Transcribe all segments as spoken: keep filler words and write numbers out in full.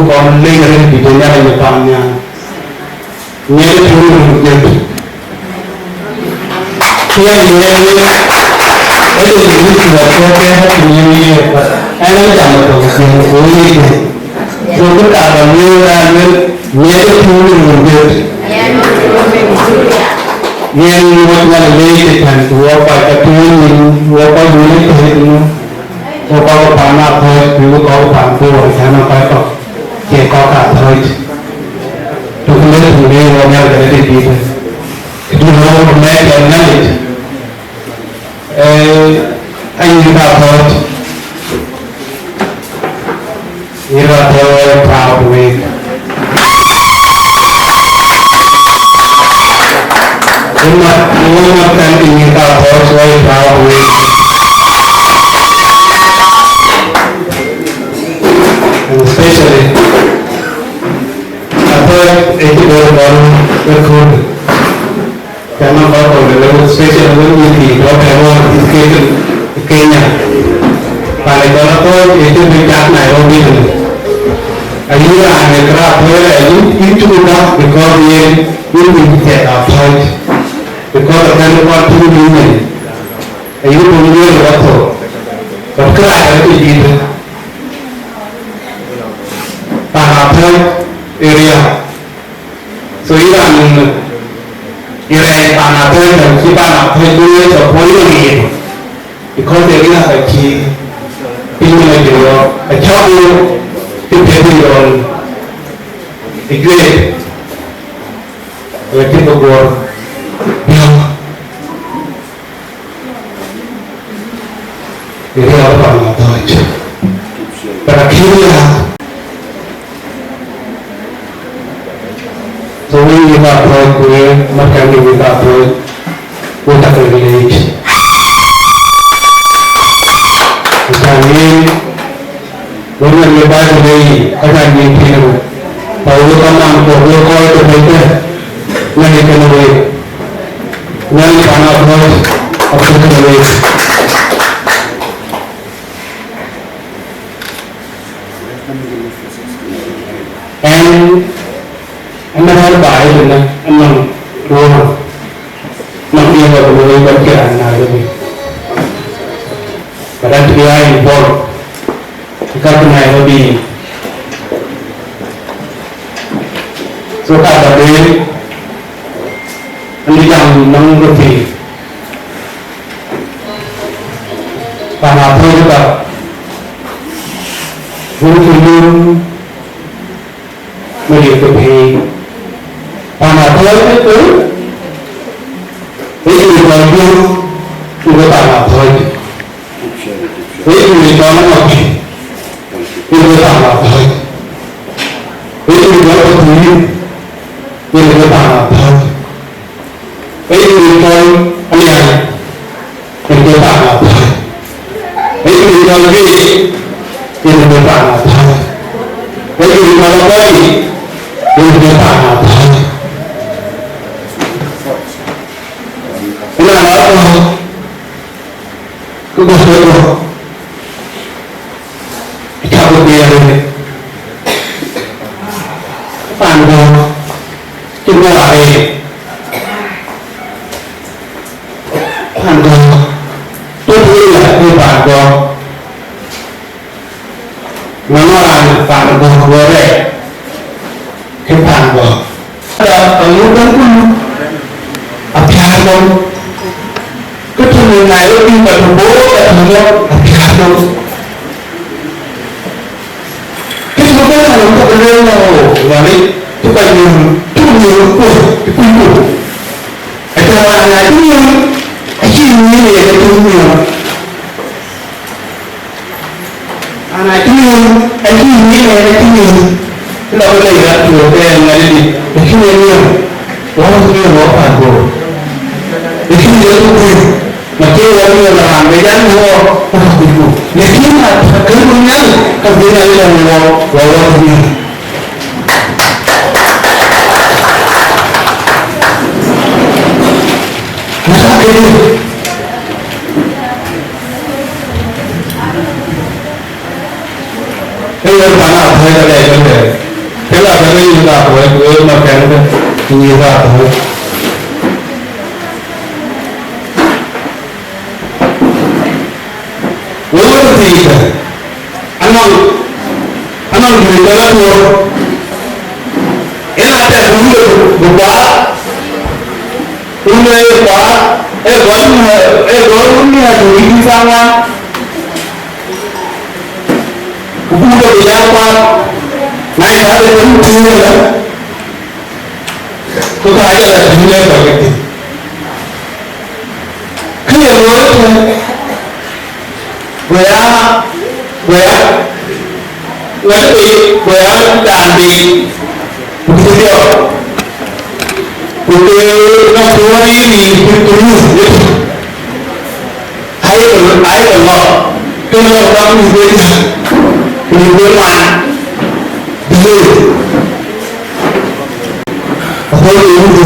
Kɔn lec arëët bï të Nhialic ë paannhial. Nhialic ë run ë gëp. Nhialic ë run ë gëp. Ë de run ë gëp, ë de run ë gëp. Ɛn ë jam ë tɔ̈u thiëŋ, ku ë ye gëp. So, kë ka ba lueel raan wën, Nhialic ë run ë gëp. Yen wek Nhialic leec ëtɛ̈ɛ̈n, ku wek kɔc ke tueŋ nyin, wek kɔc wën ë tueŋ nyin. Ku kɔc ke pan Athɔ̈ɔ̈c, ku kɔc ke pan Bor, cän ë kɔc kɔ̈k, cie kɔc ke Athɔ̈ɔ̈c. Duku lëk ku le wɔ Nhialic kɛ̈ dït dït. Duku lëk ku mɛɛc ë Nhialic. Ee, anyïïn ke Athɔ̈ɔ̈c. Yïn Athɔ̈ɔ̈c, proud week. Ëmën, ëmën kɛn ke yïn ka Athɔ̈ɔ̈c wɔ proud week. And especially, Athɔ̈ɔ̈c ë cï bɛ̈n bɔ̈ ë kööl. Cän nɔm kɔc kɔ̈k de lëu, especially wën yïn dït tɔ̈ bɛ̈n wɔ education Kenya. Pan ë cɔl Athɔ̈ɔ̈c ë cï bï cak Nairobi tënë. Ayï raan ë kërac Athɔ̈ɔ̈c, ayï yïn cuk gam because yen, yen yïn cï thiɛk Athɔ̈ɔ̈c. Because of that, what to do, ayï bï lueel ë wathok. But kërac acï dït. Pan Athɔ̈ɔ̈c area. So yïn raan yïn rɛɛc pan Athɔ̈ɔ̈c, cï pan Athɔ̈ɔ̈c bï wek support yïn yen. Because area ka cï piny ë jɔl, acä bï të piɛth yïn ë juëc, wek cï bï guɔ̈r biɔ̈ɔ̈k. Ë riɔ̈ɔ̈k pan Athɔ̈ɔ̈c. But akïn ya. So we yï ka Athɔ̈ɔ̈c, ku ye mat kan yï ka Athɔ̈ɔ̈c, we tak leec. Ku cän yen, wën ë Baibul ë yic, ka cän yen tiiŋ. Paulo ka man kɔ̈k wek kɔc ke bɛ̈i bɛ̈n, Nhialic kënë week. Nhialic pan Athɔ̈ɔ̈c abï kënë week. Ɛn, ɛn rɛ̈ɛ̈r baai ënë, ɛn nɔŋ ruɔ̈ɔ̈n, nɔŋ diɛɛr ba ku looi kɔc ke raan Nairobi. But that we are involved. Ka ke Nairobi. So ka ba lueel, an bï jam nɔm röt piny. Pan Athɔ̈ɔ̈c ka, wun ke lueel, me liep ke piny. Pan Athɔ̈ɔ̈c ke, ke, ke yïn kɔc juëc, ku ke pan Athɔ̈ɔ̈c. Wek yïn cɔl Aŋɔk, yen ke pan Athɔ̈ɔ̈c. Wek yïn cɔl Pathuyith, yen ke pan Athɔ̈ɔ̈c. Wek yïn cɔl Alian, yen ke pan Athɔ̈ɔ̈c. Wek yïn cɔl Juëc, yen ke pan Athɔ̈ɔ̈c. Wek yïn cɔl Akɔ̈ɔ̈c, yen ke pan Athɔ̈ɔ̈c. Ëna la Athɔ̈ɔ̈c. Kë bɔ̈ ke bɔ̈, acä bï guiëër ënë. Pan Gɔ̈k cï bɔ̈ arëët. Pan Gɔ̈k, tɔ̈ wël ë pan Gɔ̈k. Nɔn raan pan Gɔ̈k wɔ rɛɛc, ke pan Gɔ̈k. Ka ŋö bɛ̈n ku apiäär nɔm. Kë tɔ̈ në Nairobi, ka tɔ̈ Bor, ka tɔ̈ ŋö, apiäär nɔm. Kë tɔ̈ bɛ̈n raan nɔm, ka bï lueel nɔm, wani, cï kɔc nyuɔ̈ɔ̈n, cï nyuɔ̈ɔ̈n kuc, cï kuc ku. Acä raan na cï nyuɔ̈ɔ̈n, acï nyuɔ̈ɔ̈n, ye ke cï nyuɔ̈ɔ̈n. An acï nyuɔ̈ɔ̈n, acï nyuɔ̈ɔ̈n, acï nyuɔ̈ɔ̈n. Cï lɔ ke lec rat tuɔɔk ke ŋadï dït, lakini ë nyuɔ̈ɔ̈n, wɔ nyuɔ̈ɔ̈n wɔ pan Bor. Lakini ye ku kuc, ma ke wɔ nyuɔ̈ɔ̈n raan, be jan wɔ, wɔ kuc ku. Lakini na kën ku Nhialic, ka bï Nhialic lɔ wɔ, wɔ wɔ nyuɔ̈ɔ̈n. Ë yen pan Athɔ̈ɔ̈c alɛɛc ëbɛ̈n, Yïn ka kuɔc, wek ma kɛn ke, yïn ka kuɔc. Wek wek thiikë, anɔŋ, anɔŋ juëc ke la tuɔɔr. Yen atɛ̈k wun de bï kuaar, wun de ye kuaar, ee gɔl, ee gɔl wun de adu wïc bï thaŋ wan. Ku buk de bï ya kuaar, na ye ade wun tuuc ëlä, ku ka jɔl a tïŋ lɛ̈k kɔc kedhie. Kë ye looi tënë, go ya, go ya, wɛ̈t bei, go ya raan bei, ku bï dhiɔp. Ku ke nɔm tuɔɔr yïn yï bï ku luth wit. Ai ke, ai ke lɔ, ke lɔ ka ku bï, ku bï man, bï ye. Aköl ye wut.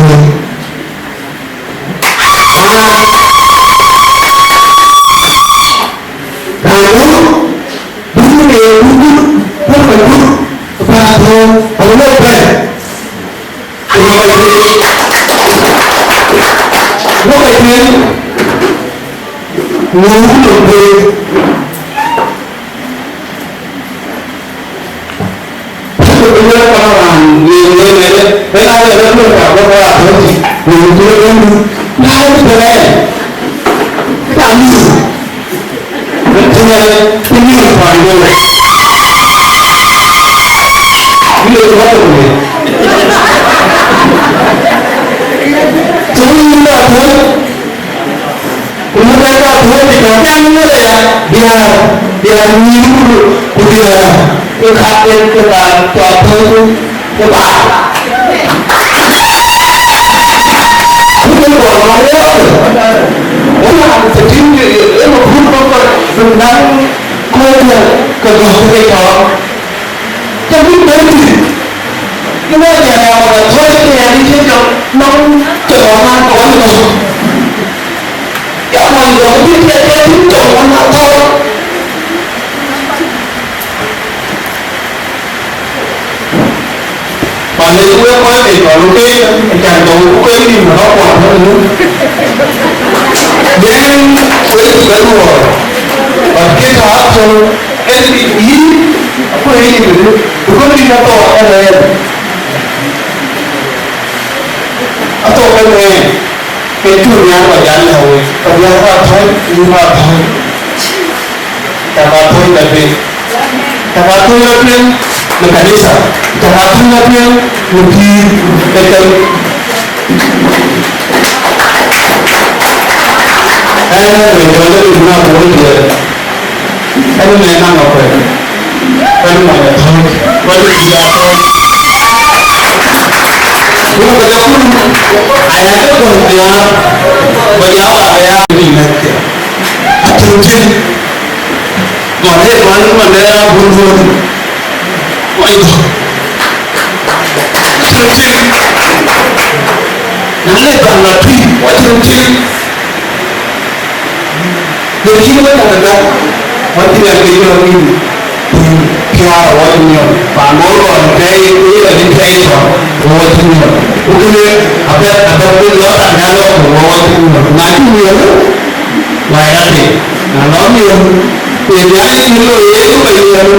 Ku muk ë ka tuɔɔc ë tɔ̈ cäŋ ŋiɛc aya, diäär, diäär nyïïr ku, ku diäär ke kat ke, ke ka tɔ̈ tuɔɔc ke baai. Ku ke gɔl ŋɔl ë ɣɔ̈k, wën raan tɔ̈ tïŋ, ë, ë, ë mapur bɔ̈ kɔc bï naŋ kööl ke gɔ̈k ke tɔ̈. Cä bï bɛ̈n thïn, ke wɔ jɔl ya ɣɔn athööc ke ya dït cï jɔk nɔm cï ɣɔn an, ke ɣɔn ë nɔm. Ya ɣɔn ë nɔm bï tiɛt ke tïŋ cɔk ɣɔn athööc. Pande ku wek kɔc ke cɔl ke, acan jɔk ku ke nïm rɔt kuan ëmën. Yen wek cï ke luɔɔi, but ke tɔ̈ athööc, en yïn, aku yïn, because yïn athööc ënë. Athööc ënë. Ke cuk nhiaar kɔc jal lɛ̈k wek, kɔc jal rɔt athööc, yïn rɔt athööc. Cak athööc la tueŋ. Cak athööc la tueŋ në kanitha. Cak athööc la tueŋ në pïïr ë tem. Ɛn ë jɔl ë bï na bol diɛɛr. Ɛn ë mɛn naŋ akuɛth. Ɛn ë mɔny athööc. Wek bï ya athööc. Wek bï ya athööc. Aya ke gɔl nhiaar. Bä ya ba ya bï mɛ̈thkiɛ̈. Atïŋ tïŋ. Gɔl ë gɔl ë man ë raan bun duɔ̈ɔ̈r. Wai gɔl. Atïŋ tïŋ. Na le bä la tui, atïŋ tïŋ. Ye cïn wek athätha, wek cïn ŋɛk ke yɔ̈ɔ̈k nïm, pïïr piäär awɔc miɔ̈ɔ̈r, paan Bor kɔn tɛ̈i, ku ye lɔ cïn tɛ̈i tɔ̈, awɔc miɔ̈ɔ̈r. Ku kënë abɛ, abɛ bï lɔ kan nya lɔ ku awɔc miɔ̈ɔ̈r. Na cï miɔ̈ɔ̈r, wai rɔt piny. Na lɔ miɔ̈ɔ̈r, ku ye Nhialic cï lɔ ye ku bɛ miɔ̈ɔ̈r.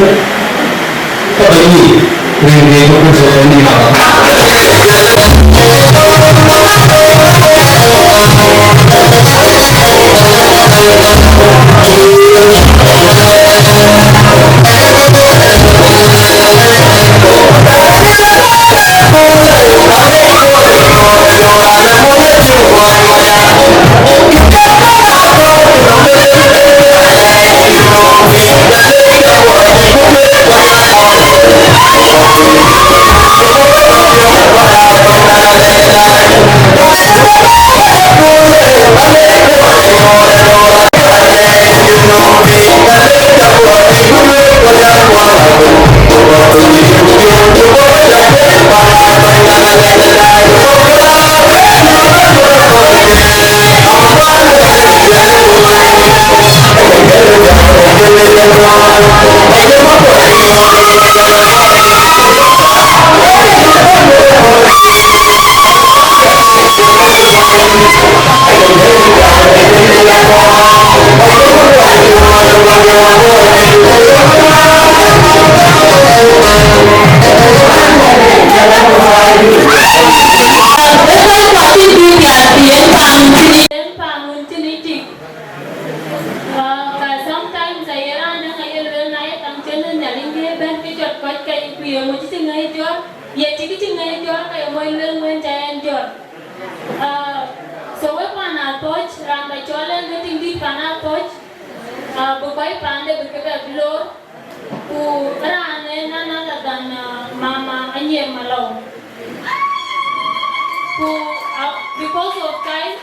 Luel wën ca en jɔt. Ah, so wek pan Athɔ̈c, raan ba cɔl en ke tiŋdït pan Athɔ̈c, ah, bï kɔc pande bï ke bɛ bï lor, ku raan en none other than, ah, Mama Anyier Malou. Ku, ah, because of time,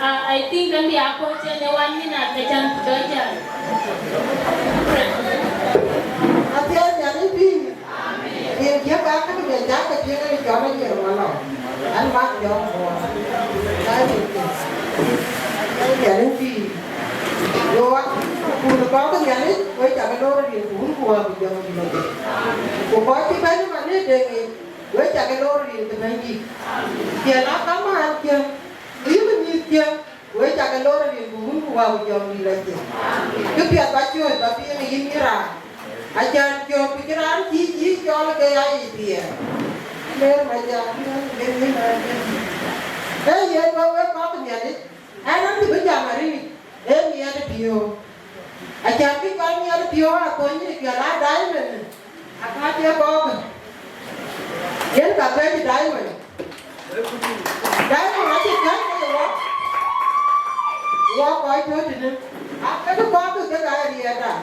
ah, I think ënë bï a kɔc cïn ë one minute ke can ku bɛ jäl. Athiɛɛi Nhialic pïïr. Rin kiëk aa käk bï jam ke piŋ ë cɔl Anyier Malou. An, mak jɔŋ buɔɔt. Ka rin kiëk. Nhialic pïïr. Yo, kun kɔ̈k Nhialic, wek cak lor rin ku wun ku wä bï jɔŋ dït lɔ jël. Ku kɔc cï bɛ̈n ë man ë deŋ yic, wek cak lor rin ke Bɛ̈nydït. Tiɛɛl aa kamaan kiëk, yïn ë mïth kiëk, wek cak lor rin ku wun ku wä ku jɔŋ dït lɔ jël. Kë piɛth ba cuɔ̈c ba piŋ yïn yï raan. Acan jɔ̈k ku cï raan cï yï cɔl ke ya yï diɛɛr. Ler ma jam, ler yïn aa jam. Ee yen wek, wek kɔ̈k Nhialic, ɛn an, bï bï jam arëët, ee miɛt ë piɔ̈u. Acan kë cɔl miɛt ë piɔ̈u aa thöny ë piɔl aa diamond. Akäc ye kɔɔkë, yen ka bɛ̈ɛ̈c diamond. Diamond acï käc ke wɔ, wɔ kɔc tɔ̈ tënë, akëkë kɔɔkë kek aa riɛɛrda.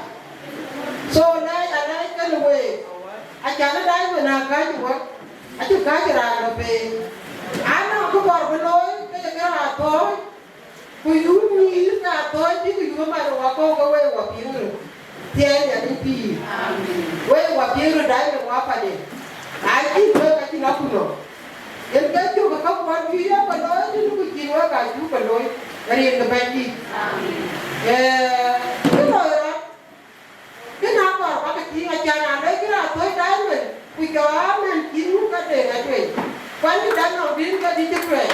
So, lɛc, alɛc kënë week, acan diamond aa käc wɔ, acï käc raan lɔ pei. Anɔŋ kë bɔr bï looi, ke ye kë raan thööc. Ku yum nyïïr ka thɔ̈ɔ̈c bï ku yum man wakɔ̈u ke wek wa piŋ röt. Thiɛɛi Nhialic pïïr. Amen. Wek wa piŋ röt daai në wa panden. Aa cï thök acï lɔ ku nɔm. Yen ke cök ë käkuɔn cï yök ke looi tënë ku cïn wek aa cuk ke looi rin ke Bɛ̈nydït. Amen. Ee, kë loi rɔt. Kë na kɔɔr bäk tïŋ acan aa lɔc kë raan thöc daai wën, ku jɔ aa mɛn cïn muk ka deŋ atueny. Kuany cï däk nɔm dïn ke dï cï tuɛɛc.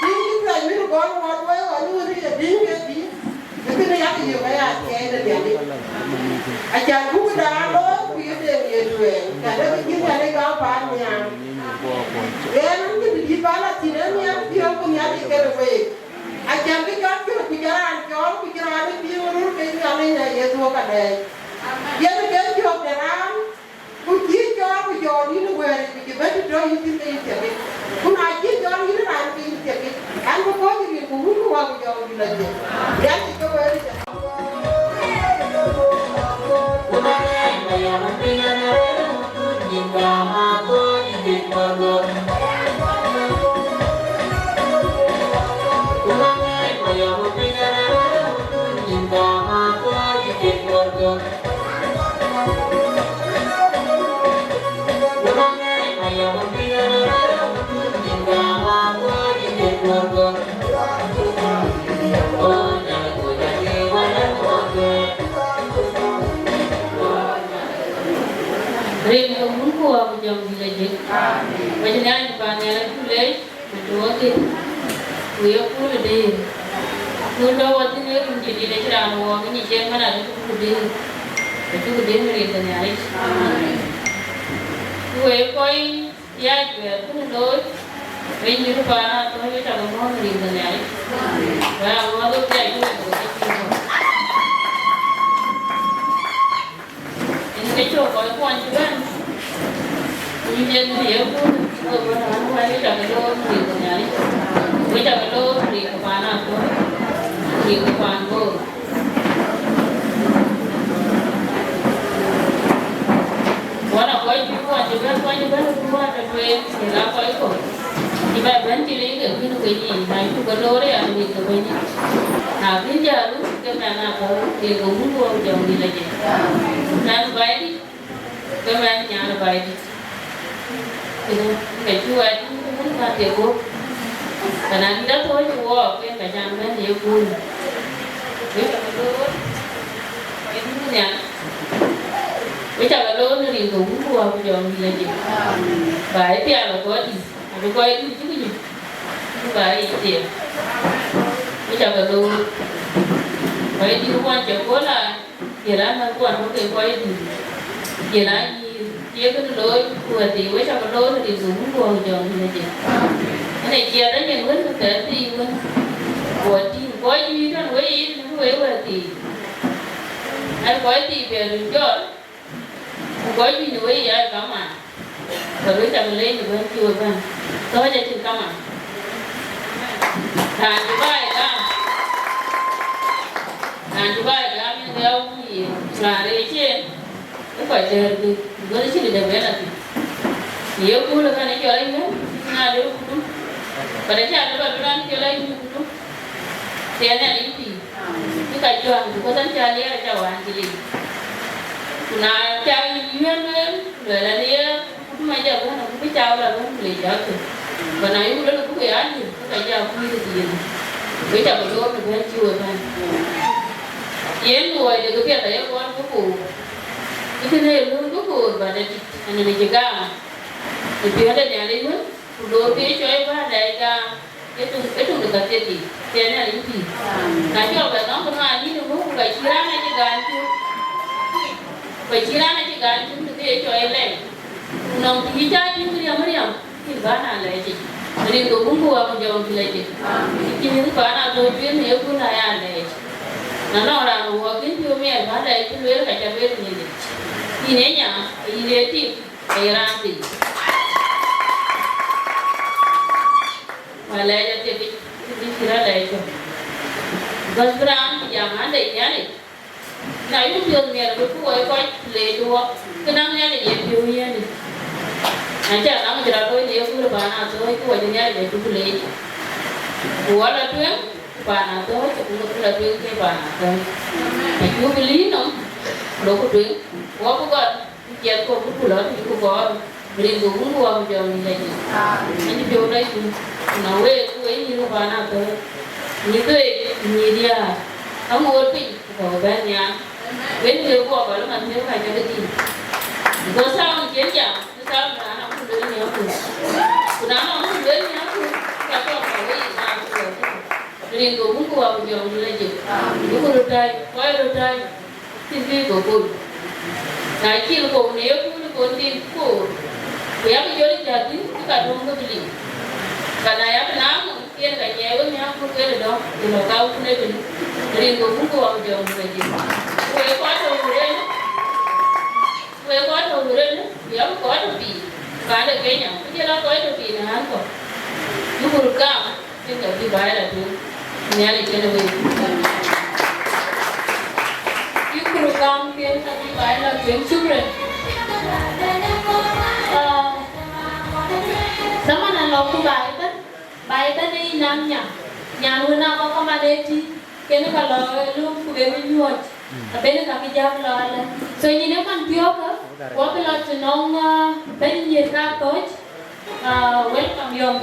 Dïn cï tuɛɛc mïn gɔl ŋuɔt wei ɣɔn nu wën ye dïn ke dï. Ë kënë yak yök aya thiɛɛi de Nhialic. Acan buk da looi ku ye deŋ ye tuɛɛc, ka dek cï Nhialic gam paan nhial. Yen an cïn dït bä la thïn ë nhial piɔ̈u ku Nhialic kën week. Acan kë cɔl piɔ̈u ku cï raan cɔɔl ku cï raan ë piŋ röl ke Nhialic ë Yecu ka lɛɛc. Yen ke piɔ̈u de raan, ku cï cɔɔl ku jɔɔk yïn ë wɛ̈ɛ̈ric ku cï bɛ̈n të tɔ̈ yïn thïn ke yïn thiëkic. Ku na cï cɔɔl yïn raan ke yïn thiëkic, an, bï kɔc ë rin ku wun ku wä ku jɔɔk yïn lɔ jël. Yen ke wɛ̈ɛ̈ric. Rin ke wun ku wä ku jɔŋ dït lɔ jëk. Wec Nhialic paan nhial acuk leec, ku tuɔɔk dhil, ku ye kuul ë dëër. Kuul tɔ̈ wɔ thïn ee rin cï dït acï raan wɔɔk ë nyic en man adï cuk dëër. Acuk dëër në rin ke Nhialic. Ku wek kɔc Thiac wɛ̈ɛ̈r kënë looi, riny në paan atɔ̈ ye cak ë mɔ̈ɔ̈th rin ke Nhialic. Wɛ̈ɛ̈r aŋuɔ̈th ë thiac kënë looi ke cï mɔ̈ɔ̈th. Yen ke cök kɔc kuɔny cï bɛ̈n, ku yïn yen bï ye kuur, ke bï raan wɛ̈ɛ̈r ye cak ë looi rin ke Nhialic. Ye cak ë looi rin ke paan atɔ̈, rin ke paan Bor. Wala kɔc juëc wä cï bɛ̈n, kɔc cï bɛ̈n ë kuur atɔ̈ tueŋ, kek aa kɔc kɔ̈k cï bɛ bɛ̈n cï leec ke kuïn ke nyin, na cuk ke loor ë ya rin ke Bɛ̈nydït. Na bï jäl, ke mɛn aa bɔ̈, ke ke wun ku wä ku jɔŋ dït lɔ jëk. Mɛn Baidït, ke mɛn nyan Baidït. Kënë, ke cï wɛ̈ɛ̈t wun ka ke guöp. Ka na dït athööc ë wɔɔk, yen ka jam bɛ̈n ye kuur. Wek cak loor, wek cak loor në rin ke wun ku wä ku jɔŋ dït lɔ jëk. Ba ye pial ë kɔc dït, abï kɔc dït cï ku nyuc. Ba ye thiëëk. Wek cak loor. Kɔc dït wän cï kööl aa Jël an, mɛnhkuɔn bɔ̈ ke kɔc dït, jël an, yïn, ye kënë looi, ku wɛ̈t thii, wek cak loor në rin ke wun ku wä ku jɔŋ dït lɔ jëk. Ënë ciɛɛth anyin wën, ku thɛɛr thii wën, ku wä tïŋ kɔc juëc tɔ̈ në weyiic, në wek wɛ̈t thii. Ɛn kɔc thii bɛ röt jɔl, ku kɔc juëc në weyiic aa kamaan. Ka wek cak leec në bɛ̈n cï we bɛ̈n. Thɔ̈ɔ̈c acïn kaman. Raan cï baai gam. Raan cï baai gam yen ke ya wun yen. Raan rëëc yen. Ë kɔc dɛ̈ɛ̈r bï. Bï bɛ̈n cï dë bɛ̈n athïn. Ye kuul ë kɛn ë cɔl ayuɛ̈n. Na le kudu. But acä lë ba bï raan cɔl ayuɛ̈n kudu. Tiɛɛn ë rin pïïr. Bï ka juäŋ, because an cä liɛɛr acä wään cï leec. Ku na cä yïn yuɛ̈n lueel, luɛɛl an, ye kudu mac abɛ̈n, ku bï cä la bɛ̈n ku leec cä thök. But na yï ku lueel ku ya liu, ke ka jɔ kuc ë thiin. Wek cä bï loor në bɛ̈n cï we bɛ̈n. Yen luɔi de kë piɛth aye gɔl ke koor. Kë kënë ye lööŋ ke koor, but ë tic, ɛn ë cï gam. Ë piɔ̈n de Nhialic wën, ku loor ke cɔɔi bä lɛc gam. Ë tuŋ, ë tuŋ de ka thiekic, tiɛɛn ë rin pïïr. Na cɔk bɛ nɔm ku nɔn anïn ë guɔ̈p, ku ka cï raan acï gan cök. Ku ka cï raan acï gan cök, të ke ye cɔɔi lɛc. Ku nɔm të yï cä tïŋ riɛm riɛm, yïn bä na lɛc yic. Rin ke Wun ku Wät ku Jɔŋdït Lajik. Yïn cï mïth paan Athɔ̈ɔ̈c cuëëth në ye kun aya lɛc. Na nɔŋ raan wɔ kën piɔ̈u miɛt bä lɛc cï lueel ka ca lueel Nhialic. Yïn ee nya, yïn ee tik, ee raan thii. Wala ya ke ke ke kira la ya. Bas bran ya ma de ya ne. Na yu piɔ̈ɔ̈th miɛt ku ku wai kɔc le do. Ke na ya ne ye piɔ̈u ye ne. An ja na mu jira do ne ku ba na do ku wai ne ya ne ku le. Ku wala tu ba na do ku ku la tu ke ba na do. Ku ku li no. Lo ku tu. Wa ku ga. Ku ciɛth kɔ̈k ku lɔ tïc ku kɔɔr, rin ke Wun ku Wät ku Jɔŋdït Lajik. Anï piɔ̈u lɔ yïn, ku na week ku wek nyïïr ku paan Athɔ̈ɔ̈c, nyïïr dhuëëŋ, nyïïr diäär, aŋoot piny ku kɔ̈u bɛ̈n nhial. Wek wek guɔ bä lɔ man thiëëu ka cä ke dhil. Because sound cïn jam, ku sound raan aŋoot lueel nhial ku. Ku na nɔŋ aŋoot lueel nhial ku, ka kɔ̈k ka wek yïn raan ku lɔ ku. Rin ke Wun ku Wät ku Jɔŋdït Lajik. Duku röt tääc, kɔc röt tääc. Cïn kë ke kony. Na cïn kony në ye kun kon thïn koor, ku yak jɔl jäk thïn, ke ka döŋ ke bï liu. Ka na yak naŋ nɔm, yen ka nyiɛɛi we nhiaak ku kën dɔm, ku lɔ ka wun ëtënë, rin ke Wun ku Wät ku Jɔŋdït Lajik. Ku wek kɔc tɔ̈ wurënë, ku wek kɔc tɔ̈ wurënë, ku yak kɔc tɔ̈ piny, paan de Kenya, ku jɔl a kɔc tɔ̈ piny në ɣän kɔ̈k. Duku röt gam. Kën ka bï baai la tueŋ. Nhialic kën wek. Yï kuru gam kën ka bï baai la tueŋ. Shukran. Ah, dhaman alɔ ku baai bɛ̈n. Baai bɛ̈n ë yï naŋ nya. Nyan wën a bɔ̈ kaman ë tïŋ. Kën ka lɔ ë löŋ ku ben ë nyuɔɔc. Abënë ka kï jam lɔ alë. So nyin ë man thiɔ̈kë, wɔ bï lɔ të nɔŋ, ah, bɛ̈ny nyïïr ka Athɔ̈ɔ̈c. Ah, welcome, Yom.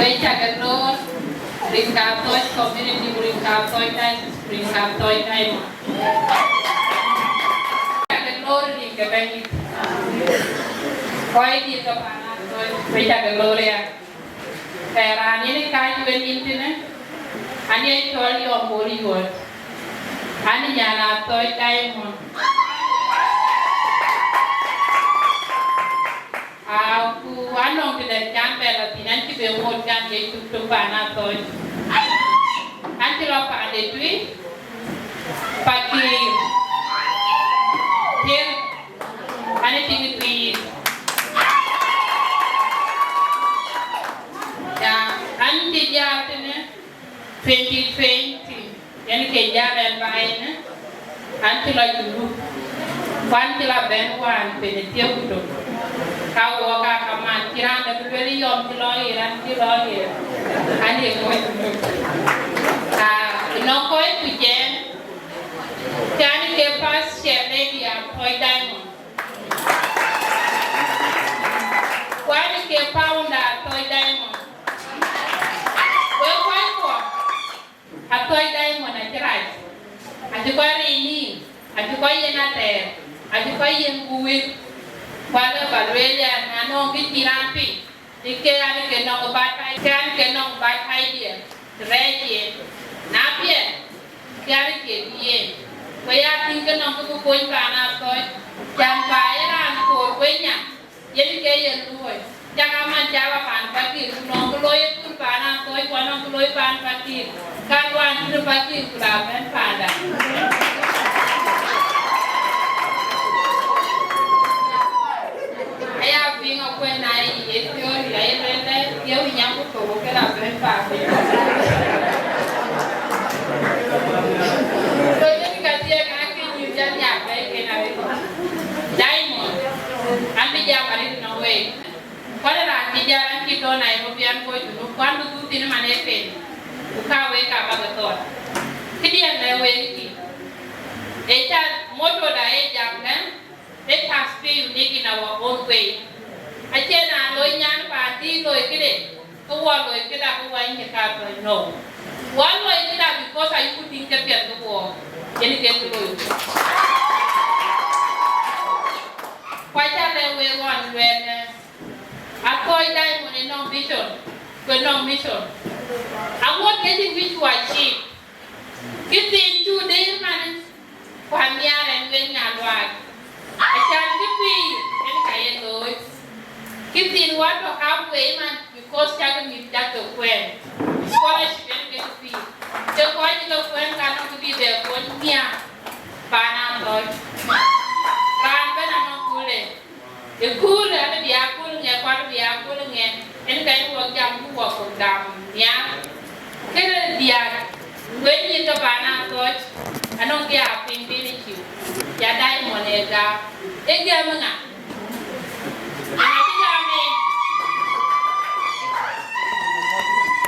Wek cä ke loor, rin ka Athɔ̈ɔ̈c community, ku rin ka Athɔ̈ɔ̈c diocese, ku rin ka Athɔ̈ɔ̈c diocese. Cä ke loor rin ke Bɛ̈nydït. Kɔc dït ke paan Athɔ̈ɔ̈c, wek cä ke loor ya. Ee raan yen ë kääc wek nïn tënë, an ye cɔl Yɔm Bol Yuɔ̈ɔ̈t. An nyan Athɔ̈ɔ̈c diocese. Aa, ku anɔŋ tëdɛn can bɛ lɔ thïn, an cï be ŋoot can Yecu tök paan Athɔ̈ɔ̈c. An cï lɔ paande tui, Pakëër. Tiɛ̈ŋ, an ë tiŋ tui. Ya, an cï jal tënë twenty twenty. Yen ke jal ɛn baai ënë, an cï lɔ Junub, ku an cï lɔ bɛ̈n wään pɛɛi thiëër ku tök. Ka wɔ ka kaman, cï raan dɛ̈ bï lueel Yɔm cï lɔ ɣer, an cï lɔ ɣer, an ye moc Junub. Aa, ënɔɔnë kɔc ku jɛɛn, ke an ke past chair lady Athɔ̈ɔ̈c Diamond. Ku an ke founder Athɔ̈ɔ̈c Diamond. Wek kɔc kuɔ, Athɔ̈ɔ̈c Diamond acï rac, acï kɔc ric nïïm, acï kɔc yen athɛɛr, acï kɔc yen guiir. Ku alë ba lueel an, na nɔŋ kë cï raan piŋ, ke an ke nɔŋ bad idea, ke an ke nɔŋ bad idea të rɛɛc yen. Na piɛth, ke an ke bï yen. Ku ya tïŋ ke nɔŋ kë bï kony paan Athɔ̈ɔ̈c, can ba ye raan koor ku ë nya. Yen ke ye luɔi, cak aman cak a paan Pakëër, ku nɔŋ kë looi ë thul paan Athɔ̈ɔ̈c, ku anɔŋ kë looi paan Pakëër, ka luan cïn Pakëër ku la bɛ̈n paanda. Aya piŋ akuën na ye theory, aye lueel dɛ, ye wï nyam ku thok, ke la bɛ̈n paanda. So, yen ka thiëëk, ake nyïïr jal nyak bɛ̈ɛ̈i ken arëët. Diamond, an bï jam arëët nɔŋ week. Kuan raan cï jal an cï tɔ̈ Nairobi an kɔc Junub, kuan bï dhuk thïn man ee pen, ku ka wek ka bäk ë thɔɔr. Këdiɛ̈n lɛ̈k wek kï, ee ca motto da ee jam kɛn, let us be unique in our own way. Acie na loi nyan paan dhil loi këde, ke wɔ loi këda ke wany ke ka thɔ̈c, no. Wɔ loi këda because ayuku tïŋ ke piɛth ke wɔ, yen ke ke loi. Ku aca lɛ̈k wek ɣɔn luɛɛl, eh, Athɔ̈ɔ̈c Diamond ë nɔŋ vision, ku ë nɔŋ mission. Aŋot ke cïn wic ku achieve. Këthiin cu dëër man, ku anhiaar ɛn wek nya luaak. Acan kë pïïr, ɛn ka ye looi. Këthiin wä tɔ̈ halfway man, because cak mïth cak ke kuɛɛn. Scholarship ɛn ke pïïr. Ke kɔc ke kuɛɛn ka nɔŋ kë bï bɛ kony nhiaar. Paan Athɔ̈ɔ̈c. Raan bɛ̈n anɔŋ kulë. Ë kööl, an bï a kööl ŋɛ, ku an bï a kööl ŋɛ, en ka en wɔ jam ku wɔ kɔ̈k gam nhial. Kënë diäär, wek nyin ke paan Athɔ̈ɔ̈c, anɔŋ kë ya piŋ bï në ciu, ya Diamond ë gam. Ë gam ŋa? Ŋa cï gam en?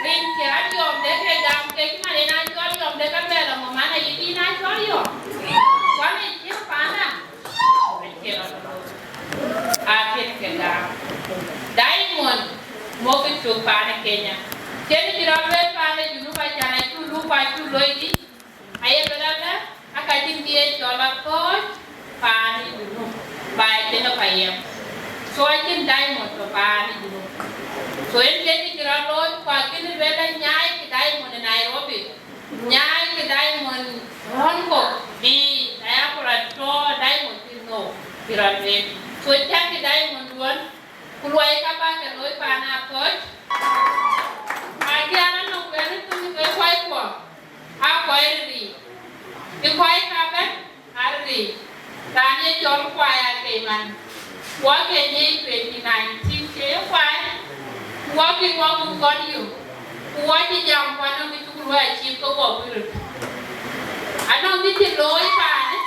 Rin cï rɔt yɔm de ke gam, ke cï man en a cɔl yɔm de ka luɛɛl aŋö man ayï dïn a cɔl yɔm? Ku an ë cïn paanda. Acïn rɔt looi. Acïn ke gam. Diamond, mɔ̈kkï cök paan ë Kenya. Cïn cï rɔt lueel paan ë Junub acan acuk luk ku acuk loi dï? Aye lueel alë, aka cïn kë ye cɔl Athɔ̈ɔ̈c paan ë Junub, ba ye cïn ë payam. So acïn Diamond tɔ̈ paan ë Junub. So en ke cï rɔt looi, ku akënë lueel an nyaai kë Diamond ë Nairobi. Nyaai kë Diamond ɣɔn kɔ̈k bï diaspora tɔ̈ Diamond thïn, no, cï rɔt lueel. So cäk kë Diamond duɔ̈n, ku luɔi ka bä ke looi paan Athɔ̈ɔ̈c. Aa, diäär anɔŋ wɛ̈n ë thöŋ ke kɔc kuɔ, aa kɔc ril. Kë kɔc ka bɛ̈n, Arëëc, raan ye cɔl Kuai Akei man, wɔ ke nyic twenty nineteen ke ye Kuai, wɔ ke wɔ ku kɔn yök, ku wɔ cï jam ku anɔŋ kë cuk luɔi acïï ke wɔ bï röt. Anɔŋ kë cï looi paanë,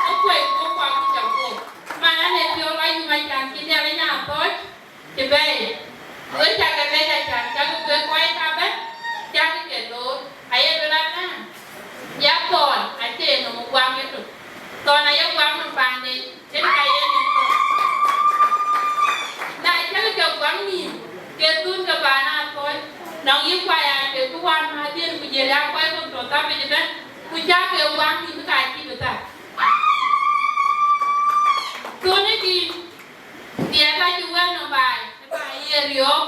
ke kuɛc ku kua ku jam ku. Man, an ee piɔ̈u lɔ yum acan cï Nhialic nya Athɔ̈ɔ̈c, cï bɛ̈ɛ̈i, wek cä ke lɛc acan, cäkï ke kɔc ka bɛ̈n, cäkï ke loor, aye luel an, ya thɔn acie nɔm guaŋ ëtök. Thɔn aye guaŋ nɔm paande, yen ka ye nyin thɔn. Na cäkï ke guaŋ nïïm, ke dhun ke paan Athɔ̈ɔ̈c, Yï kuaya ke ku wan mäthdiɛ̈n ku jël ya kuai kɔ̈k tɔ̈ thapic ëbɛ̈n, ku cä ke waŋ nïïm ka cï bï thar. Thönë dïït, thiɛɛk ka cï wɛ̈l nɔm baai, ë baai ye riɔ̈ɔ̈k.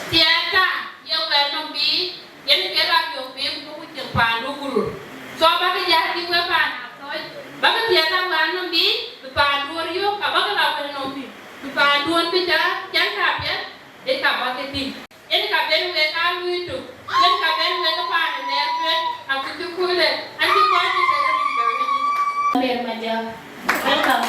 Thiɛɛk ka ye wɛ̈l nɔm biic, yen ke rɔt yök biic ku bï ku cieŋ paandu gurur. So, bäkï jäl tïŋ wek paan Athɔ̈ɔ̈c, bäkï thiɛɛk ka wɛ̈l nɔm biic, bï paanduön yök, abäkï la wɛ̈l nɔm biic, bï paanduön bï cä cän ka piɛth, ë ka bäkï tïŋ. Yen ka ben wek aa luui tök, yen ka ben wek ë paan ë lɛɛr tueŋ, akuc cï kuulë, acï kɔc cï ke röt yic bɛ wec. Amer Majak, welcome.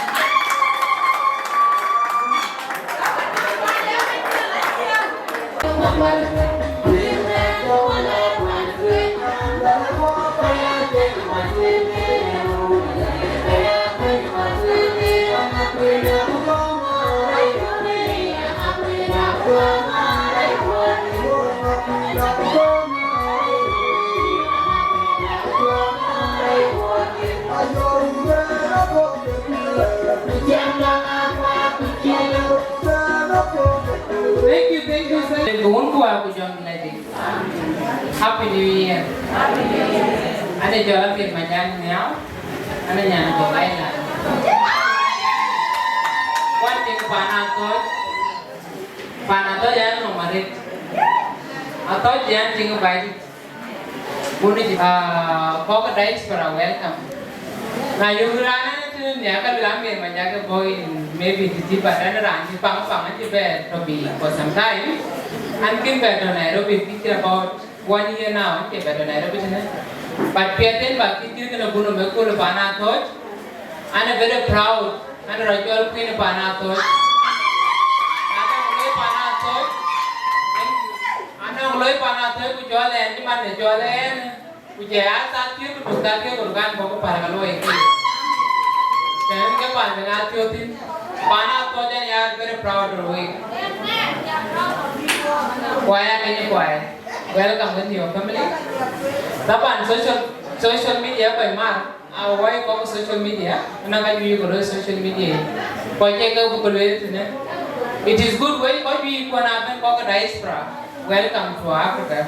Thank you, thank you, sir. Gun kuwa ku jɔŋ lady. Happy New Year. Ane jɔl Amer Majak Nhial. Ane nyan Bok Island. Wan tiŋ paan Athɔ̈ɔ̈c. Paan Athɔ̈ɔ̈c an nɔm arëët. Athɔ̈ɔ̈c an tiŋ baidït. Wun, ah, kɔc diaspora, welcome. Na yök raan ënë tënë nhial ka luel Amer Majak ke bɔ̈ in maybe tïtï, but an raan cï paŋ paŋ, an cï bɛ tɔ̈ bï for some time. An kën bɛ tɔ̈ Nairobi, kë cït about one year now, an cï bɛ tɔ̈ Nairobi tënë. But piɛth en ba kë cït kënë bun nɔm ë kööl paan Athɔ̈ɔ̈c. An a very proud, an rɔt cɔl Queen paan Athɔ̈ɔ̈c. An nɔŋ loi paan Athɔ̈ɔ̈c. An nɔŋ loi paan Athɔ̈ɔ̈c ku cɔl ɛn cï man ë cɔl ɛn. Ku jɛ a thaa thiëër ku tök thaa thiëër ku rou kan bɔ̈ ku päl ka luɔi kë. Tɛ̈n ke paan ë na thiɔ̈k thïn. Paan Athɔ̈ɔ̈c an ya very proud of wek. Kuaya keny kuaya. Welcome with your family. Taban social, social media kɔc mar. A wai kɔc social media, na ka juëc kɔc social media. Kɔc ke ke buk lueel tënë. It is good way kɔc juëc kuɔn abɛ̈n kɔc diaspora. Welcome to Africa.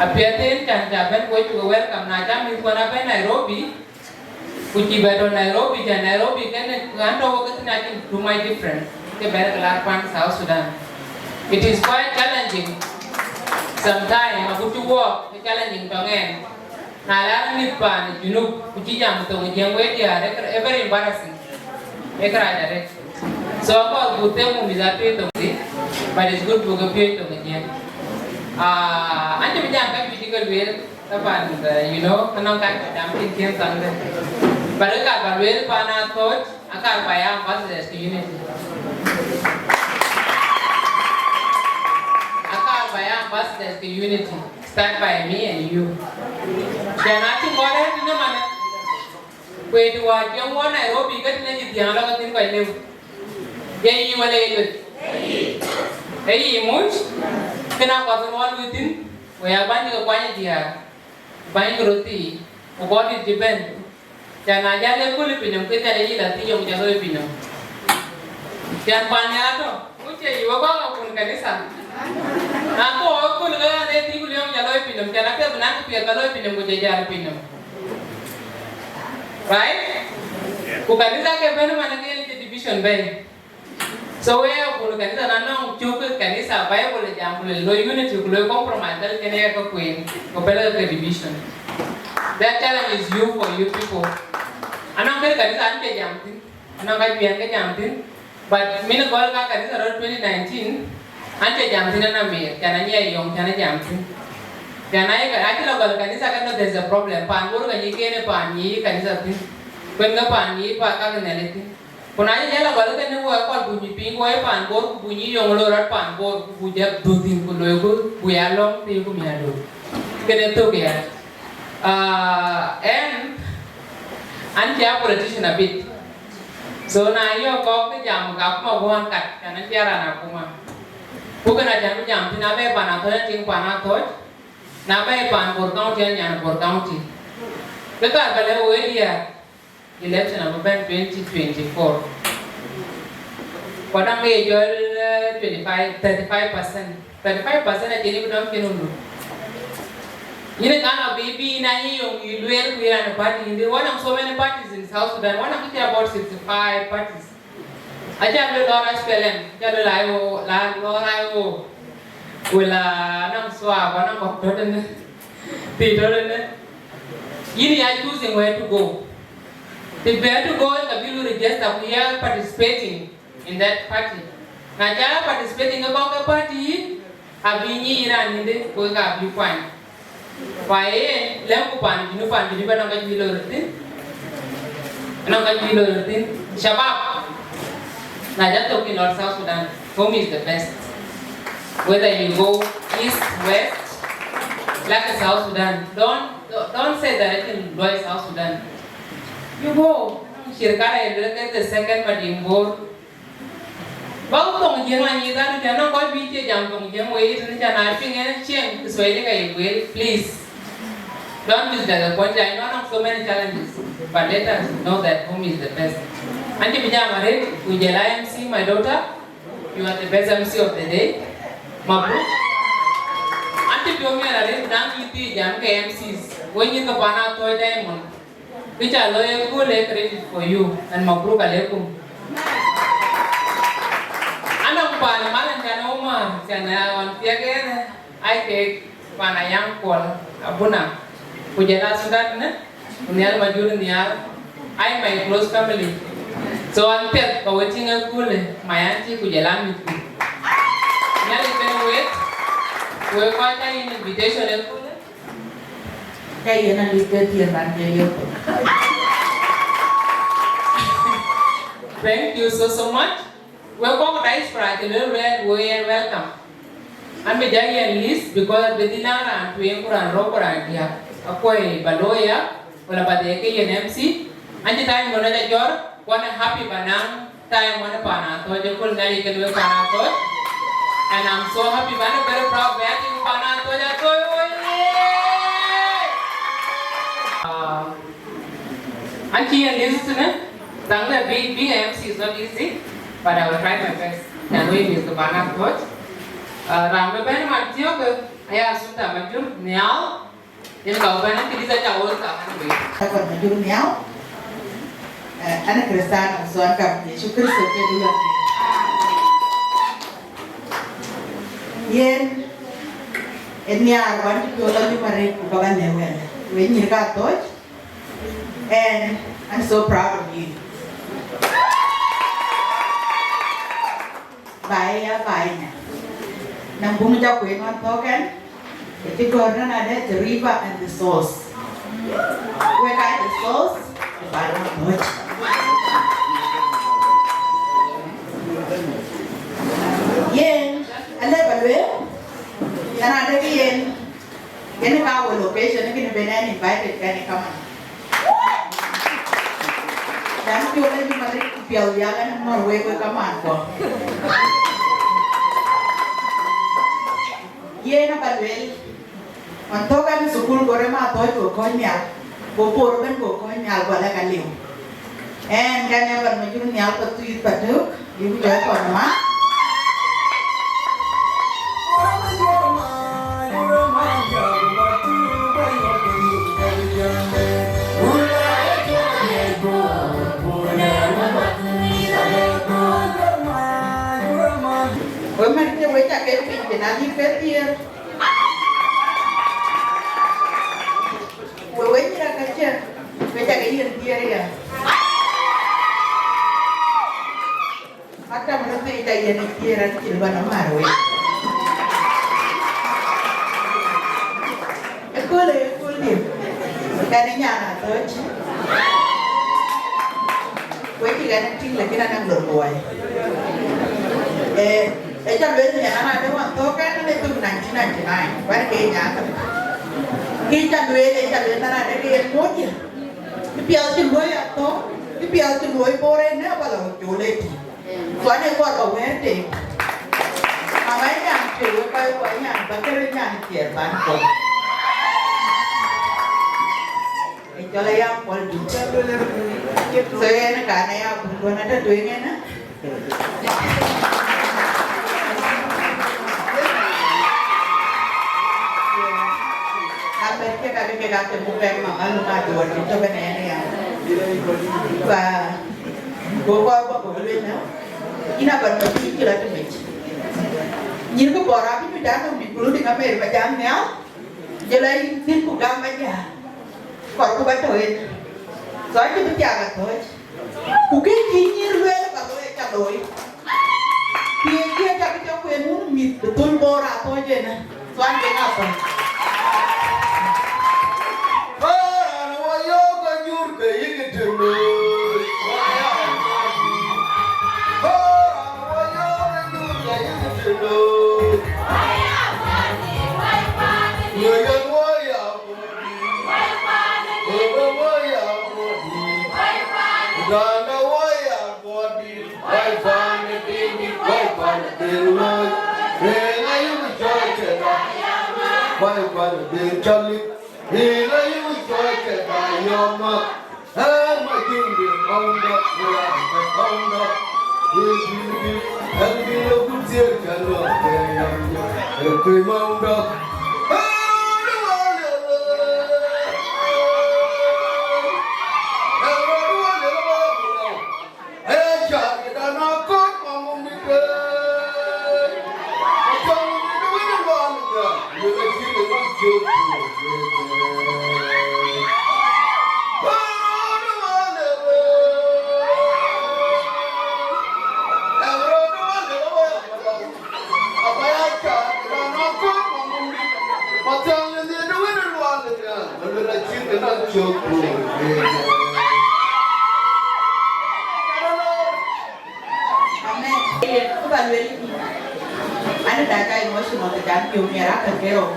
Apiɛth en can ca bɛ̈n wec ku welcome, na ca mïth kuɔn abɛ̈n Nairobi. Ku cï bɛ tɔ̈ Nairobi, ca Nairobi kënë ɣän tɔ̈ wek thïn acïn too much different. Ke bɛ̈n ke lar pan South Sudan. It is quite challenging. Sometimes, agut cï wɔɔk, ke challenging tɔ̈ ŋɛn. Na la mïth paan Junub, ku cï jam thoŋ Jiëŋ wek diäär, ë kë, ë very embarrassing. Ë kërac arëët. So, akɔɔr buk them ku mïth apiööc thoŋ thïn, but it's good buk ke piööc thoŋ Jiëŋ. Ah, an cï bï jam ka juëc cï ke lueel, taban, uh, you know, anɔŋ ka jam thïn thiëŋ thaŋde. But ë ka ba lueel paan Athɔ̈ɔ̈c, akɔɔr ba ya ambassadors ke unity. Akɔɔr ba ya ambassadors ke unity. Start by me and you. Can I think what happened in a minute? Wait, what young one Nairobi got in anything, I don't think I live. Yeah, you will live. Hey, you much? Can I got one within? We are buying a quiet here. Bäny Kirothi, ku bɔ̈ dït cï bɛ̈n. Ca na jäl ë kööl ë pinynɔm, ke Nhialic yï la thiëc yɔŋ ca looi pinynɔm. Can pan nhial atɔ̈, ku cie yï wek kɔ̈k akun kanitha. Na thou ë kööl ke ɣɛn ë thiëc ku yɔŋ ca looi pinynɔm, can akë bï naŋ kë piɛth ba looi pinynɔm ku jɔ jäl pinynɔm. Right? Ku kanitha ke bɛ̈n ëmën ke yen cï division bɛ̈n. So we akun kanitha na nɔŋ cök kanitha Bible jam ku luel looi unity ku looi compromise, bɛ̈l kën ye ke kuen, ku bɛ̈l ke division. That challenge is you for you people. Anɔŋ kë kanitha an ke jam thïn, anɔŋ ka juëc an ke jam thïn. But min gɔl ka kanitha rɔt twenty nineteen, an ke jam thïn an Amer, can anyiɛɛi yɔŋ, can jam thïn. Can ayek, acï la gɔl kanitha ka no, there's a problem. Paan Bor ka nyic kën ë paan nyic kanitha thïn. Kuen ke paan nyic pa ka ke Nhialic thïn. Ku na cï jäl agɔl kënë, wek akɔɔr buk nyuc piny, ku wek paan Bor, ku buk nyuc yɔŋ loi rɔt paan Bor, ku buk jɔ dhuk thïn, ku loi ku buk ya lɔ̈ŋ piny ku miäk döt. Kënë thök ya. Ah, ɛn, an cï a politician a bit. So na yɔ̈k kɔ̈k kë jam ka akuma guɔ an kat, can an cï a raan akuma. Ku kënë acan bï jam thïn, abɛ paan Athɔ̈ɔ̈c, an tiŋ paan Athɔ̈ɔ̈c. Na bɛ paan Bor County, an nyan Bor County. Kë kaar ba lɛ̈k wek diäär, election abï bɛ̈n twenty twenty-four. Ku anɔŋ ke ye jɔl, eh, twenty-five, thirty-five percent. Thirty-five percent acïn bï dɔm cïn wun. Yïn kan abï bï na yï yöŋ yï lueel ku yïn party yïn dï. One of so many parties in South Sudan. One of it about sixty-five parties. Aca lueel lɔr S P L M, aca lueel I O, la lɔr I O. Wala nɔŋ SWAP, wala nɔŋ kɔ̈k tɔ̈ tënë. Thii tɔ̈ tënë. Yïn ya choosing where to go. Të bɛ̈n to go, ka bï lu register ku ya participating in that party. Na ca participating ë kɔ̈k ke party yïn, abï nyic raan yïndë, ku ka bï kuany. Ku aye lɛ̈ŋku pan Junub, pan Junub anɔŋ ka juëc loi röt thïn. Anɔŋ ka juëc loi röt thïn. Shabab, na ca thök in lɔr South Sudan, home is the best. Whether you go east, west, like South Sudan, don't, don't say that I can enjoy South Sudan. You go, shirkara is the second Madiŋ Bor. Ba thoŋ Jiëŋ anyic dhadu, të nɔŋ kɔc bï cie jam thoŋ Jiëŋ wei tënë, ca na piŋ ë cieŋ Kiswahili ka ye gueel, please. Don't use that as a point. I know nɔŋ so many challenges, but let us know that home is the best. An cï bï jam arëët, ku jël a M C, my daughter, you are the best M C of the day. Mabruk. An cï bï omiɛn arëët, naŋ yï thii jam ke M Cs. Wek nyïïr ke pan Athɔ̈ɔ̈c Diamond. Kë ca looi ë kööl ë credit for you, and mabruk alaikum. Anɔŋ pan Malɛn, can Omar, can ɣɔn thiɛk yen, ai kek pan Ayaŋ Kuɔl, Abuna, ku jël a Sudan në, ku Nhial Majur Nhial, ai my close family. So an piɛth ba we tïŋ ë kööl ë, my auntie ku jël a mïthku. Nhialic ben wek, wek kɔc ca yïn invitation ë kööl ë. Ka yen a list ke thiëër raan ke yök. Thank you so, so much. We kɔc diaspora ke luel, we, we are welcome. An bï jai yen list because bï dhil naŋ raan tueŋ ku raan rou ku raan diäk. Akuɔi ba lawyer, wala ba dhie ke yen M C. An cï time mën aca jɔr, ku an happy ba naŋ time wën pan Athɔ̈ɔ̈c ëköl. Nhialic kën wek pan Athɔ̈ɔ̈c. And I'm so happy, and I'm very proud, we are in pan Athɔ̈ɔ̈c, Athɔ̈ɔ̈c, oyee! Uh, an cï yen list në, thaŋ de being, being a M C is not easy, but I will try my best. Can we miss the pan Athɔ̈ɔ̈c? Uh, raan bï bɛ̈n man thiɔ̈k, aya Sultan Majur Nhial. Yen ka bɛ̈n, an kï dït aca wol ka an wei. Ka kɔn Majur Nhial. Eh, an Kristiano, so an ka Yecu Kristo ke du lɔ. Yen, en nhiaar wan cï piɔ̈u lɔ Jumare ku ka ba lɛ̈k wɛ̈l. We nyïïr ka Athɔ̈ɔ̈c. And I'm so proud of you. Baai ya baai nya. Nɔŋ buŋ ca kueen wan thɔ̈k ɛn, ë cï gɔ̈ɔ̈r nɔn adɛ the river and the source. Wek aa the source, the baai wan thɔ̈ɔ̈c. Yen, alë ba lueel, nɔn adɛ kë yen, yen ka wä location, kën ben ɛn invited kɛn ë kaman. Dan piɔ̈u la Jumare ku piɔ̈u ya la nɔn wek wek kaman kɔ. Yen aba lueel, ɣɔn thök ɛn thukul go rem Athɔ̈ɔ̈c go kɔ̈ɔ̈c nhial, go por ëbɛ̈n go kɔ̈ɔ̈c nhial, go lɛ̈k aliu. Ɛn kɛn ë ban Majur Nhial Pathuyith Patök, bï ku jɔ thɔn man. We mɛ̈t ke we ca ke piny piny adï ke thiëër. We we nyira ka cɛ, we ca ke yen thiëër ya. Maktam röt piny ca yen thiëër an cï lɔ na mar we. Ëköölë, ëkööl dië, kɛn ë nyan Athɔ̈ɔ̈c. Wek cï ɣɛn ë tïŋ, lakin anɔŋ lon luɔi. Eh, ë ca lueel nhial an, ade wan thɔ̈k ɛn, ade thök nineteen ninety-nine, wɛ̈t ke nyan thok. Kë ca lueel, ë ca lueel an, ade ke yen moc dië. Kë piɛth cï luɔi Athɔ̈ɔ̈c, kë piɛth cï luɔi Bor ënë, aba la wek col ë tïŋ. Kuan ë kɔɔr ba wɛ̈ɛ̈r tei. Mama ë nyan tei wek kɔc kuɔ nyan ba kërë nyan kiɛɛr ban kɔc. Ë cɔl aya Kuɔl Dut. So yen ë kan aya buk duɔ̈n atɔ̈ tueŋ ënë. Kek ake kek ake muk kɛn mama luk aduɔ̈ɔ̈r cï tök ënɛn aya. Ba go kɔɔr bɔ̈ bɔ̈ lueel na, yïn abä tɔ̈ cï cï rɔt tëmec. Nyïïr kë bɔ̈ rap yïn dan nɔm dït ku röt ë ŋa mɛɛr ba jam nhial, jɔl a yïn thïn ku gam ba jam, kɔɔr ku ba tɔ̈ en. So acï bï thiaak athööc. Ku kë cï nyïïr lueel ka looi, aca looi. Piëëc cï aca bï cɔk kueen wun mïth bï thöl Bor athööc ënë, thuan de ŋa thöl. Raan wä yɔ̈ɔ̈k ke jur ke yïk të looi. Raan wä yɔ̈ɔ̈k ke jur ke yïk të looi. Yöök wä ya. Amen. Ee, kë ba lueel, an, da ca emotional, da ca piɔ̈u miɛt akäl kerou.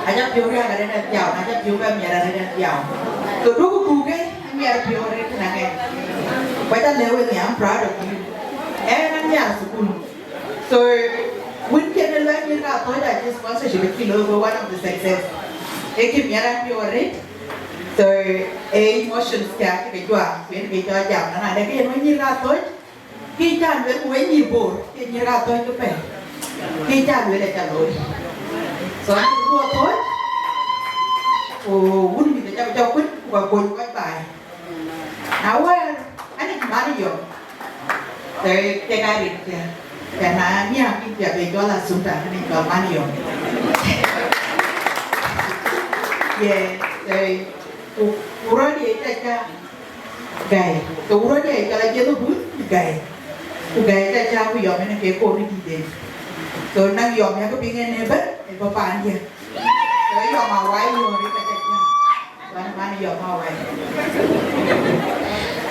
Aca piɔ̈u riääk arëët ë dhiau, na ca piɔ̈u bɛ miɛt arëët ë dhiau. So, duku kuke, miɛt piɔ̈u arëët tënë ŋɛk. Ku aca lɛ̈k wek, I'm proud of you. Ɛn, an, nhiar thukul. So, wën cïn ë lɔ nyïïr ka thɔ̈ɔ̈c, acï sponsorship cï looi, ku one of the success. Ee kë miɛt an piɔ̈u arëët. So, ee emotions ka cï ke juak, ku yen ke cɔl jam, na, na de ke yen wën nyïïr ka thɔ̈ɔ̈c, kë ca lueel ku wek nyïïr Bor, ke nyïïr ka thɔ̈ɔ̈c ke pɛ̈i. Kë ca lueel aca looi. So, an cï duɔ thɔ̈ɔ̈c, ku wun mïth aca bï cɔk kuën, ku ka kony kɔc baai. Na wɛ̈ɛ̈r, an, ë man yɔm, ke, ke ka rin kiɛ̈. Ke na niäk kï kiɛ̈ be cɔl Assumpta, ke cɔl man yɔm. Ye, ke, ku, ku rɔt ye ca ca gäi. Ke ku rɔt ye cɔl ajiëth bun gäi. Ku gäi ca ca ku yɔm ënë ke kony dïïtden. So, na yɔm ya ke piŋ ënë ëbɛ̈n, ë bɔ̈ paandiɛ̈. Ke yɔm awai yɔ̈ɔ̈r ë ka ca ca. Wan man yɔm awai.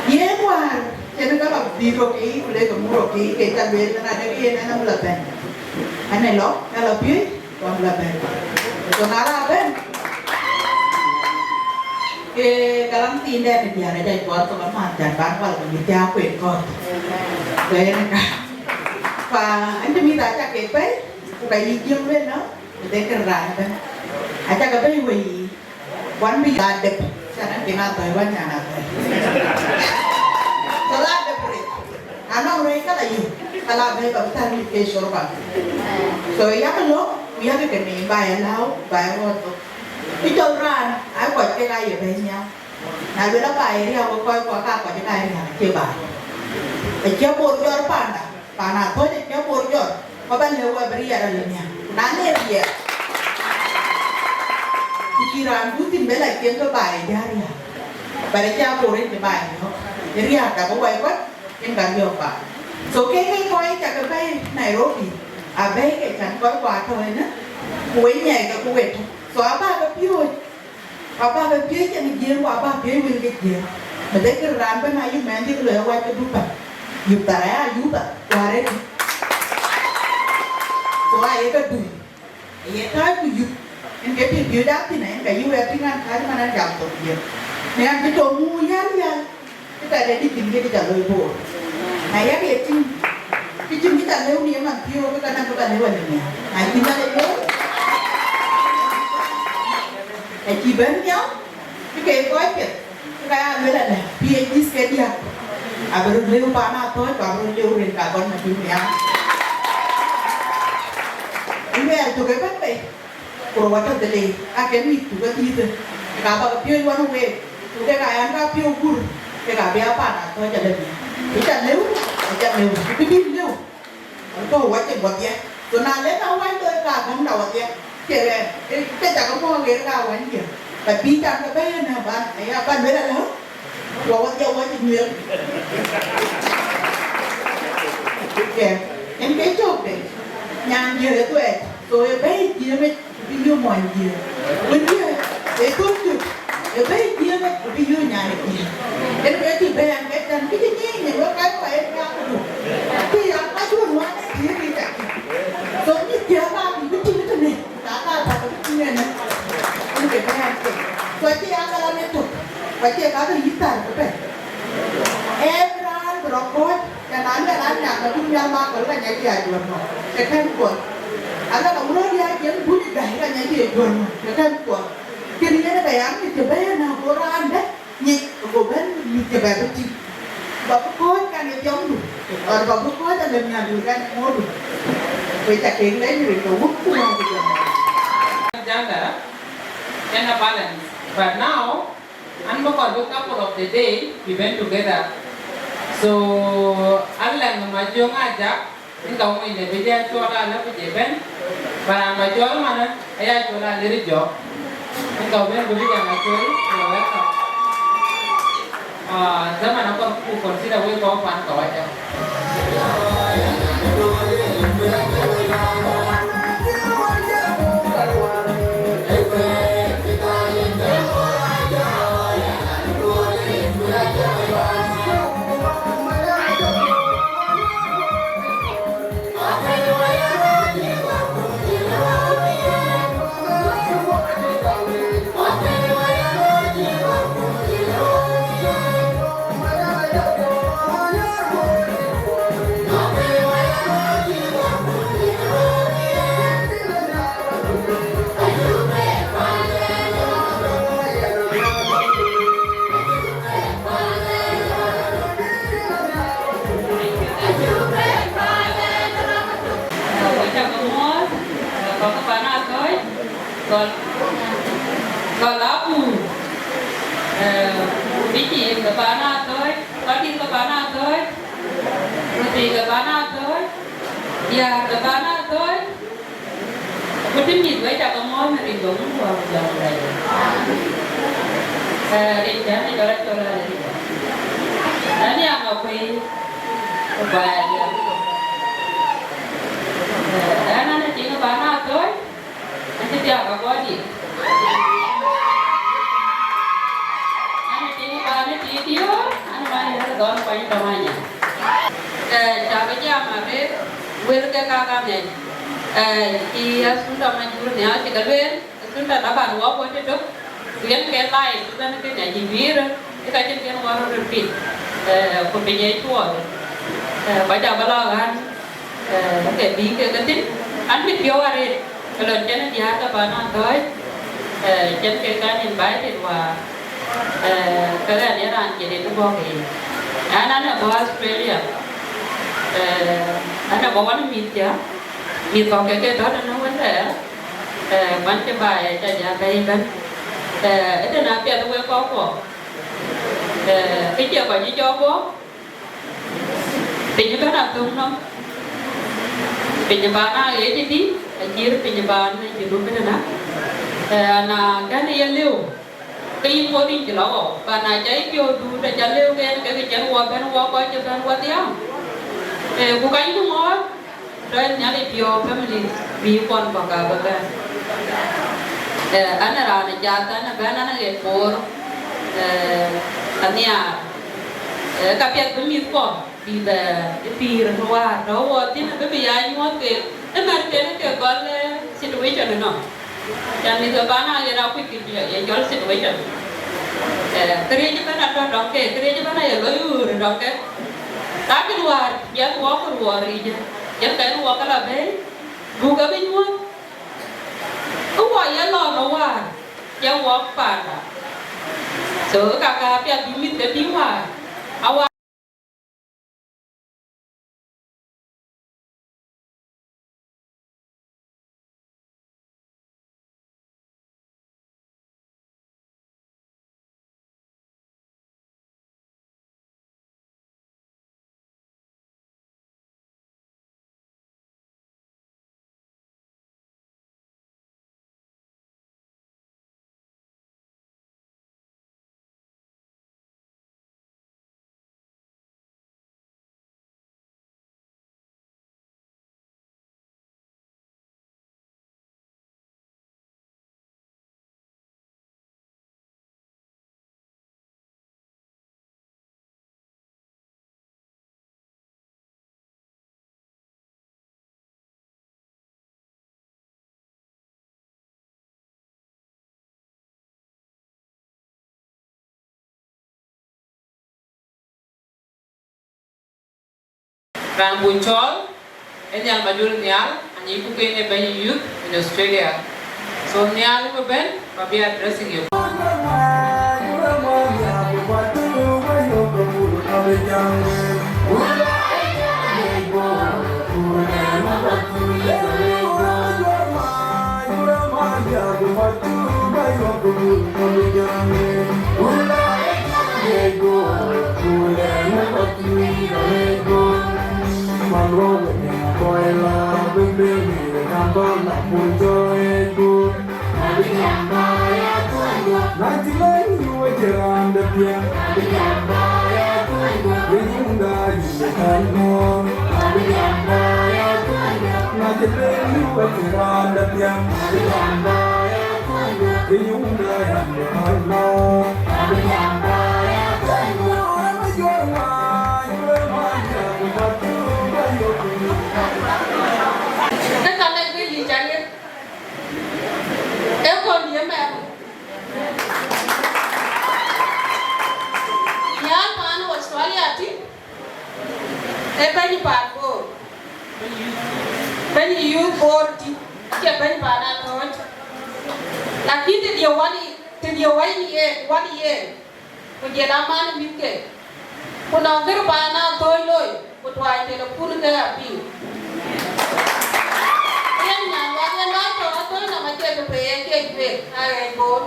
Yen wäär, cïn ka lɔ bï röt ke, ku le ke muk röt ke, ke ca lueel, na de ke yen an, abï lɔ bɛ̈n. An, ë lɔ, ka lɔ piööc, ku abï lɔ bɛ̈n. So na la bɛ̈n, ke galam thiin dɛn ë diäär ë ca cuɔt thok amäth, can ban wal ku bï thiaak kueen kɔ̈th. So yen ka. Fa, an cï mïth aca kek bɛ̈i, ku ka yï jiëëm lueel nɔm, ku dhek kën raan ëbɛ̈n. Aca ke bɛ̈i wei yiic. Wan bï la dep, can an piŋ athɔ̈i, wan nyan athɔ̈i. Ke la dep rec. Anɔŋ rec ka la yök, ka la bɛ̈i ba bï thäl mit ke shorba. So yak lɔ, ku yak ke nim ba ye lääu, ba ye ɣɔ̈ɔ̈th thok. Kë cɔl raan, aa kɔc kek aa ye bɛ̈i nhial. Na luel aba ye riääk, wek kɔc kua ka kɔc ka ye riääk, acie ba. Acie Bor jɔt panda. Pan athöc acie Bor jɔt, ku ba lëu wek bï riɛl alë nhial. Ku na le riɛl, ku cï raan dun thïn bï la cieŋ ke ba ye jäl riääk. But acie Bor yen cï ba ye yök. Ë riääk da bï wɛc kuat, yen ka riɔ̈ɔ̈k ba. So ke ke kɔc ca ke bɛ̈i Nairobi, abɛ̈i ke can kɔc kua tɔ̈ ënë, ku wek nyiɛckë ku wek tɔ̈. So aba ke piööc. Ku aba ke piööc ë jiëër, ku aba piööc wël ke jiëër. Meth ee kën raan bɛ̈n ayï mɛnhdiɛ̈ ke lɔ ye wac ke dupäl. Yup thar aya yup thar, ku arëëtdï. Ku aye ke dui. Aye tääc ku yup. Yen ke piööc piööc aa thïn, yen ka yï wɛ̈ɛ̈t tïŋ an, kääc man an, jam thok jiëër. Në an, cï thok muk yäl yäl. Kë ka de dï cïn kë dï ca looi Bor. Na yak ye tïŋ, kë cïn kë ca lëu në ye man piɔ̈u, kë ka näk kë ka lëu alë nhial. Na cïn ka lëu, acï bɛ̈n nhial, kë ke kɔc piɛth, kë ka ya luel alë, PhDs ke diäk, abï röt lëu pan athöc, ku abï röt lëu rin ka gɔl Madït nhial. Ë luɛɛl tök ëbɛ̈n bei. Ku rou atɔ̈ dhëlei, aa ke mïth ku ke dhiëthë. Ka bä ke piööc wan week, ku kek aa yɛn ka piööc gur, kek abï a paan a thɔ̈c alë bï. Ë ca lëu, ë ca lëu, ku bï dït lëu. Ëtö wacin wadhie. So na le ka wany loi ka gäm na wadhie. Ke ke ke cak mɔ wer ka wany dië. Ka bï cak ke bɛ̈ɛ̈i në ban, aya ban luel alë. Wa wadhie wacin miel. Ke en ke cök de. Nyan dië ë thuɛɛc. So ë bɛ̈ɛ̈i dië mec. Bï yök mɔny jiëë. Wën dië, ë thöl tök, ë bɛ̈ɛ̈i jiëë, bï yök nyan ë jiëë. Yen ke cï bɛ̈ɛ̈i an, ke tɛ̈n, bï cï nyiëëny në wek kac kɔc ë piaak këdu. Cï ya ka cuön wään ë jiëë bï tak. So mïth jiëë ka bï bï tïŋ tënë, ka ka bä bï tïŋ ënë. Wën ke bɛ̈ɛ̈i an, ke. So cï ya ka la në tök, ku acie ka ke yïth thar ëbɛ̈n. Ee raan bï rɔt kɔ̈ɔ̈c, ke na luel an, nyan ë bï mial makɔl, ka nyac ya juɔ̈r mɔ, ke kɛ̈n kuɔth. Ala ka wurɔ ya jël buni gäi, ka nyac ya juɔ̈r mɔ, ke kɛ̈n kuɔth. Kën yen ë bɛ ya mïth cï bɛ̈ɛ̈i na go raan dɛ̈ nyic, go bɛ̈n mïth cï bɛ bï tïŋ. Ba bï kɔ̈ɔ̈c kan ë jɔŋdu, or ba bï kɔ̈ɔ̈c alë miäkdu kan ë ŋootdu. Wek ca kek lɛc rin ke wut ku wääc ë jɔŋdu. Agenda, can a balance. But now, an bä kɔt bï couple of the day bï bɛn together. So alɛŋ ma jöŋ a jak, in ka wony de bï jɛ cuɔl a lëu bï jɛ bɛn. Ba raan ba cuɔl manë aya cuɔl a lir jɔk. In ka bɛn bï jɛ ma cuɔl, you're welcome. Ah, zaman akɔr ku consider wek kɔk pan ka waja. Wek cä ke muɔ̈ɔ̈th, kɔc ke pan Athɔ̈ɔ̈c, gɔl, gɔl abur, eh, ku bï cïï ke pan Athɔ̈ɔ̈c, kɔc dït ke pan Athɔ̈ɔ̈c, ku thii ke pan Athɔ̈ɔ̈c, diäär ke pan Athɔ̈ɔ̈c, ku të mïth wek cä ke muɔ̈ɔ̈th në rin ke Wun ku Wät ku Jɔŋdït Lajik. Eh, rin cän ë jɔl acɔl Aleria. Ɣɛn ya ŋa kuëi, ku ba ya diäk. Eh, ɣɛn an, ë tiŋ ë pan Athɔ̈ɔ̈c, an cï thiaak abɔ̈ dït. An ë tiŋ ë pan ë tiit diöör, an man ë rɔt dhɔn kuany tɔŋ anya. Eh, cä bï jam arëët, wël ke ka ka ŋɛc. Eh, cï Asunta Majur nhiaar cï ke lueel, Asunta taban wɔ kuɔ̈t ëtök, ku yen ke live ëbɛ̈n kënë acï bï röt, ë ka cïn kën wɔ röt repeat, eh, ku piny ë cuɔɔr. Eh, kɔc abï lɔ ɣän, eh, ke bï kek ke thïn, an mit piɔ̈u arëët, ke lon cïn diäär ke pan Athɔ̈ɔ̈c, eh, cïn kek kan invited wäär, eh, ke ɣɛn ye raan cï rin bɔ̈ ke yic. An, an ë bɔ̈ Australia, eh, an ë bɔ̈ wan mïth cä, mïth kɔ̈k ke ke tɔ̈ tënë wën thɛɛr, eh, man cï baai ë cä jal bɛ̈i ëbɛ̈n. Eh, ë tënë apiɛth wek kɔckuɔ, eh, kë cie kɔc cï cɔk guɔ, piny ëbɛ̈n athöŋ nɔm, piny ë paan aɣeec ëdï, acït piny ë paan ë Junub ëtënë. Eh, na kɛ̈n ye lëu, ke yïn ŋoot yïn cï lɔ ɣɔ̈u, ba na ca yï piɔ̈u duut, aca lëu ke yen kek cïn wɔ bɛ̈n wɔ kɔc cï bɛ̈n wɔ dhiau. Eh, ku ka yïn ŋɔ̈ɔ̈th, tɔ yïn Nhialic piɔ̈u family bï kuɔn kɔ̈k abï bɛ̈n. Eh, an ë raan ë cath, an ë bɛ̈n, an ë ɣet boor, eh, anhiaar. Eh, ka piɛth bï mïth kuɔ bï bɛ ë pïïr ë wäär tɔ̈ wɔ thïn, bï bï ya nyuɔ̈th ke ëmɛn kën ke gɔl, eh, situation ënɔm. Can mïth ke pan aɣeer akuc kë ye jɔl situation. Eh, këriëëc ëbɛ̈n atɔ̈ tɔŋ ke, këriëëc ëbɛ̈n aye looi ɣöör tɔŋ ke. Lakin wäär, jiɛth wɔ ku ruɔɔr yic, jiɛth kɛn wɔ ke la bɛ̈ɛ̈i, buk abï nyuɔ̈th. Ku wɔ ye lɔ në wäär, jiɛth wɔ paanda. So, ka ka piath bï mïth ke tïŋ wäär, awä Raan buk cɔɔl, ee Nhial Majur Nhial, anyicku ke yen ee bɛ̈ny youth in Australia. So Nhial ë bï bɛ̈n, ku abï addressing you. Ke ka lɛc bï yic aye, ee kɔn ye mɛɛr. Nhial paan Australia tï, ee bɛ̈ny paan Bor. Bɛ̈ny youth Bor tï, acie bɛ̈ny paan Athööc. Lakin tëdiɛ̈ wan, tëdiɛ̈ wan yen, wan yen, ku jɔl a man ë mïthke, ku nɔŋ kë paan Athööc looi, ku tuany tëde kun ke apiŋ. Yen nyan wak yen lɔ tɔ̈ Athööc nɔm acie kë pei, acie juëc, aa ɣɛc Bor.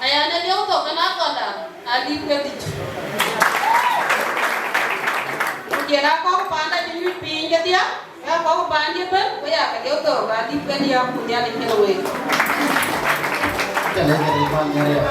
Aya në lieu thok kën akɔnda, alip ke dhïc. Ku jɔl a kɔ̈k paanda cï nyuc piny kedhie, ya kɔ̈k paandï ëbën, ku ya ke lieu thok, alip ke diäk, ku Nhialic kenë week. Ca lɛc ke ril man ŋɛ̈r ya.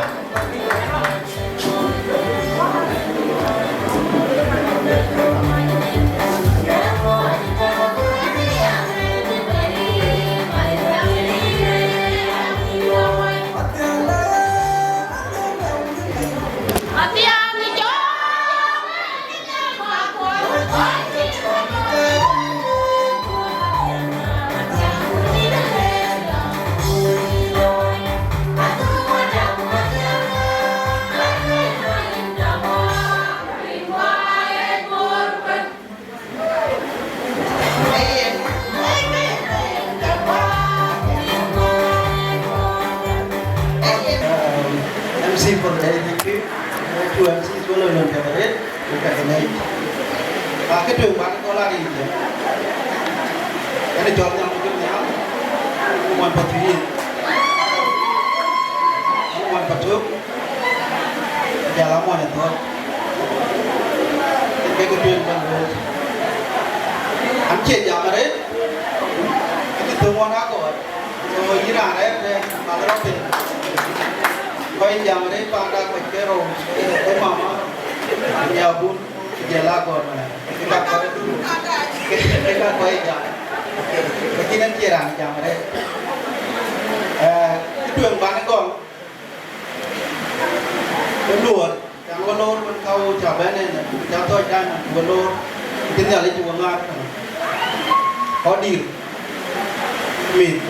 M C for the day, thank you. Two M Cs wala lon ka red, ka ka nai. Ba ke tu ba ko la ri je. Ene jol nyam ko nyam. Ko man patri. Ko man patri. Jal a muɔny Athööc. Ke ke tueŋ bɛ̈n lueel. An cie jam arëët, acï thöŋ ɣɔn akɔɔr. So yïn raan rɛ̈ɛ̈r tɛ̈n, bäk rɔt piny. Kɔc jam arëët paanda kɔc ke rou, ke mama, ya bun, jɔl a gɔl man. Ke ka kɔc, ke ka kɔc jam. Lakin an cie raan jam arëët. Eh, kë tueŋ bän gɔl, Ë luɔɔr, can wä loor wën ka wo ca bɛ̈n en, ca Athööc Diamond wä loor, cï Nhialic wä ŋaar kënë. Kɔc dïïr, mïth,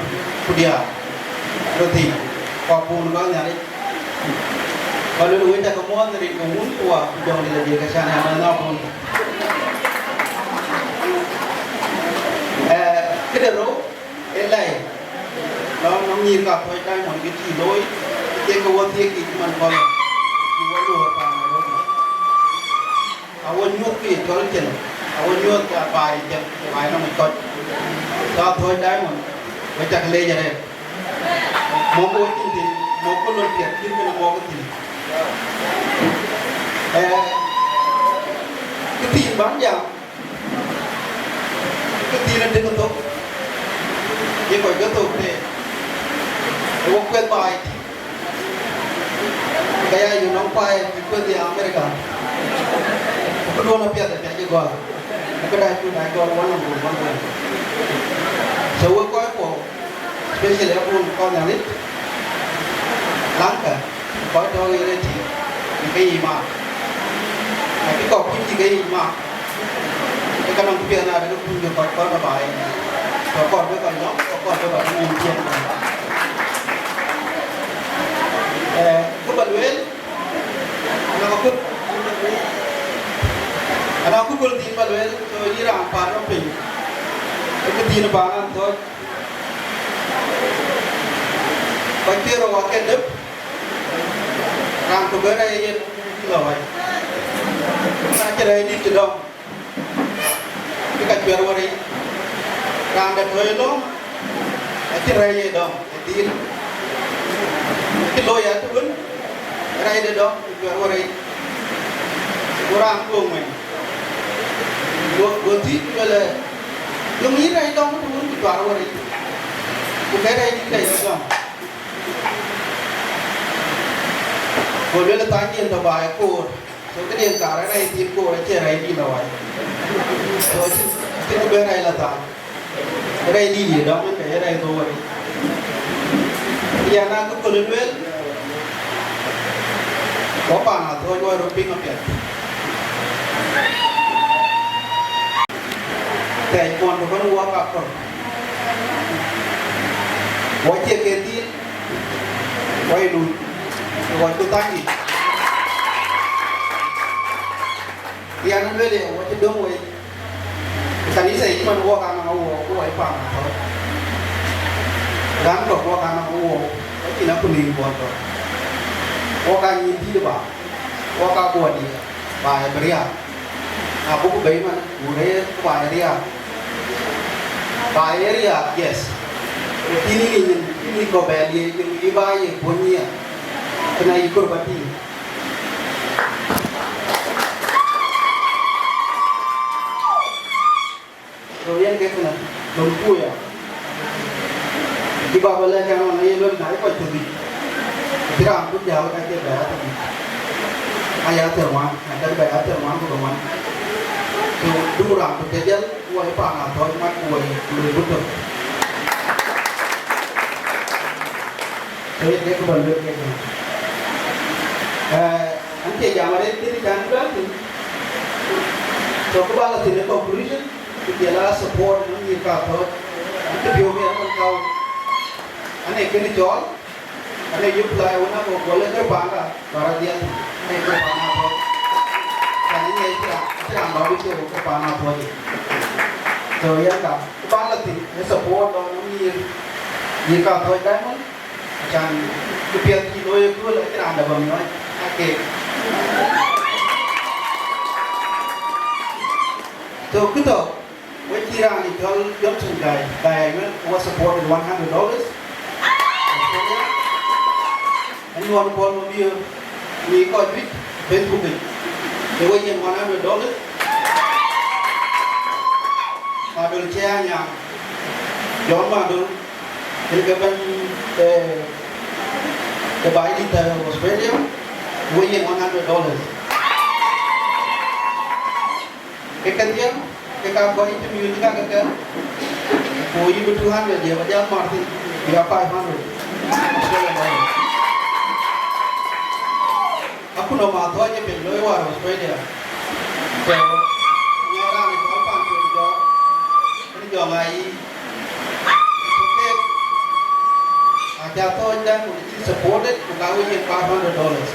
ku diäär, röt thii, ku abun bä Nhialic. Ka luel wec, cä ke muɔ̈ɔ̈th rin ke Wun ku Wä ku Jɔŋdït Lajik, ka can ya mɛnh abun. Eh, këde rou, Ë lɛ̈i, lɔn nɔŋ nyïïr ka Athööc Diamond kë cï looi, thiek ke wä thiek yic man kɔn, cï wä luöör paan Nairobi. Awä nyuɔ̈th kë ye cɔl cin, awä nyuɔ̈th ka baai cin, baai nɔm kɔc. Ka Athööc Diamond, wek cak leec arëët. Mɔ̈k wä cin thïn, mɔ̈k wä lon piɛth cït kën mɔ̈k thïn. Ee, kë thiin bän jam, Kë thiin adï ke thök, ye kɔc ke thök tëë, ë wok kueth baai tï, ke ya yök nɔm kuai bï kueth ya America. Ku këduɔ̈n apiɛth apiɛth cï gɔl, ku këda cuk aa gɔl wän nɔm ku wän wën. So wek kɔc kuɔ, especially abun kɔc Nhialic, Lanka, kɔc tɔ̈ yen ë tïŋ, ke yic mak. Acï kɔk kuc cï ke yic mak. Ke ka nɔm kupiɛth na de ke kuc ke kɔc kɔn ke baai. Kɔc kɔn ke kɔc nɔm, kɔc kɔn ke kɔc nyin ciɛɛŋ. Eh, kë ba lueel, na ka kut, Yïn paan Athɔ̈ɔ̈c, kɔc cï rɔt wak ke dep, raan ku bɛ̈n rɛ̈ɛ̈c yen lɔ wai. Na cï rɛ̈ɛ̈c dït cï dɔm, cï ka cuɛ̈r wär yic. Raan de tɔ̈ ë löŋ, acï rɛ̈ɛ̈c ye dɔm ë dhil. Cï looi ya të wën, rɛ̈ɛ̈c de dɔm, ku cuɛ̈r wär yic. Ku raan ku ŋuɛ̈ny. Go, go thiëc ku lueel, "Yöŋ yïn rɛ̈ɛ̈c dɔm të wën ku cuɛ̈r wär yic, ku ke rɛ̈ɛ̈c dït rɛ̈ɛ̈c dɔm?" Go lueel, "Thanydiɛ̈n tɔ̈ baai koor, so këdiɛ̈n kaar rɛ̈ɛ̈c thïn koor, acie rɛ̈ɛ̈c dït lɔ wai." So acï, acï kë bɛ̈n rɛ̈ɛ̈c lɔ thany. Rɛ̈ɛ̈c dït ye dɔm ënë ke ye rɛ̈ɛ̈c dhou wär yic. Yɛn aa kë kööl lueel, wɔ paan Athɔ̈ɔ̈c wɔ röt piŋ apiɛth. Thɛɛc kuɔn tɔ̈ kën wɔ ka kɔ̈k. Wɔ cie ke dhil, wɔ ye luui, wɔ cu thany yic. Yɛn lueel ye, wɔ cï döŋ wei. Kanitha yic man wɔ ka nɔŋ awuɔɔu, ku wɔ ye paan Athɔ̈ɔ̈c. Raan kɔ̈k wɔ ka nɔŋ awuɔɔu, wɔ cïn akutnhïïm kuɔn tɔ̈. Wɔ ka nyïn dït ba, wɔ ka guɔ diɛɛr, ba ye bï riääk. Na buk bei man, ku rëër ku ba ye riääk. Ba ye riääk, yes. Ku cïn yïn nyin, cïn yïn kɔ̈u bɛ liec, yïn yï ba ye kuɔny nhiɛɛr. Kënë ayï kɔɔr ba tïŋ. So yen ke kënë, lon ku ya. Cï baba lɛ̈k ɛn ɣɔn, aye lueel na ye kɔc tök yic, acï raan ku jäl ka cie bɛ ya tök yic. Aya thiër ŋuan, na cak bɛ ya thiër ŋuan ku dhoŋuan. So duk raan ku ke jäl, ku wɔ ye paan Athɔ̈ɔ̈c mat, ku wɔ ye ku luel ku tök. So yen ke kë ba lueel ke kënë. Eh, an cie jam arëët kënë cän bɛ̈n thïn. So kë ba lɔ thïn ë conclusion, ku jɔl a support nɔŋ nyïïr ka Athɔ̈ɔ̈c. An cï piɔ̈u ke an man kau. An ee kënë cɔɔl, an ee yï pla wën a kɔ̈k gɔl ë kër panda, ba rɔt dhiɛl thïn. An ee kër panda Athɔ̈ɔ̈c. Cän ë ŋiɛc cï raan, cï raan lɔ bï cï kër panda Athɔ̈ɔ̈c. So yen ka, kë ba lɔ thïn ë support lɔ nɔŋ nyïïr, nyïïr ka Athɔ̈ɔ̈c Diamond. Acan, kë piɛth cï looi ë kööl acï raan dap bä miɔɔc, ake. So, kë tɔ̈, we cï raan ë cɔl Johnson Gai, Gai Ayuel, was supported one hundred dollars. Anyuɔɔn Paul Mabior, mi kɔc juëc, Facebook yic, ke we yen one hundred dollars. Madol Cie Anyaŋ, John Madol, yen ke bɛ̈ny, eh, ke baai dït tɔ̈ Australia, we yen one hundred dollars. Ke kedhie, ke ka kɔc cï music ka ke kɛ̈l, ku yï bï two hundred ye ba jal mar thïn, bï a five hundred Australian dollars. Akutnhom Athɔ̈ɔ̈c ë piŋ looi wäär Australia. So, ŋɛk raan ë cɔl Pan Col Jɔk, ënë jɔ ŋa yï. So kek, aca Athɔ̈ɔ̈c Diamond cï supported, ku ka we yen five hundred dollars.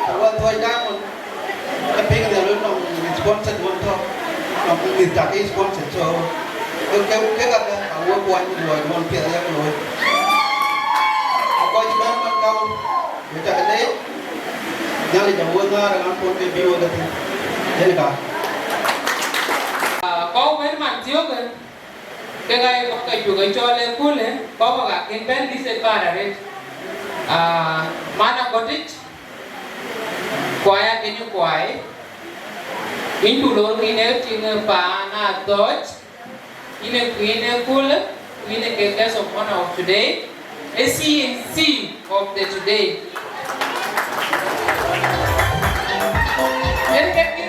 So, we Athɔ̈ɔ̈c Diamond, ë piŋ de lɔ nɔŋ sponsored wën tɔ̈, nɔŋ mïth tak ke sponsored, so, ke, ke, ke ka ke, a we kuany luɔi duɔn piɛth yak looi. Akɔc bɛ̈n man kau, we tak leec, Nhialic a we ŋaar ë ɣän puɔ̈n ke bï we ke thïn. Yen ka. Ah, kɔ̈u bɛ̈n man thiökë, kek aa ye kɔc ka cuk ë cɔl ë kulë, kɔ̈k ka kën bɛ̈n dït ë kaar arëët. Ah, man Agɔtic, Kuai akënë Kuai, yïn ku lor kïn ë tiŋ ë paan Athɔ̈ɔ̈c, yïn ë kuïn ë kulë, ku yïn ë ke guest of honor of today, ë C N C of the today. Yen ke kï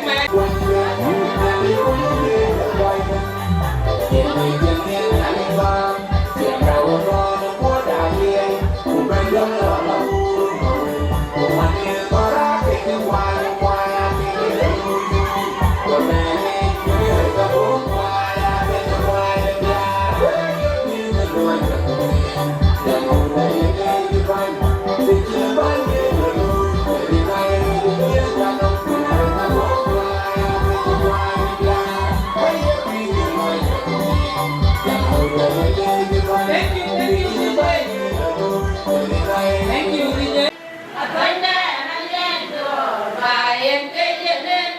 Thank you, thank you, D J. Thank you, D J. Atɔ̈nyda ɛn aliɛɛn tɔ̈ ba yen ke yen en,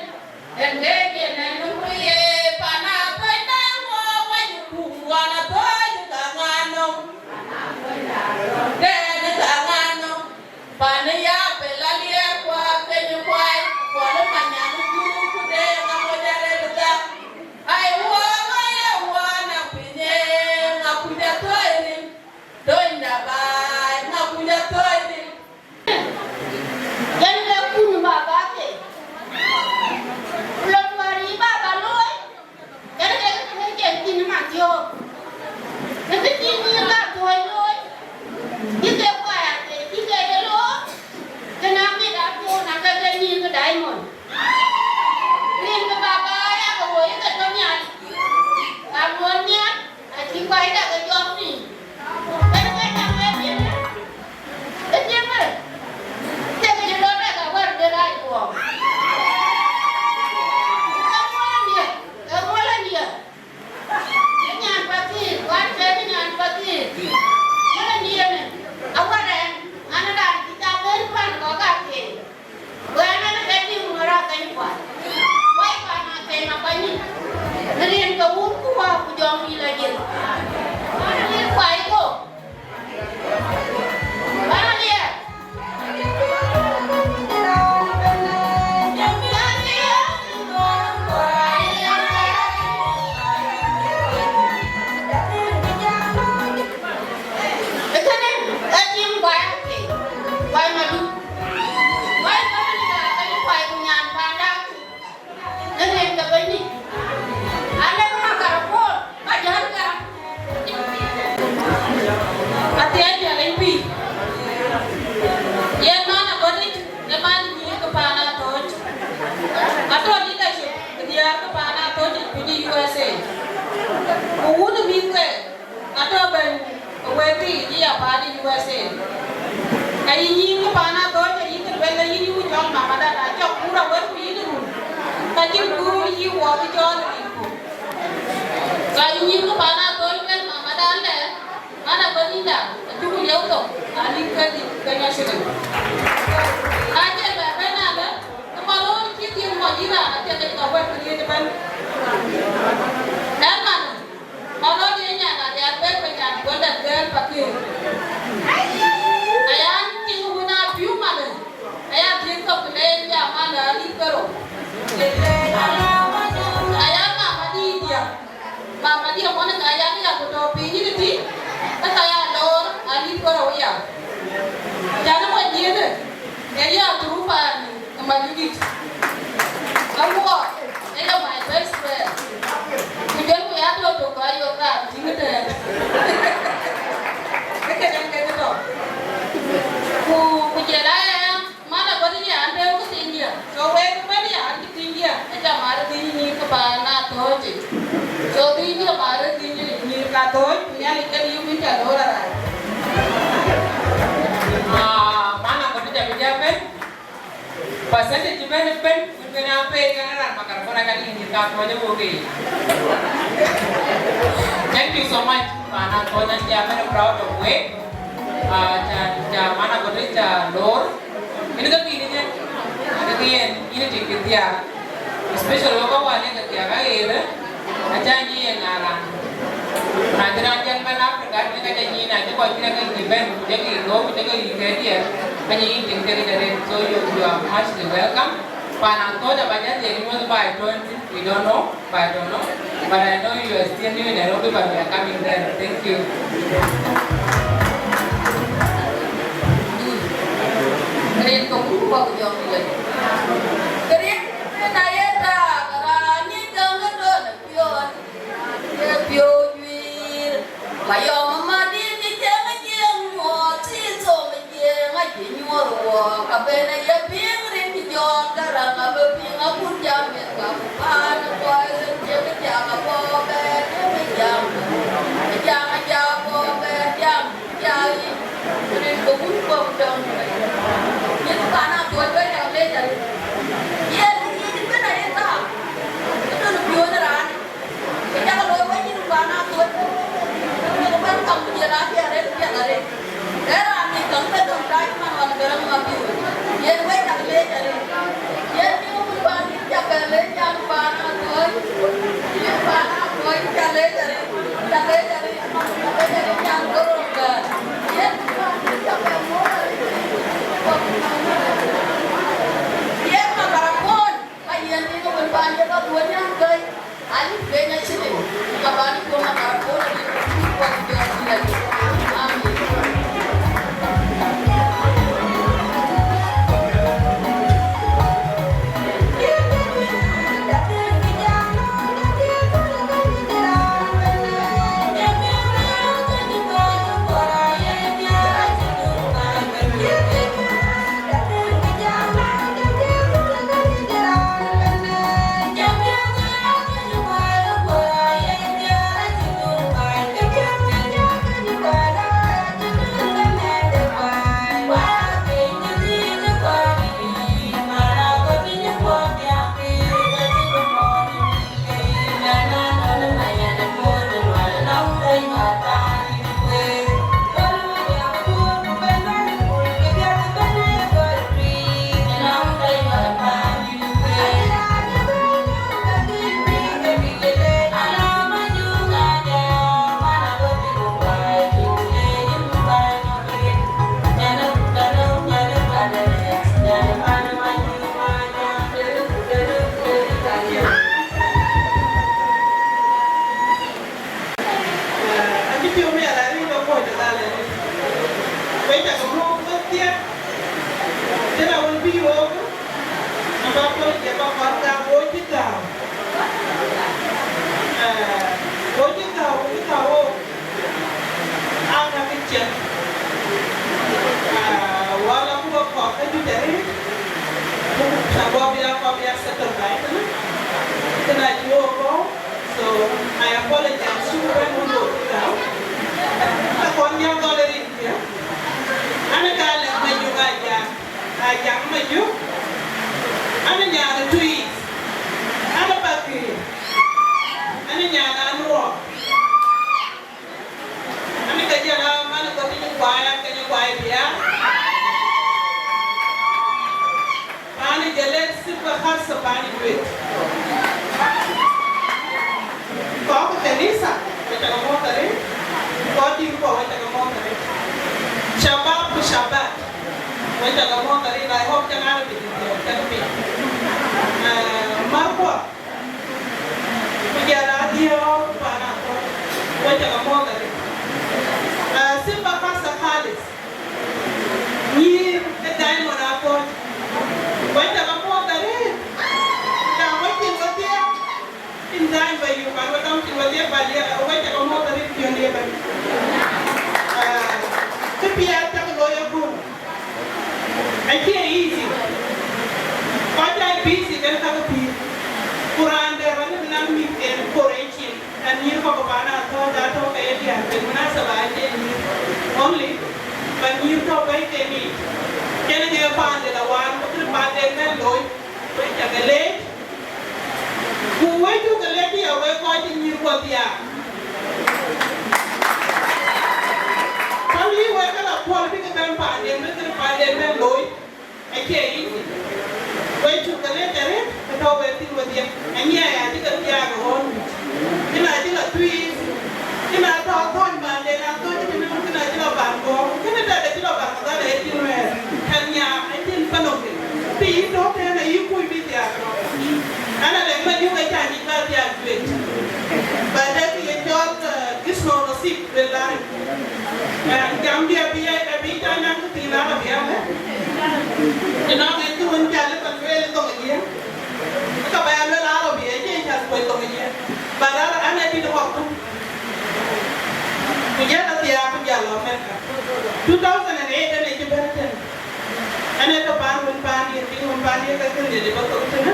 en ke yen en ku ye pan atɔ̈nyda ŋuɔ wany kum wan atɔ̈ny ka ŋa nɔm. Dɛn ka ŋa nɔm. Pan ya pe la liɛɛr kua keny kuai, kuɔl manyan jur ku dee ŋa moc arëët dhal. Ai wuɔ ŋa ye wuɔ na piny ŋa kuc atɔ̈ny rin. Tony da baai, ŋa kuc atɔ̈ny rin. Yen le kun baba ke. Lon wari baba looi. Yen ke ke ke kin ma tio. Ke ke kin ni la tuɔi looi. Ki ke kwa ya ke, ki ke de lo. Ke na mi da tuɔ na ke ke ni ke diamond. Rin ke baba ya ke wo ye ke to nya. Ka wo nya. Acï kuai dɛ ke jɔk piny. Ënë ke jam ë piɛth. Ë piɛth ë. Tëk jï lɔ dɛ ka wär de rac guɔ. Ë muɔl andiɛ, ë muɔl andiɛ. Ë nyan pakir, wan cɛ bï nyan pakir. Muɔl andiɛ në. Awär ɛn, an raan cï jam ë pan kɔ̈k athieei. Wɛ̈ɛ̈r ënë ke tïŋ ŋɔ̈r akëny kuac. Wai pan akëny na kuany nïn. Në rin ke wun ku wäär ku jɔŋ yï la jiël. Wɛ̈ɛ̈r ënë kuac ëkö. Wɛ̈ɛ̈r aliɛɛr. Ëtënë, ë tim kuac akëny. Kuac maduk. Wai bäny da bäny kuai ku nyan panda. Ënë ke bäny ni. Alë ma kar kuɔɔr, ka jär ka. Athiɛɛi pial ëny pïïr. Yen man Agodit, ë man nyïïr ke paan Athööc. Atɔ̈ leadership ë diäär ke paan Athööc ë piny ë U S A. Ku wun ë mïth ke Atɔ̈ bɛ̈ny ë wëëtdït ya paan ë U S A. Ka yï nyïïn ke paan Athööc, ayï ke luel, ayï yï ku cɔl mamadan, acɔk kuur awër ku yïn run, ka cïn kuur yï wɔ bï cɔɔl ë rin ku. Ka yï nyïïn ke paan Athööc, luel mamadan lɛ, man abɔ̈ yïnda, acuk lieu thok, na lik ke dït ke nya shilling. Na cï bɛ bɛ̈n alë, ke man ɣöö cï dhiël mɔc yïn raan athiɛk ke ka wɛ̈t ke dhiëëth ëbɛ̈n. Ɛn man, Malɔn ye nyan arial bɛ̈ɛ̈i, bɛ̈ɛ̈i nyan Golden Girl Pakëër. Aya tiŋ wun a piu malë, aya tiŋ thok le jam malë arit kërou. Aya mama di diäk, mama di mɔn ka aya ya ku tɔ piny ni ti, ka ka ya lor arit kërou ya. Jan mo diënë. Ë ya through paan ë Majugit. Awuɔ, ë ya my best friend. Ku jɔl ku ya tɔ tök ka yök raan tïŋ ëtɛ̈ɛ̈n. Ë këdɛn ke tɔ. Ku, ku jël aya, man Agodit ya an dɛ̈ɛ̈u ke thiin diɛ̈. So wek bɛ̈n ya an cï thiin diɛ̈. Ë jam arë dhïc nyïïr ke paan Athööc. So dhïc diɛ̈ marë dhïc nyïïr ke Athööc. Ku Nhialic ke yï wïc ca loor arac. Ah, man Agodit abï ja bɛ̈n. Percentage bɛ̈n ëbɛ̈n, wën bɛ̈n a pei kɛn raan microphone acan yïn nyïïr ka Athööc ë wok yiic. Thank you so much, man Athööc, and I'm very proud of we. Ah, ca, ca man Agodit ca loor. Yen ke kïn yen, ke kï yen, yïn tik kï thiaak. Especially wok awal yen ke thiaak aɣeer. Aca nyic ye ŋa raan. Na cï raan jɛn bɛ̈n Africa, yen ka ca nyic, na cï kɔc cïn ke nyic bɛ̈n, ku jɔkï loor, ku jɔkï yïk ke diɛɛr, ka nyic yïn tiŋ tëk jɔt rin. So you, you are muchly welcome. Pan Athööc aba jal ye nyuɔ̈th by twenty, we don't know, by don't know. But I know you are still new in Nairobi, but we are coming there. Thank you. Rin ke wun ku bɔ̈ ku jɔŋ yï lec. Ke rin na ye tak, raan nyic käŋ ë dön ë piɔ̈ɔ̈th. Ye piɔ̈u juiir, mayɔm madït cï cieŋ ë cieŋ nyuɔɔth, cï thom ë cieŋ acï nyuɔɔth wɔ, ka ben ë ye piŋ rin cï Jɔn Garaŋ abï piŋ akut jam meth ka ku paan ë kɔc rin cieŋ ë cak abɔ̈ bɛ̈ɛ̈r cieŋ ë jam, ë jam ë cak abɔ̈ bɛ̈ɛ̈r jam. Jai, rin ke wun kɔ̈k dɔm. Yen pan Athööc wek cak lec arëët. Yen, yen bɛ̈n aye thaak. Ë tɔ̈ në piɔ̈ɔ̈th raan. Ë cak looi wek yen pan Athööc. I hope cak Arabi, cak piny. Eh, Markua, ku jɔl a diäär pan Athɔ̈r, wek cak muɔ̈th arëët. Eh, Simba Kasa Khalis, nyïïr ë Diamond Athɔ̈r, wek cak muɔ̈th arëët. Dam wek cin wedhie, cin dany ba yök, an, wek dam cin wedhie ba liɛɛr, wek cak muɔ̈th arëët piɔ̈ndiɛ̈ ëbɛ̈n. Eh, kë piɛth cak looi ëkööl. Acie easy. Kɔc aa busy kenë käk pïïr. Ku raan dɛ̈ rɔt ë bï naŋ mïthken kor ë cin, an, nyïïr kɔ̈k ë pan Athɔ̈r atɔ̈ ke ye diäär, bï munasaba acie nyïïr only, but nyïïr tɔ̈ bɛ̈i ke yiic. Cïn ke paanden awään, ku kën paanden bɛ̈n looi, wek cak leec. Ku wek cuk ke lɛ̈k ya wek kɔc cï nyïïr kuɔ thiaak. Ka wïc wek ke la puɔl bïk bɛ̈n paanden, bïk paanden bɛ̈n looi, acie yic. Wek cuk ke lɛ̈k arëët, ke tɔ̈ wek thïn wedhie. Anyiɛɛi acï ke thiaak ë ɣɔn wïc. Cïn acï la thuiir. Cïn atɔ̈ thɔ̈ny paanden, atɔ̈ cï tënë, cïn acï la ban gɔ̈ɔ̈r. Kënë tɛ̈dë cï la ban gɔ̈ɔ̈r, ee cïn wɛ̈ɛ̈r. Tɛ̈n nya, ee cïn panɔ̈k. Piny tɔ̈ tënë, yï kuc bï thiaak. Ana lɛ̈k Majuk ë ca nyic ba dhial juëc. Ba dek ye cɔl, eh, gis nɔ nasib luel Arab. Eh, jam diɛ̈ abï, abï ca nyaŋ kë thiin Arab ya, eh. Të nɔŋ en kë wën ca lëk ba lueel thoŋ ë Jiëëŋ. Ka ba ya luel Arab ye, cie ca kuɔc thoŋ ë Jiëëŋ. Ba rɔt an, ë dït ɣɔk thum. Ku jal athiaak, ku jal lɔ America. Two thousand and eight ënë cï bɛ̈n tënë. Ënë tɔ̈ paan wën paandiɛ̈, piny wën paandiɛ̈ ke kënë dït bä thok tënë.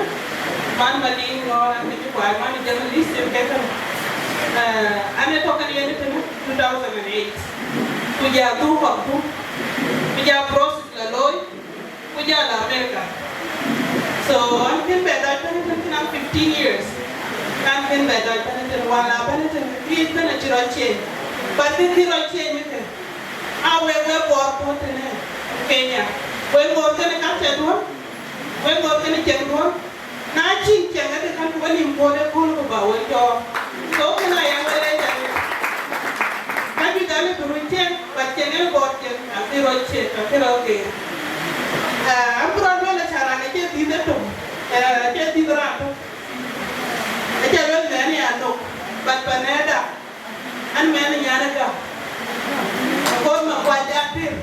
Man Madiŋ Ŋɔɔr an, ke cï kuany, man journalist yen ke kënë. Eh, ënë tɔ̈ kënë yen tënë two thousand and eight. Ku jal dhuk kɔ̈k dhuk. Ku jal process la looi. Ku jal America. So, an kën bɛ dɔc bɛ̈n tënë, kën an fifteen years. An kën bɛ dɔc bɛ̈n tënë, wala bɛ̈n tënë, kï bɛ̈n acï rɔt ciëën. But kë cï rɔt ciëën ë kë, a wek, wek Bor tɔ̈ tënë Kenya. Wek Bor kënë culture duɔ̈n, wek Bor kënë cieŋ duɔ̈n. Na cïn cieŋ ëdë, kän ku wenïïm Bor ëkööl ku ba wek cɔɔk. So, kënë aya wek leec arëët. Ka juëc alë bï röt cieŋ, but cieŋ ënë Bor cieŋ, akï rɔt cieŋ, akï rɔt geer. Eh, an bï rɔt lueel acan raan acie dhiëth ëtök, eh, acie dhiëth raan tök. Acie lueel mɛn ya nok, but panɛda. An mɛn nyan ë gam. Akɔɔr ma kuac aa pïr.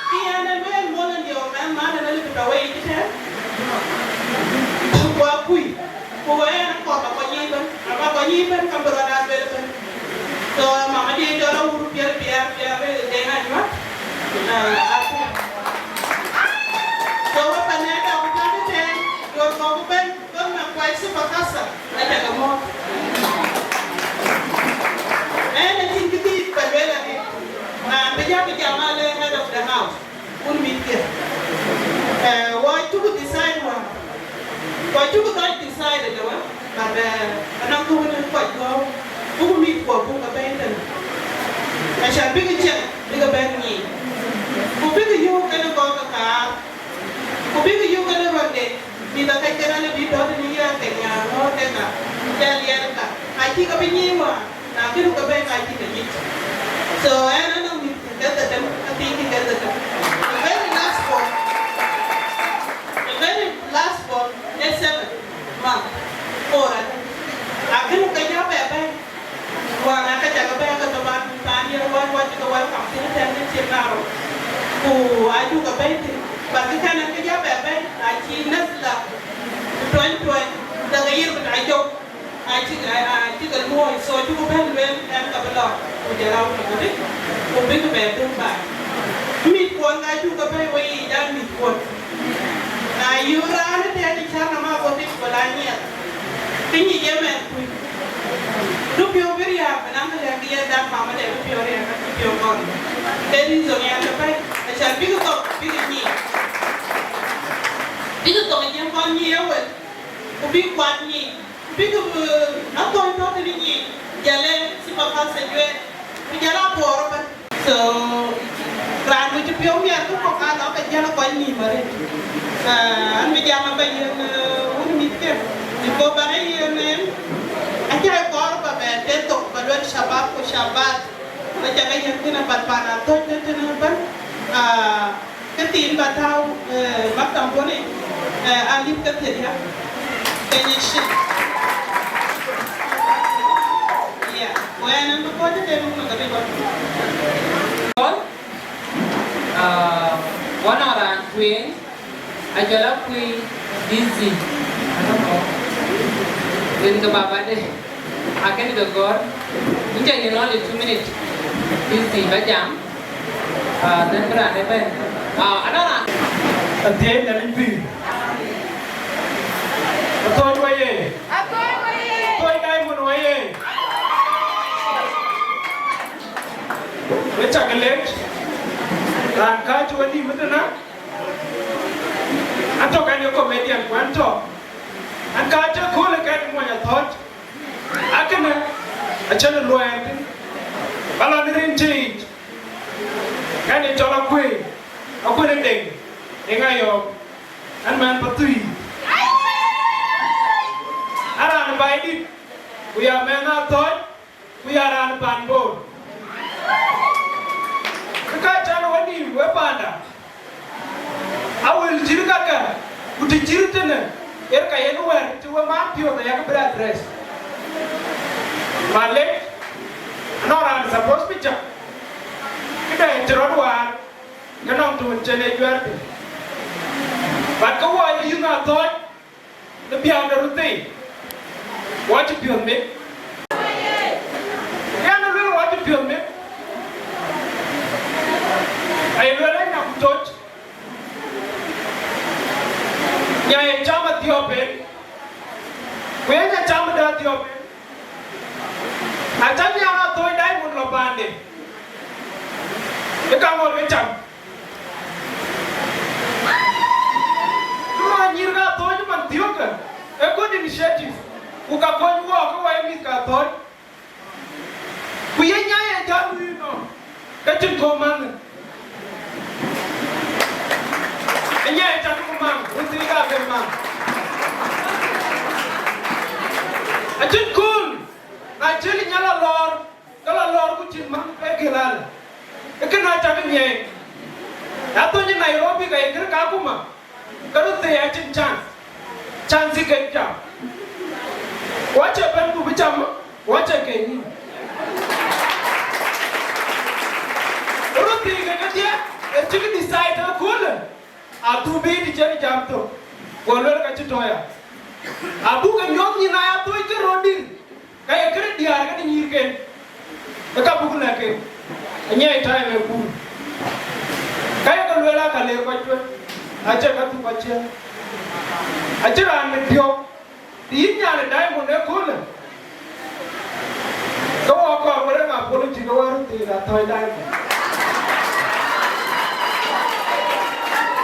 Kë yɛn ë lueel mol en diɔ̈ɔ̈k mɛn man en ë lëu bï tɔ̈ wei cï tɛ̈n. Ku akuc. Ku wei en akɔɔr ba kɔc nyic ëbɛ̈n. Aba kɔc nyic ëbɛ̈n ka bï rɔt aa lueel ëbɛ̈n. So mama diɛ̈ jɔl awur piɛl biɛɛr biɛɛr ë deŋ anyuat. Ah, apɛ̈r. So wek panɛda ku tɔ̈ tëtɛ̈n, jɔl kɔ̈k ëbɛ̈n. Gɔn na kuac Simba Kasa, aca ke mɔ̈ɔ̈th. Ɛn acïn kë dït ba lueel arëët. Raan bï jam, bï jam ale head of the house. Wun mïthkiɛ̈. Eh, wɔ cuk decide wä. Wɔ cuk dɔc decide ëdë wä. But, eh, anɔŋ kë wën kuac gɔ̈ɔ̈r. Buk mïthkuɔ buk ke bɛ̈ɛ̈i tënë. Acan bïk ciɛk, bïk bɛ̈n nyiic. Ku bïk yök kenë gɔ̈ɔ̈r ke kaar. Ku bïk yök kenë rɔt de. Mïth akëc kënë alë bï tɔ̈ tënë yï akëc nyaar ŋɔ̈ɔ̈r ke ka, jal liɛl ka, acïk abï nyiic wään, na kën ke bɛ̈ɛ̈i ka cïk ke nyic. So, ɛn anɔŋ mïth kë keth dhetem, athiin kë keth dhetem. The very last born, the very last born, ë seven month, four adï. Akën ke jɔ bɛ bɛ̈ɛ̈i. Wään aa ke cak bɛ̈ɛ̈i ke tɔ̈ paan, paan yen wään wään cï ke welcome thïn ëtɛ̈ɛ̈n ke cïn naarou. Ku aa cuk ke bɛ̈ɛ̈i thïn. But kë kɛn ke jɔ bɛ bɛ̈ɛ̈i, acï Nazla tuɔny tuɔny, dek ë yer bï ta jɔu. Acï, acï ke luɔ̈ɔ̈i, so cuk bɛ̈n lueel ɛn ka bï lɔ, ku jɔl a wun ë bï, ku bïk bɛ bɛ̈n baai. Mïthkuɔn ka cuk ke bɛ̈ɛ̈i weyiic, aa mïthkuɔn. Na yöök raan ëtɛ̈ɛ̈n ë cär nɔm agotic wala nyiɛth, ke nyic ëmɛn kuc. Dupiɔ̈u bï riääk, bï naŋ kë lɛ̈k yen, dak mamadɛ dupiɔ̈u riääk, ka dupiɔ̈u gɔl. Ke reason yɛn ke bɛ̈ɛ̈i, acan bïk thok, bïk nyic. Bïk thok ë jiëŋ kɔn nyic ë wël, ku bïk kuat nyic, ku bïk, eh, athöny tɔ̈ tënë nyic, jɔl ë Simba Kasa juëc, ku jɔl a Bor ëbɛ̈n. So, raan wïc piɔ̈u miɛt ku kɔ̈k aa lɔ ke jiël kɔc nïïm arëët. Ah, an bï jam aba yen, eh, wun mïthke. Before ba rɛ̈c yen en, acä kɔɔr ba bɛ tëë thok ba luel shabab ku shabat. Ba cä ke yen kënë, but pan athöc tëtënë ëbɛ̈n. Ah, ke thiin ba tääu, eh, maktam puɔ̈në, eh, alip ke thiëëdiäk. Kenya shit. Yeah. Ku ɛn, ɛn bï kɔc tëde muk në ke bï kɔc. Ah, wan a raan tueŋ, a jɔl a kuc busy. Rin ke baba de. Akën ke gɔ̈ɔ̈r, yïn cä yïn only two minutes. Busy ba jam. Ah, then bï raan ëbɛ̈n. Ah, anɔŋ raan. Athiɛɛi Nhialic pïïr. Athööc wä ye. Athööc Diamond wä ye. Wek cä ke lec. Raan kääc wä nïïm ëtënë. An tök ɛn ye comedian ku an tök. An kääc ëkööl ë kɛn muɔny Athööc. Akënë acïn luɛɛl thïn, ba lɔ në rin cï yic. Ɛn ë cɔl Akuëi, Akuëi ë Deŋ, Deŋ Ayɔ̈ɔ̈m, ɛn mɛnh Pathuyith. An raan ë Baidït, ku ya mɛnh Athööc, ku ya raan ë pan Bor. Kë ka cän wä nïïm wek panda. Awël cït kakë, ku të cït tënë, yen ka yen wɛ̈ɛ̈r të we man piɔ̈ɔ̈th aya ke bï address. Malek, anɔŋ raan supposed bï cak. Këdɛ̈ cï rɔt waar, ke nɔŋ të wën cen ee juɛ̈ɛ̈r thïn. But ke wɔ ye yïn Athööc, në biäk de röt thii, wɔ cï piɔ̈ɔ̈th mit. Yɛn ë luel wɔ cï piɔ̈ɔ̈th mit. Aye luel ë nyaku toc. Nyai ë cam adhiɔp en. Ku yen ë cam de adhiɔp en. Na cä nhiaar Athööc Diamond lɔ paande, ë ka ŋoot ke cam. Ku rɔt nyïïr ke Athööc man thiökë, a good initiative, ku ka kony wɔɔk ke wɔ ye mïth ke Athööc. Ku ye nyai ë jam luui nɔm, ke cïn kɔ̈u maŋ. Ë nyai cak ku maŋ, ku thii ka ke maŋ. Acïn kööl, na cï nya lɔ lɔɔr, ke lɔ lɔɔr ku cïn maŋ pe gël alë. Ë kënë acak nhiɛɛi. Na thöny ë Nairobi ka ye kërë kakuma, ke röt thii acïn chance. Chance ke jam. Wace bɛ̈n ku bï cam, wace ke nyin. Röt thii ke kedhie, ë cïk decide ëköölë. Adhuk bï të cïn jam thok, go luel ka cï tɔ̈ ya. Abuk ke nyuɔ̈th nyin aya thöc ke röt dïr, ka ye këde diäär ke nyïïrken, ë ka buk lɛ̈k ke, anyiɛɛi time ë kuur. Ka ye ke lueel aa ka leer kɔc tueŋ, acie ka thuk kɔc ciëën. Acïn raan mit piɔ̈u, të yïn nyan ë Diamond ëköölë, ke wɔ kɔɔr wërë ŋa politic ke wär thïn Athööc Diamond.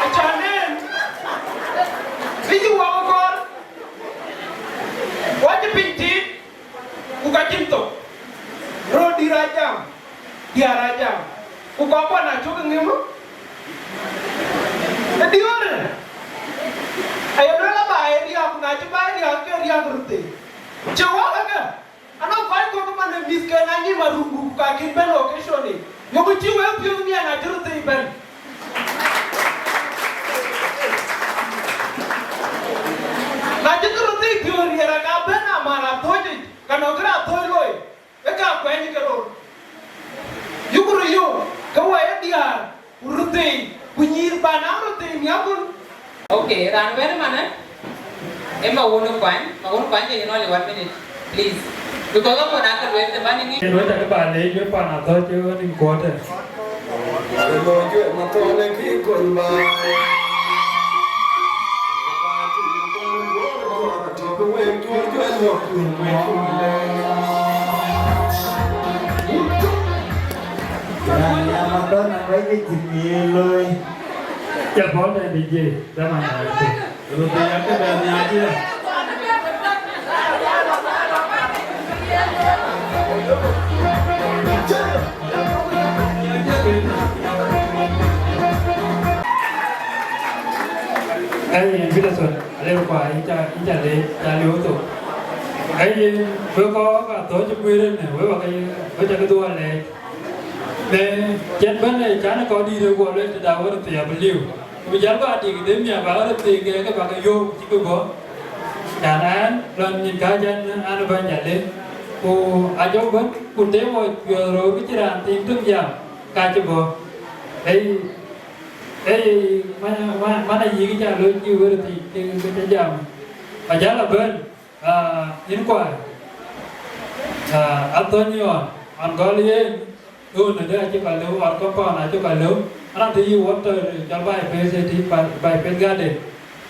Acan en, bï yï wɔ kɔɔr, wɔ cï piny tiit, ku ka cïn thok, röördït aa jam, diäär aa jam, ku kɔc kuɔn aa cuk ë ŋëm, ë diöörë, aye lueel aba ye riääk, ku na cï ba ye riääk, ke riääk röt thii. Cï wɔ keke, anɔŋ kɔc kɔ̈k man ë mïthken aa nyim arungu, ku ka kïn bɛ̈n occasion yic. Yökë cï wek piɔ̈ɔ̈th miɛn acï röt thii bɛ̈n. Na cï röt thii piɔ̈ɔ̈th riɛɛr, aka bɛ̈n amar Athööc yic, ka nɔŋ kërë Athööc loi, ë ka kuɛny ke röör. Yökë röt yök, ke wɔ ye diäär, ku röt thii, ku nyïïr bä naŋ röt thii miäkun. Okay, raan wën ëmanë, ë Mawun Kuany, Mawun Kuany, ke you know, only one minute, please. Because of what I can wait the money. Yen wec akë ba leec wek pan Athööc cï ɣöt in kuɔɔtë. Raan ya Madonna, wek ke cïn ye looi. Cä bɔ̈ tɛ̈n D J, dhaman na ëtök. Röt ya ke bɛ nhiac ya. Ee yen Peterson, alëu kua, yïn ca, yïn ca leec, ca liu thok. Ee yen, wek kɔc ka Athööc cï guiir ënë, wek wa ke, wek ca ke dhuɔɔk lɛɛc. Me cɛn bɛ̈n ë can kɔc dït ë guɔ luel tëda wär thii abï liu. Ku bï jäl ba dik de mia ba wär thii gɛɛk ke ba ke yöök cï bï bɔ̈. Can ɛn lɔn nyin ka cɛn an bɛ̈ny jal ë. Ku ajɔk bɛ̈n ku tem wɔ piɔ̈ɔ̈th röör kë cï raan thiin töŋ jam ka cï bɔ̈. Ei, ei, man, man, man ayï kë ca looi cï wär thii ke, ke ca jam. Ajäl abɛ̈n. Ah, yïn kuai. Ah, athöny ɣɔn, ɣɔn gɔl yen, ɣön ëdë acï kɔc lëu, ɣɔn compound acï kɔc lëu. Raan të yï wot tɔ cɔl Bai Pes ëtï, Bai, Bai Pes Garden.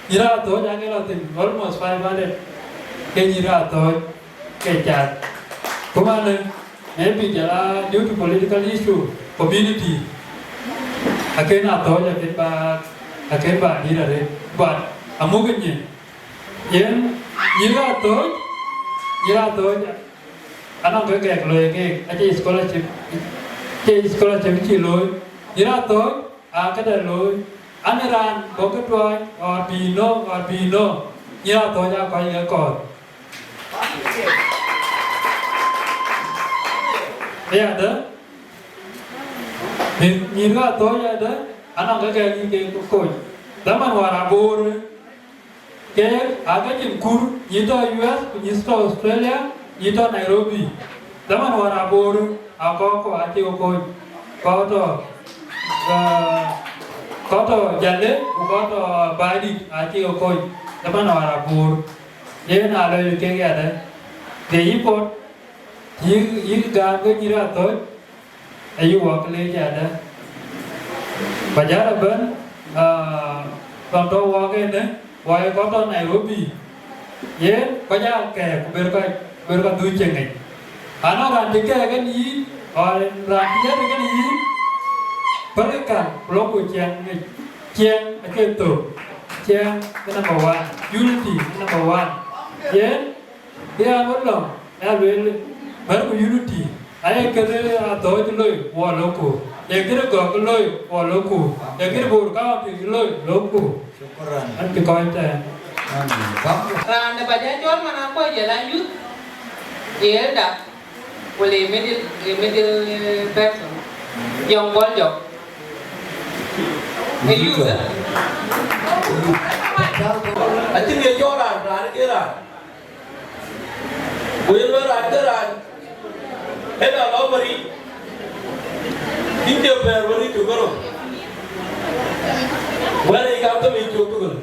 Nyïïr athöc ake lɔ thïn, almost five hundred. Ke nyïïr athöc, ke cath. Ku manë, maybe jɔl a due to political issue, community. Akën athöc, akën ba, akën ba dït arëët. But, amuk nyin, Yen, nyïïr athöc, nyïïr athöc, anɔŋ kë gɛk looi keek, acie scholarship, acie scholarship cï looi. Nyïïr athöc, aa këde looi, an raan bɔ̈ kë tuɔɔc, or bï nɔ̈k, or bï nɔ̈k, nyïïr athöc aa kɔc ke kɔɔr. Ë adë, nyïïr, nyïïr athöc adë, anɔŋ kë gɛk yï kek kony. Dhaman wäär aboor, Keek aa ke cïn kur, nyïïr tɔ U S, ku nyïïr tɔ Australia, nyïïr tɔ Nairobi. Dhaman wäär aboor, akɔ̈k ku acï ke kony. Kɔc tɔ, eh, kɔc tɔ Jalle, ku kɔc tɔ Baidït acï ke kony. Dhaman wäär aboor. Yen aa lɔ kek yadë. Ke yï pot, yï, yï gam ke nyïïr athöc, Ayï wak leec adë. Ba jal ëbɛ̈n, ah, lɔn tɔ wak ënë, wak ë kɔc tɔ Nairobi. Yen kɔc aa kɛ̈ɛ̈k ku ber kɔc, ber kɔc dhuk cieŋ ŋic. Anɔŋ raan cï kɛ̈ɛ̈k kën yïn, or raan cï yɛ̈t kën yïn, päl ë kal ku lɔ ku ciɛɛŋ ŋic. Ciɛɛŋ acie thök. Ciɛɛŋ ë number one. Unity ë number one. Yen Bï raan wën lɔ̈ŋ, ë lueel, bɛ̈n ku unity, aye këde athööc loi, wɔ lok ku, ye këde gɔ̈k loi, wɔ lok ku, ye këde Bor County loi, lok ku. Shukran. An cï kɔc tɛ̈ɛ̈n. Amin. Bam. Raan de ba jɔ cɔl man akɔc jɔl a youth, ye elder, wala ye middle, ye middle person. Jɔŋ Bol Jɔk. Ë youth, eh? Acïn ye cɔl raan, raan ke raan. Ku yen wën raan ke raan, en a lɔ wär yic, yïn cie pɛ̈ɛ̈r wär yic cök ë rou. Wɛ̈ɛ̈r yic kam thëm yic cök tök ë rou.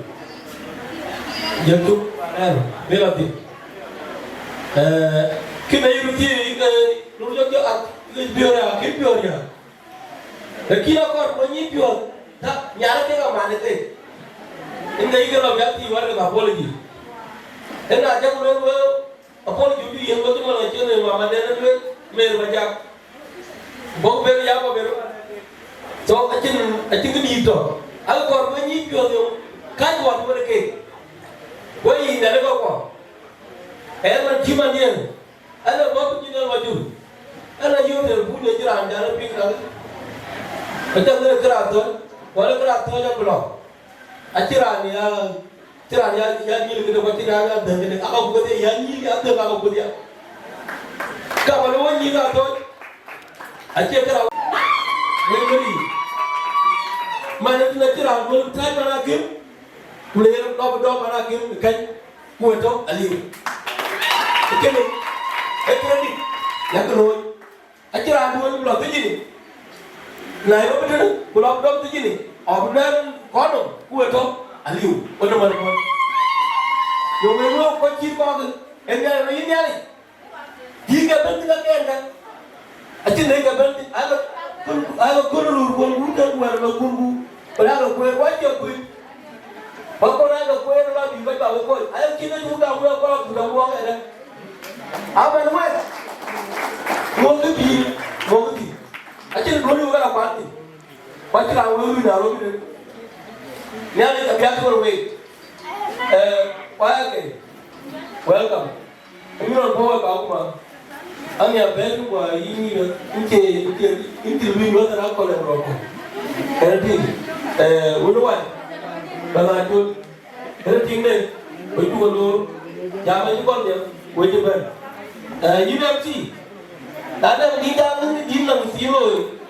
Jël cök rɛ̈ɛ̈r, bï lɔ thïn. Ee, kën ee yïn thiëëc, yïn ke röt jɔt jɔt, ak yïn ke piɔ̈ɔ̈r ya, kën piɔ̈ɔ̈r ya. Lakin akɔɔr ku nyïïn piɔ̈ɔ̈th, ta, nyarë kek aman ë thek. Ënde yï ke lɔ bï a thii wär kek apology. Ëna jɔk lueel wëu, apology bï yen wek cï man acïn ë mama den ë lueel, Mary Majak. Bɔ̈ ber ya bɔ̈ ber. So, acïn, acïn kë dïït tɔ. Akɔɔr ku nyïïn piɔ̈ɔ̈th yom, kääc wä wën ë kek. Wëi yïn dɛ̈t ë kɔ̈k kɔ̈k. Ë man cï man diën. Ana bɔ̈ piny ë lɔ jur. Ana yöök tëër buny ë cï raan jal ë piŋ kakë. Aca ŋic kë raan thöl, wala kë raan thöl abï lɔ. Acï raan ya, cï raan ya, ya nyïl këde, ku acï raan ya dhëŋ këde, aka kuöth ya nyïl ya dhëŋ, aka kuöth ya. Ka wala wä nyïl raan thöl. Acie kë raan. Memory. Man ë tïn acï raan duöl tääc man akïm. Ku le yen dɔm dɔm man akïm keny. Ku ë tɔ̈ aliu. Kënë, ë credit, yak looi. Acï raan duöl lɔ thiëc yic. Nairobi tënë, ku lɔ dɔm thiëc yic. Abï bɛ̈n kɔn nɔm, ku ë tɔ̈ aliu. Ë tɔ̈ man kuɔn. Yo, wek wek kɔc cït kɔ̈k, ë Nhialic, ë Nhialic. Yïn ke bɛ̈n thïn akɛn ka. Acïn nɛ̈k ke bɛ̈n thïn, ake kul, ake kul rur kuɔn kun ke kuɛɛr lɔ kun ku. Ku ake kueer wä cï kuc. Ba kɔn ake kueer lɔ bï kɔc ba we kɔc. Aye cïn ë cuk dam wek kɔn ku dam wok ëdë. Amen wek. Wok kë bï, wok kë bï. Acïn duöny wek ala kuan thïn. Ku acïn raan wek run aröm ëdë. Nhialic abï athör wek. Eh, why again? Welcome. Ëmïn rɔt bɔ̈ wek akuma, aŋiɛc abɛ̈ɛ̈r ku yïn yïn yïn cie, yïn cie, yïn cï luui wek ëna kɔl ë rɔt ku. Ënë tïŋ, eh, wun wai, bɛ̈n acol. Ënë tïŋ de, wek cuk loor, jam acï kɔn nhial, wek cï bɛ̈n. Eh, yïn M C, na dɛ̈ dït däŋ dït nɔm thïn looi.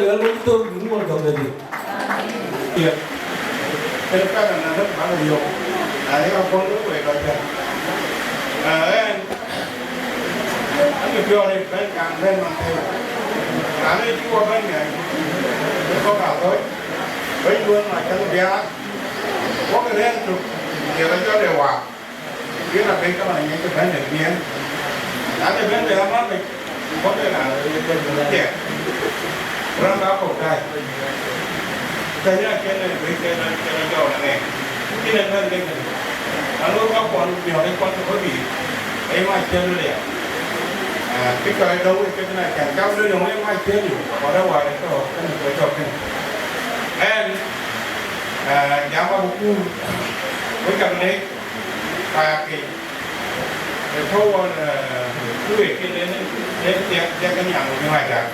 luel wek thok, bï Wun Wä gäm kedhie. Ye. Kën ka na na däk bä yök. Na ye ka pɔ̈l wek lɔ cä. Ah, ɛn. An, kë piɔ̈ɔ̈th ë bɛ̈n kaŋ bɛ̈n man thëëu. Raan ë cï wɔ bɛ̈n ŋɛk, ë kɔ̈k aa thɔ̈c, bɛ̈ny duön ma cäŋ biaar, wok ë rɛ̈ɛ̈r tök, ye rɔt jɔt ë waak. Yen abëc kaŋ ŋiɛc ë bɛ̈n de biɛɛn. Na de bɛ̈n de amääth, kɔ̈k ë raan ë bɛ̈n de biɛɛn. Raan ka kɔ̈k daai. Tɛ̈ny akën ë wec ke lɔ, ke lɔ jɔɔk në ŋɛk. Cïn ë bɛ̈n ke kënë. Anu ka kuɔn miɔɔk ë kuɔn ke bï. Ee mac cïn ë liɛɛr. Ah, kë cɔl ë dɔ̈u wec ke kënë acän. Cam lɔ yɔŋ ee mac cïn ë. Kɔn ë wäär ë tɔ̈ kënë, ë tɔ̈ kënë. Ɛn, ah, jam abukun. Wek cam nek. Paatkï. Ë tɔ̈u ɣɔn, eh, tueekï len, len thiɛk, thiɛk ë nhiam ë Nhialic.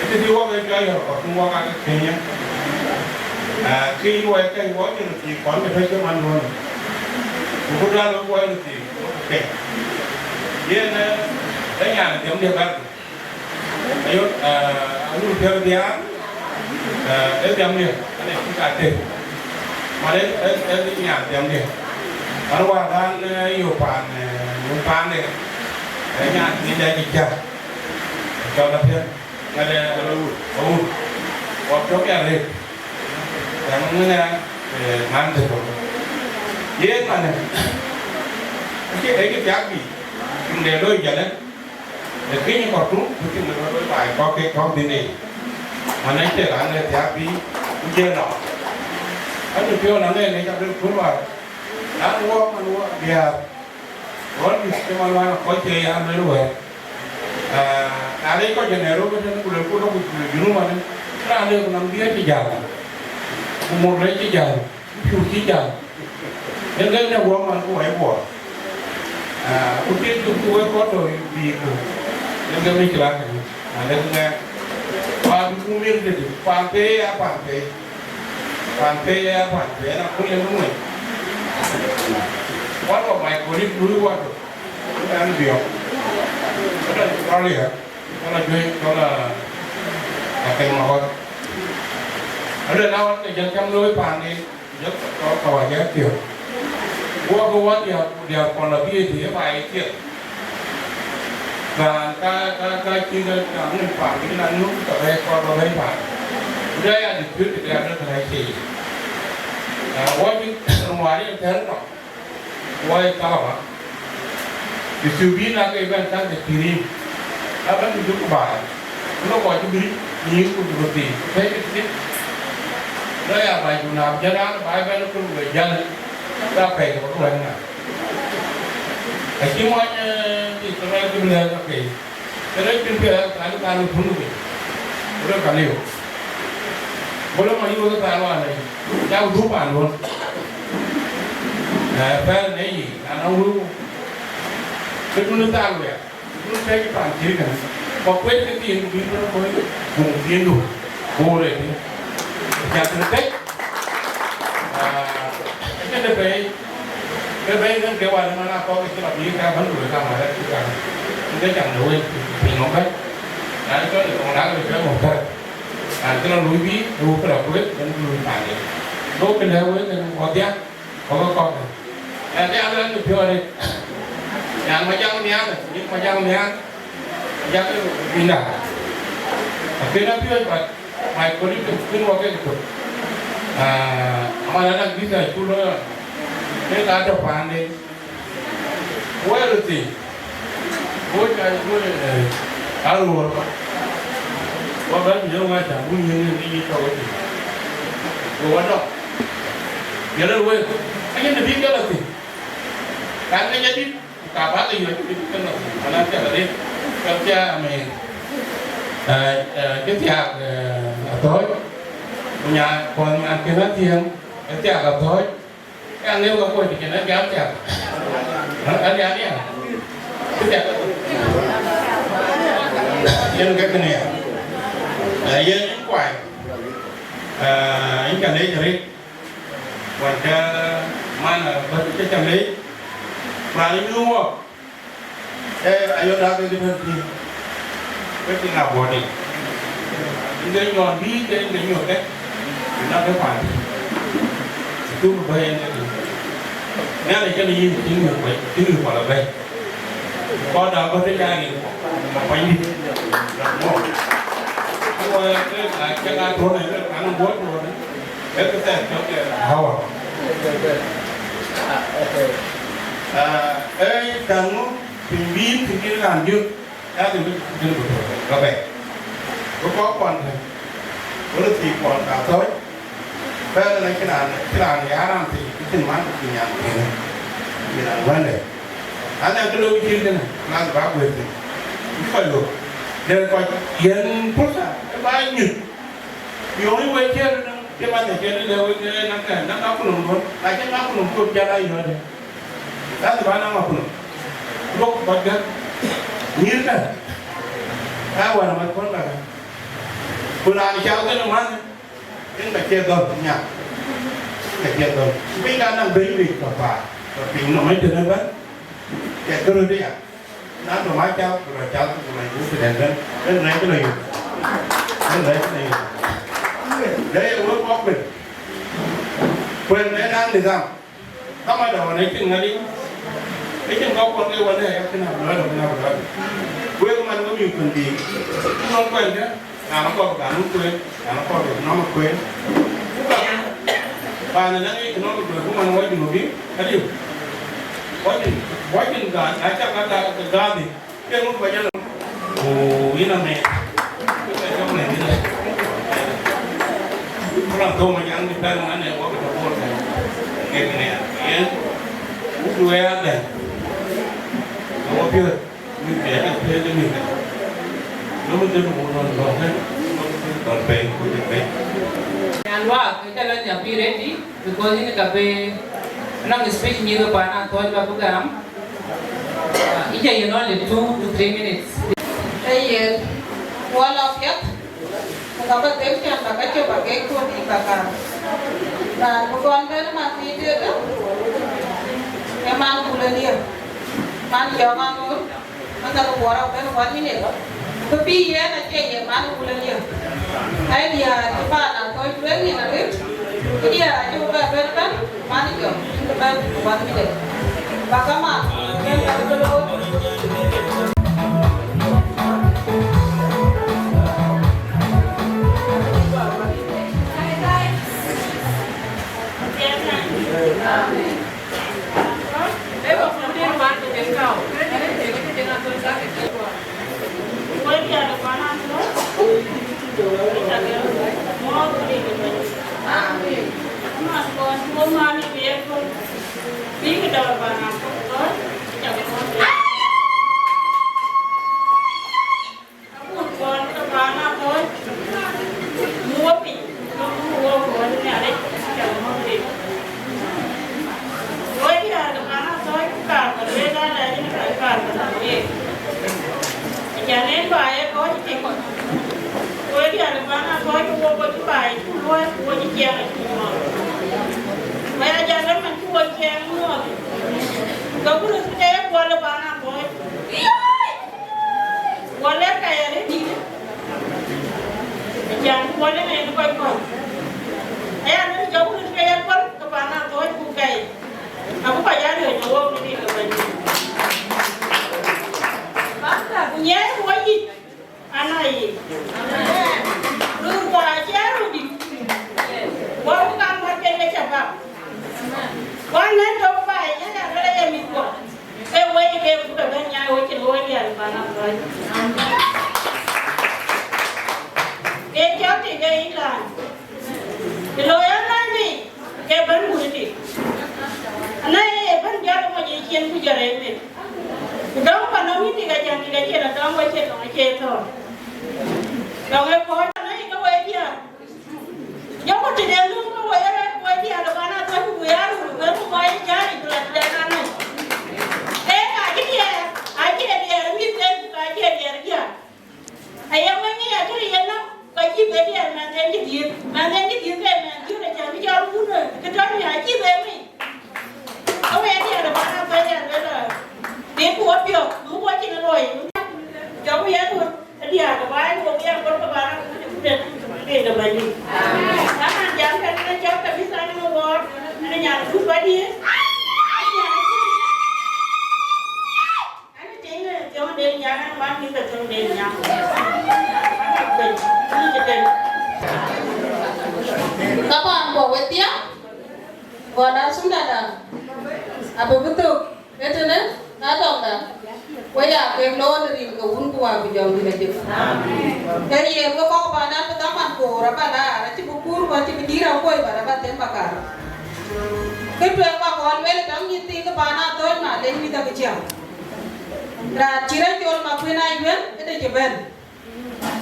Ë tëthiin wok ë jɔ yɔ̈ɔ̈k kɔ̈k, wok aa ke keny. Ah, keny wok ë keny, wok cïn röt thiëëk kɔn ke tɔ̈ cï man duɔ̈n. Ku ku dual wok wok röt thiëëk, wok ke keny. Yen, eh, ë nyan ë dhiëm diëk bär. Ayok, eh, Awur Piɔ̈u Biaar, eh, ë dhiamdiɛ̈, ane cï ka tek. Man ë, ë, ë nyan dhiamdiɛ̈. Man wäär raan, eh, yo paan, eh, yo paande, eh, nyan thiin dɛ cï cä. Cɔl Apiɛth, ŋɛ̈t ë Awur, Awur. Wɔ piɔ̈u ya rëët. Yɛn ŋic ë, eh, man të kɔ̈k. Yen man ë, ë cï, ë cï thiak bï, cïn de looi jëlë. Lakini kɔ̈k tuŋ, ku cïn lëu bä looi baai kɔ̈k kek kɔ̈k dhil en. Man acï raan ë thiak bï ku jël nɔm. Anï piɔ̈u na ŋɛk ŋic abï kuöl wäär. Raan wok man wok biäär. Ɣɔn mïth cï man wään kɔc cie ya luel wɛ̈ɛ̈r. Ah, na lec kɔc ë Nairobi tënë ku luelku lɔ ku Junub manë, raan lëu ku nɔm dhiëëth cï jäl. Ku mur lec cï jäl. Ku cï jam. Yen ke ne guɔ man ku wai guɔ. Ah, ku cï cuk ku wek kɔn tɔ bï ku. Yen ke mi cï la kɛn. Na le ŋɛ. Pa bi ku mir de. Pa pe ya pa pe. Pa pe ya pa pe. Na ku le mu. One of my colleague lui wato. An biɔ. Kɔn Australia. Kɔn a juëc, kɔn a, a kɛn ma ɣɔt. Ade na wan ke jɛn cam looi paani. Jɔt kɔc kawaja piɔ̈u. Guɔ ke wä diäär, ku diäär kɔn la bï ëtï ë baai ë thiëk. Raan ka, ka, ka cï ke jam në paan bï na nyuɔ̈th ke bɛ̈i kɔn bä bɛ̈i paan. Ku dɛ ya dispute ke ya dɔ̈t rɛ̈c cie yic. Na wä cï ruaar yen thɛ̈r nɔm. Woi talaba. Bï thiu bï na ke bɛ̈n thaŋ de pirim. Abɛ̈n bï dhuk baai. Ku lɔ kɔc cï bï nyïïr ku dhuk thii. Pɛ̈i bï thïn. Lɔ ya baai ku na jël raan baai bɛ̈n ku we jäl. Ka pɛ̈i ke bä ku wɛ̈n ŋa. Acï mɔny, eh, Israel cï bï lɛ̈k ka pɛ̈i. Kërɛc cïn piɛth, kan, kan thun wei. Röt ka liu. Bolo ma yï wek thaal wan ai. Cak dhuk paan duɔ̈n. Eh, pɛ̈l në yic, na na wëu. Kë dun thaal wek. Dun tëc paan cï kën. Kɔ kuec ke thiin ku bï röt kɔc. Guŋ thiin du. Boor ëtï. Cak tëc. Ah, acïn de pɛ̈i. Ke bɛ̈i ëbɛ̈n ke wal ëmɛn akɔ̈k ke cï lɔ bï ka bän ku le ka ŋäth cï ka. Ke cam de wei piny nɔm bɛ̈n. Na cɔl ë kɔŋ dak le cɔl mɔ̈k kärä. Na cï lɔ luui bï, ke wok ke lɔ kuet, bän ku luui paande. Go ke lɛ̈k wek en wɔ dhiak, kɔ̈k ke kɔ̈k. Ɛn de alɛ̈k ke piɔ̈ɔ̈th ë. Nyan ma jam nhial, nyin ma jam nhial. Yak ë bï na. Akën a piɔ̈ɔ̈c, but my colleague kën wɔ ke tök. Ah, aman anak visa cu looi ɣɔn. Ke ka tɔ paande. Wɛɛr thii. Wɔ ca wɔ, eh, aruɔ̈ɔ̈r. Wɔ bä yöŋ a ca wun yöŋ yöŋ yï tɔ wɔ thii. Wɔ wɔ dɔk. Yɛn rɛ̈ɛ̈r wek. Anyïn de bï gɛl a thii. Kan ke jadït. Ka bä ke yɔ̈c ku bï ke lɔ, ala piɛth adï, ka piɛth ameen. Ë, ë, cï thiaak, ë, athööc, ku nya-, kɔn nyan kën athiëŋ, ë thiaak athööc, ke aŋeu ke kuöc cïn ë jam thiaak. Ë, ë, ë, ë, cï thiaak. Yen ke kënë ya. Ë, yen yïn kuany. Ë, yïn ca leec arëët. Wën cä man, ë, bä cä cä leec. Raan yïn wɔ. Ee, ayö dak ke tën tïŋ. Ke tïŋ abɔ̈ tïŋ. Ŋe nyɔn bï ke, ŋe nyɔn ke. Na ke pan. Tu ke bɛ̈ɛ̈i ŋe. Nhialic kën yïn tïŋ ŋe kuec, tïŋ ŋe kuɔl abɛ̈ɛ̈i. Kɔn da bä të jai ŋe kuɔl. Kuany dï. Mo. Ku, ee, ee, a cä ka tuɔ̈n ë, kan guɔ tuɔ̈n. Ee, ke thɛɛr cɔk ke hawa. Aa, ee, kan ŋö, piny bï, piny bï raan jök. Yaani bï kën ku tök ka bɛ̈ɛ̈i. Bï kɔc kuɔn tën, wën ë thiëc kuɔn ka thɔ̈c, bɛ̈ɛ̈r ënë cïn raan, cïn raan ya raan thiëc, cïn man cïn nyan thiëënë. Cïn raan wënde. An, ee kë lok cït kënë, man bä guëër thïn. Bï kɔc lok. Den kɔc yiɛ̈n pursa, ë bä nyuc. Yöŋ wek ciëër ënë, cï man ë ciëër ënë lëu ë, ë, naŋ kë, naŋ ka kunum duön. Na cïn ka kunum duön, jal ayöödë. Lazima bä naŋ akuma. Duɔ̈k kɔc gäk. Nyïïrkë. Aa wän amat kɔn bä gäk. Ku raan cal kënë man, yen ka cie dhɔ̈l nyak. Yen ka cie dhɔ̈l. Piny ka naŋ bɛ̈ny wec tɔ̈ paat. Tɔ̈ piny nɔm ëtënë bɛ̈n. Cie dhorou ëya. Na tɔ̈ ma cal, ku rɔ cal, ku rɔ yök tëdɛn bɛ̈n. Bɛ̈n rɛ̈c lɔ yök. Bɛ̈n rɛ̈c lɔ yök. Lëë ye wek kɔ̈k bɛ̈n. Kuën ë naŋ nidham. Kama da wan ecin ŋa liu, ecin kɔc kuɔn ke wan ë ya kën abï lɔ̈ɔ̈r, kën abï lɔ̈ɔ̈r. Wek man wek yök kën dïït, cï nɔm kuɛn kë, raan akɔɔr bï raan wun kueen, raan akɔɔr bï nɔm kueen. Ku ka, paan ë naŋ economic growth, ku man wɔ Junubi, aliu. Wɔ Jun-, wɔ Jun ga, na cak ka ga, ga, ga dhïc. Ke ŋö ba jal? Ku yïn amɛn. Ku ka jɔŋ ne yïn. Ku raan thou ma jaŋ di pɛl ŋa ne wɔ ke tɔ bor kɛn. Ke ne ya. Yen. Ku du ya dɛn. Wɔ piöt. Mi ke ya piöt mi ke. Lo mi de mu non lo ke. Lo mi de ton pe ku de pe. Nyan wa ke jalo nya bi ready. Because yïn ka bï naŋ speech mïth ke paan Athɔ̈ɔ̈c ba bï gam. Ë ca yiën only two to three minutes. Ee yen, wal apiɛth, ku ka bä them cän ba ka cop ba kek tuɔ̈n yï ba gam. Raan bï kɔn bɛ̈n man thiin tëëtë, ee man Bul Aliɛr, man Jɔk Aŋoot. Masa ku buɔrɔ ben one minute. Ku bï yɛn acie ye man Bul Aliɛr. Ai diäär cï paan Athɔ̈ɔ̈c tueŋ nyin arëët. Ku diäär acï ku bɛ ben bɛ̈n man Jɔk cï ku bɛ̈n one minute. Ba ke man ben bɛ̈n ke looi. Akut kɔn ke paan Athɔ̈ɔ̈c, mu wɔ piny, ku mu wɔ kɔn Nhialic, cä mɔ̈k piny. Wek diäär ke paan Athɔ̈ɔ̈c, ku kaar bä lueel alɛɛc ënë ka kaar bä lueel. Acan en baai ë kɔc tik. Wek diäär ke paan Athɔ̈ɔ̈c, ku wok cï baai cuk luɔ̈ɔ̈i, ku wok cï ciɛɛŋ acuk muɔɔth. Wek ajal ëmën cï wok ciɛɛŋ muɔɔth. Ke ku röt ke ye kuɔl ë paan Athɔ̈ɔ̈c. Wala ka ya rëëc dït, acan kuɔl ënë en kɔc kɔ̈k. Aya, röt jɔku röt ke ya kuɔl ke paan Athɔ̈ɔ̈c buk pɛɛi. Abuk kɔc aa riɔ̈c në wok në rin ke Bɛ̈nydït. Ku nyiɛɛi ku wɔ yic, ana yic. Röör kɔc acï aa röt dït. Wɔ bï kaŋ ŋɔ̈t ken ke cä bäk. Ku anɛ̈n tök baai, yen ya luel aye mïthkuɔ. Ke wei ke ku ke bɛ̈n nyaai wecin wei diäär paan Athɔ̈ɔ̈c. Ke cɔl tik ke yï lääny. Të looi ë lääny dï, ke bɛ̈n wut tik. Ana ye bɛ̈n jɔt ë moc ë ciɛɛn ku jɔt ë meth. Ku dɔ̈ŋ pa nɔm yïn tik acän tik acïn adɔ̈ŋ wecin nɔm acie thɔ̈ɔ̈r. Jɔŋ ë kɔc anɔ̈i ke woi diäär. Jɔŋku tëde lum ke woi ë woi diäär de man athɔ̈c ku ya röt wek ku kɔc ë cääric ku la tëde man nɔ̈i. Ee ka cï diɛɛr, acï diɛɛr mïth ke ku ka cï diɛɛr diäär. Aye wek ŋic akëde yen nɔm, ka cï be diɛɛr mɛnhden cï dhiëëth. Mɛnhden cï dhiëëth ke mɛnh dhiëëth acä bï jɔl wun ë kë tɔ̈ nhial acï be ŋic. Ke wek diäär de man athɔ̈c ya luel, bï ku wɔ piɔ̈k, bï wɔ cïn loi. Jɔku ya duöt. Adiäk ë bäny, wo ya gɔl ke bä rɔt ku de ku de ku de bäny. Aman jam kɛn në cɔk ke bï thaŋ në wɔɔr, në nyan ku bä dië. Ani tiŋ në thiɔŋ de nyan, ani man mi ke thiɔŋ de nyan. Ani ben, ani je ben. Taban, bɔ̈ wedhia, gɔl asumdada abï bï thök. Ëtënë, na tɔŋda, we ya kek loor në rin ke Wun ku Wät ku Jɔŋdït Lajik. Ee yen ke kɔ̈k paan an, bï dhaman koor aba laar, acï bï kuur ku acï bï dïïr akuɔ̈c, bä rɔt bä them bä kaar. Kë tueŋ bä kɔn lueel tɔŋ nyïïn thii ke paan Athööc, na lec mïth akë ciɛm. Raan cï rɛ̈c col Makuën Ayuën, ëdë cï bɛ̈n.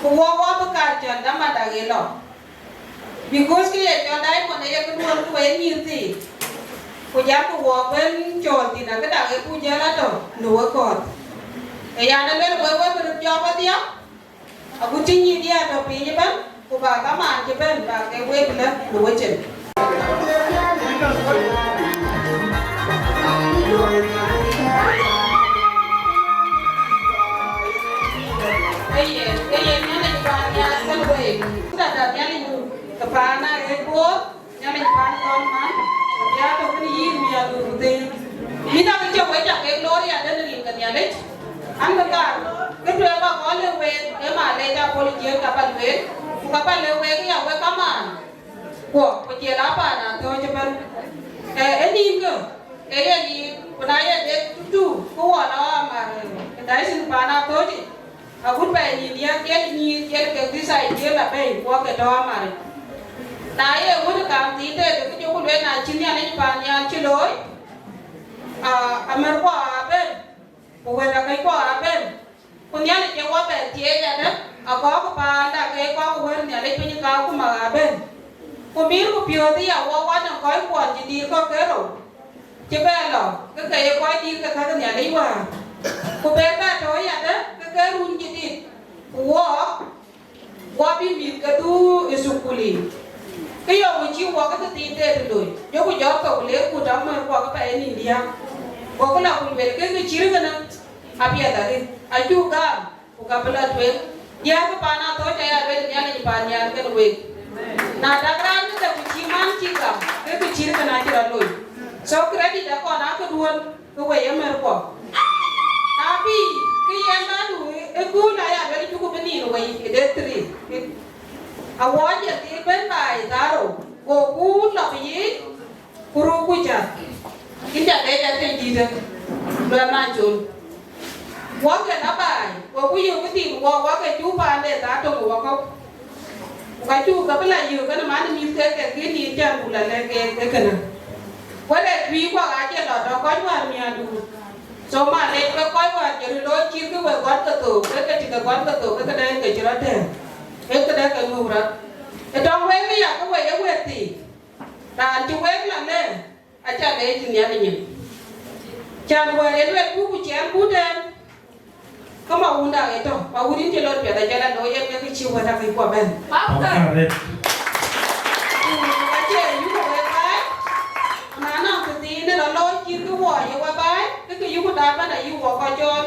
Ku wɔ wɔ bï kaar cɔl dhaman dak ë lɔ. Because kë ye cɔl diamond ë ye këduön ku ye nyïïr thii, ku jam ku wɔ bɛ̈n cɔɔl thïn, akë dak ë buk jäl atɔ̈ në wek kɔ̈th. Ee yan ë luel wek, wek bï röt jɔɔk wedhia, agut cï nyïïr diäär tɔ̈ piny ëbɛ̈n, ku bä kamaan cï bɛ̈n bä ke wek lɛ̈k në wecin. Ee yen, ee yen Nhialic paan nhial kën wek. Ku dada Nhialic ke paan ë Bor, Nhialic paan thɔn man, ya tɔ̈ kën yïn mi ya dur ku thëëi. Mïth akë cï wek cak kek loor ya den rin ke Nhialic. An, ke kaar, kë tueŋ bä kɔn lëk week, ee ma lec apology ka bä lueel, ku ka bä lëk week ya wek kamaan. Kuɔ, ku ciɛl a paan Athööc ëbɛ̈n. Ee, ë nïn kë, ee yen yic, ku na ye dek tutu, ku wɔ lɔ amar, ee, diocese paan Athööc yic, agut pɛɛi nïn diäk, ciɛl nyïïr, ciɛl kek this idea la bɛ̈i, kuɔ ke tɔ̈ amar yic. Na ye ŋut kam thiin tëde, ke jɔku lueel na cïn Nhialic paan nhial cï looi, aa, amär kuɔ aa bɛ̈n, ku wɛ̈t akëc kuɔ aa bɛ̈n. Ku Nhialic ë wɔ bɛ thieec adë, akɔ̈k paanda ke kɔ̈k wɛ̈t Nhialic piny ka ku mak abën. Ku mïïr ku piɔ̈ɔ̈th ë ya wɔ wan ë kɔc kuɔn cï dïïr kɔ̈k ke rou, cï bɛ lɔ, ke ke ye kɔc dïïr ke käk Nhialic wäär. Ku bɛ bɛ tɔ̈ yadë, ke ke run cï dït, ku wɔɔk, wɔ bï mïth ke dhuk ë thukul yiic. Ke yɔŋ cï wɔ ke thiin tëë të loi, jɔku jɔɔk thok le ku tɔ̈ mär kuɔ ke pɛɛi nïn diäk. Gokï lɔ ku lueel ke kë cït kënë, apiɛth arëët, acuk gam, ku ka bï lɔ tueŋ. Diäär ke paan Athööc aya lueel Nhialic paan nhial kën week. Na dak raan ke ku cï man cï gam, ke kë cït kënë acï rɔt loi. So credit akɔn aa këduön, ke we ye mär kuɔ. Na bï, ke yen lɔ nu ë kuul aya lueel cuk bï nïn wei ë day three. Awɔ jɛ dhil bɛ̈n baai thaarou, goku lɔ bï yiic, ku rukku cä. Kïn ca dec athiec dïïtë, luɛl na col. Wɔ ke lɔ baai, goku yök këthiin wɔ, wɔ ke cuk paande thaa töŋ ë wakɔ̈u. Ku ka cuk ke bï la yök kenë man ë mïth ke, ke kïn nïïm cän buk la lɛ̈k keek ë kënë. Wël ë juëc kuak acï lɔ tɔ̈ kɔc wäär miäkduur. So ma lec ke kɔc wäär cï röt looi cït kë wek gɔ̈t ke thok, ke ke cï ke gɔ̈t ke thok, ke këdɛ̈ ke cï rɔt tɛ̈ɛ̈k, ke këdɛ̈ ke ŋuk rɔt. Ë tɔŋ wek ë ya ke we ye wëëth thii, raan cï wek la lɛ̈k, aca lɛc cï Nhialic nyin. Can wäär ye luelku ku ciɛɛŋku tɛ̈ɛ̈n. Ke ma wunda ë tɔ̈, ma wun yïn cï lɔt piɛth, acä la looi yen ke kë cï wɛ̈t akëc kuɔ bɛ̈n. Arëët. Ku acie yuk wek baai, na nɔŋ këthiin ë lɔ looi cït kë wɔ ye wek baai, ke kë yuk daat bɛ̈n ayï wɔ kɔc cɔɔl.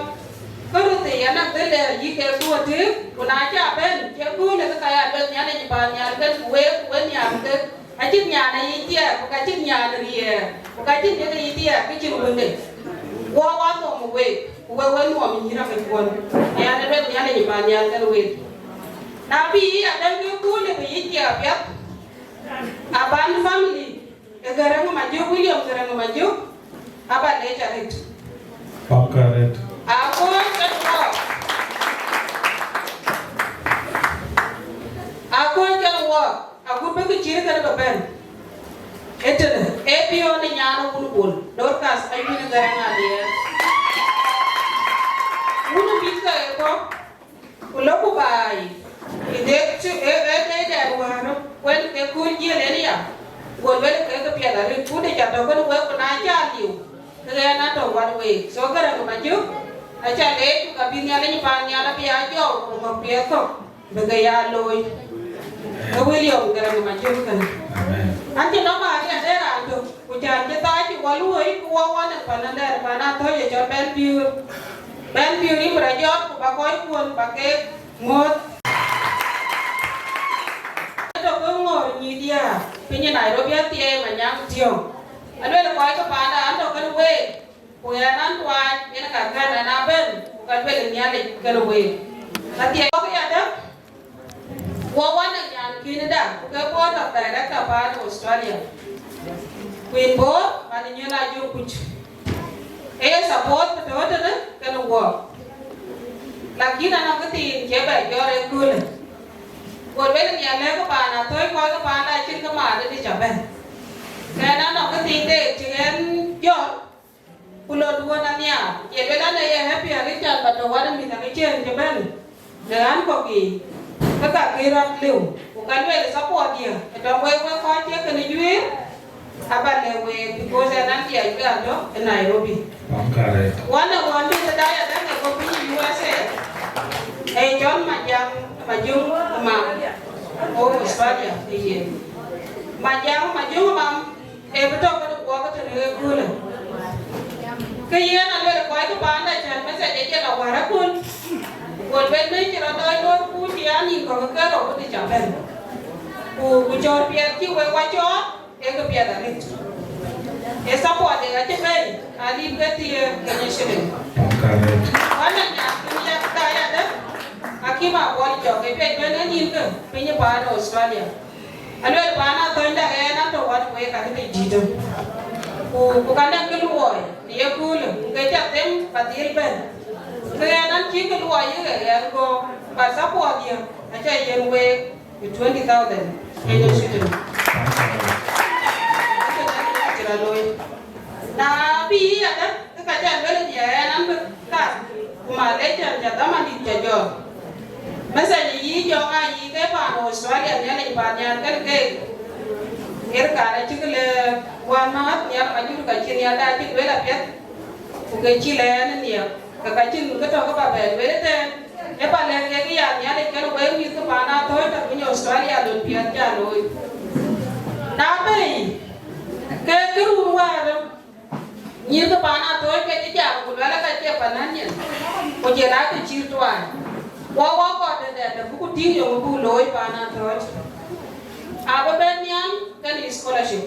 Ke röt thii anɔŋ dhël dɛ yï kek duɔ̈t tëëk, ku na cä bɛ̈n, cï köölë ke ka ya lueth Nhialic paan nhial kën ku week, ku we nhiaar kek. Acïn nyan ë yic thiɛɛk, ku ka cïn nyan ë riɛɛr, ku ka cïn kek ë yic thiɛɛk, kë cïn wënde. Wɔ wa nhom ë week, ku we we nhom ë nyïïr akëc kuɔn. Aya ë lueth Nhialic paan nhial kën week. Na bï yï adɛ̈ŋ ke köölë bï yic thiɛɛk apiɛth, aban family ë Gäräŋ Majök, William Gäräŋ Majök, aba lec arëët. Pam ka arëët. Akööl kën wɔɔk. Akööl kën wɔɔk. Agut bï kë cït kënë bï bɛ̈n. Ëtënë, ee piɔ̈n ë nyan ë wun Bol, Dorcas Ayuën Gäräŋ Aliɛɛr. Wun ë mïth ke ë kɔ̈k, ku lɔku baai, Ë dek cï, ë, ë dek dɛn wäär, wën ke kuur jiël en ya, go luel ke ke piɛth arëët, ku de ca tɔ̈ kën wek, ku na ca liu, ke ɣɛn atɔ̈ wat week. So Garaŋ Majök, aca leec, ku ka bï Nhialic paan nhial abï a jɔɔk, ku ŋɔ̈k piɛth kɔ̈k bï ke ya looi. Ke William Garaŋ Majök kënë. Amen. An cï nɔm Maria de raan tök, ku cän cï thac cï wɔ luöi, ku wɔ wan ë pan Alɛɛr, pan Athöc ë cɔl Bɛ̈n Piöör. Bɛ̈n Piöör yïn bï rɔt jɔt, ku ba kɔckuön ba keek muɔ̈ɔ̈th. Ë tök ë ŋɔ̈ɔ̈r nyïïr diäär piny ë Nairobi, athiɛɛi Manyaŋ Thiɔ̈ŋ. Aluel kɔc ke panda an, tök kën week, ku ɣɛn an, tuany, yen ka kɛ̈n ɛn abɛ̈n, ku ka luel Nhialic kën week. Athiɛɛi kɔ̈k yadäŋ, wɔ wan ë nyan kïn da, ku ke board of director paan Australia. Ku yïn board, man ë nyïn a jɔ kuc. Ee support bï tɔ̈ tënë kën wɔ. Lakin anɔŋ kë thiin cie bɛ jɔt ëköölë. Go luel Nhialic ke paan Athöc, kɔc ke panda acïn kë mat ë dï ca bɛ̈n. Kɛn anɔŋ kë thiin de cï ɣɛn jɔt, ku lɔ duön anhiaar, ye luel an, ee ye happy arëët can ba tɔ̈ wat ë mïth akëcïën cï bɛ̈n në ɣän kɔ̈k yiic, ke ka kë rɔt lëu, ku ka luel support diɛ̈ ë tɔ̈ wek, wek kɔc cï kënë juëër, aba lɛ̈k week, because ɣɛn an, diɛɛc wek atɔ̈ ë Nairobi. Wan ë ɣɔn dït ë daai adäŋ ë kɔ̈k piny ë U S A, ee cɔl Majaŋ Majöŋ Mam, ɣok Australia ë yen. Majaŋ Majöŋ Mam, ee bï tɔ̈ kënë guɔ ke tënë ëköölë. Ke yen aluel kɔc ke panda cän message ë jël awär aköl. Go luel në cï rɔt dɔc loor ku cï ya nïn kɔ̈k ke rou bï ca bɛ̈n. Ku, ku cɔɔr piɛth cï wek wa cɔɔr, ee ke piɛth arëët. Ee support de acï bɛ̈i, alip ke thiëër Kenya shilling. Wan ë nyan kïn ya daai adäŋ, akïm Abuɔl Jɔk, ee piɛc bɛ̈n ë nïn kë piny ë paan Australia. Aluel paan Athöny da, ɣɛn atɔ̈ wat week arëët ë dïïtë. Ku, ku ka näk kë luɔi në yeköölë, ku ke ca them ba dhil bɛ̈n. Ke ɣɛn an cï kë luɔi yï ɣɛn gɔ̈ɔ̈r, but support diɛ̈ aca yiën week ë twenty thousand Kenya shilling. Acï rɔt looi. Na bï yï adäŋ, ke ka jal luel ënhial, ɣɛn an bï kath, ku ma lec cän ca dhaman dït ca jɔt. Message yï jɔŋ aa yï ke paan Australia, Nhialic paan nhial kën keek. Ɣer kan acïk le wään määt nhial, ma jur ka cï nhial da cïk luel apiɛth, ku ke cï lɛɛn ë nhial, ke ka cïn kë tɔ̈ kë ba bɛ luel ëtɛ̈ɛ̈n. Ë ba lɛ̈k kek ya Nhialic kën wek mïth ke paan Athöc, ka piny Australia lon piɛth ca looi. Na bɛ̈i, ke kë run wäär, nyïïr ke paan Athöc ke cï jam, ku luɛl aka cie pan nän nyin, ku jël ake cïïr tuany. Wɔ wɔ kɔt tëdɛn, buku tïŋ yöŋ buk looi paan Athöc. Abï bɛ̈n nhial kën scholarship.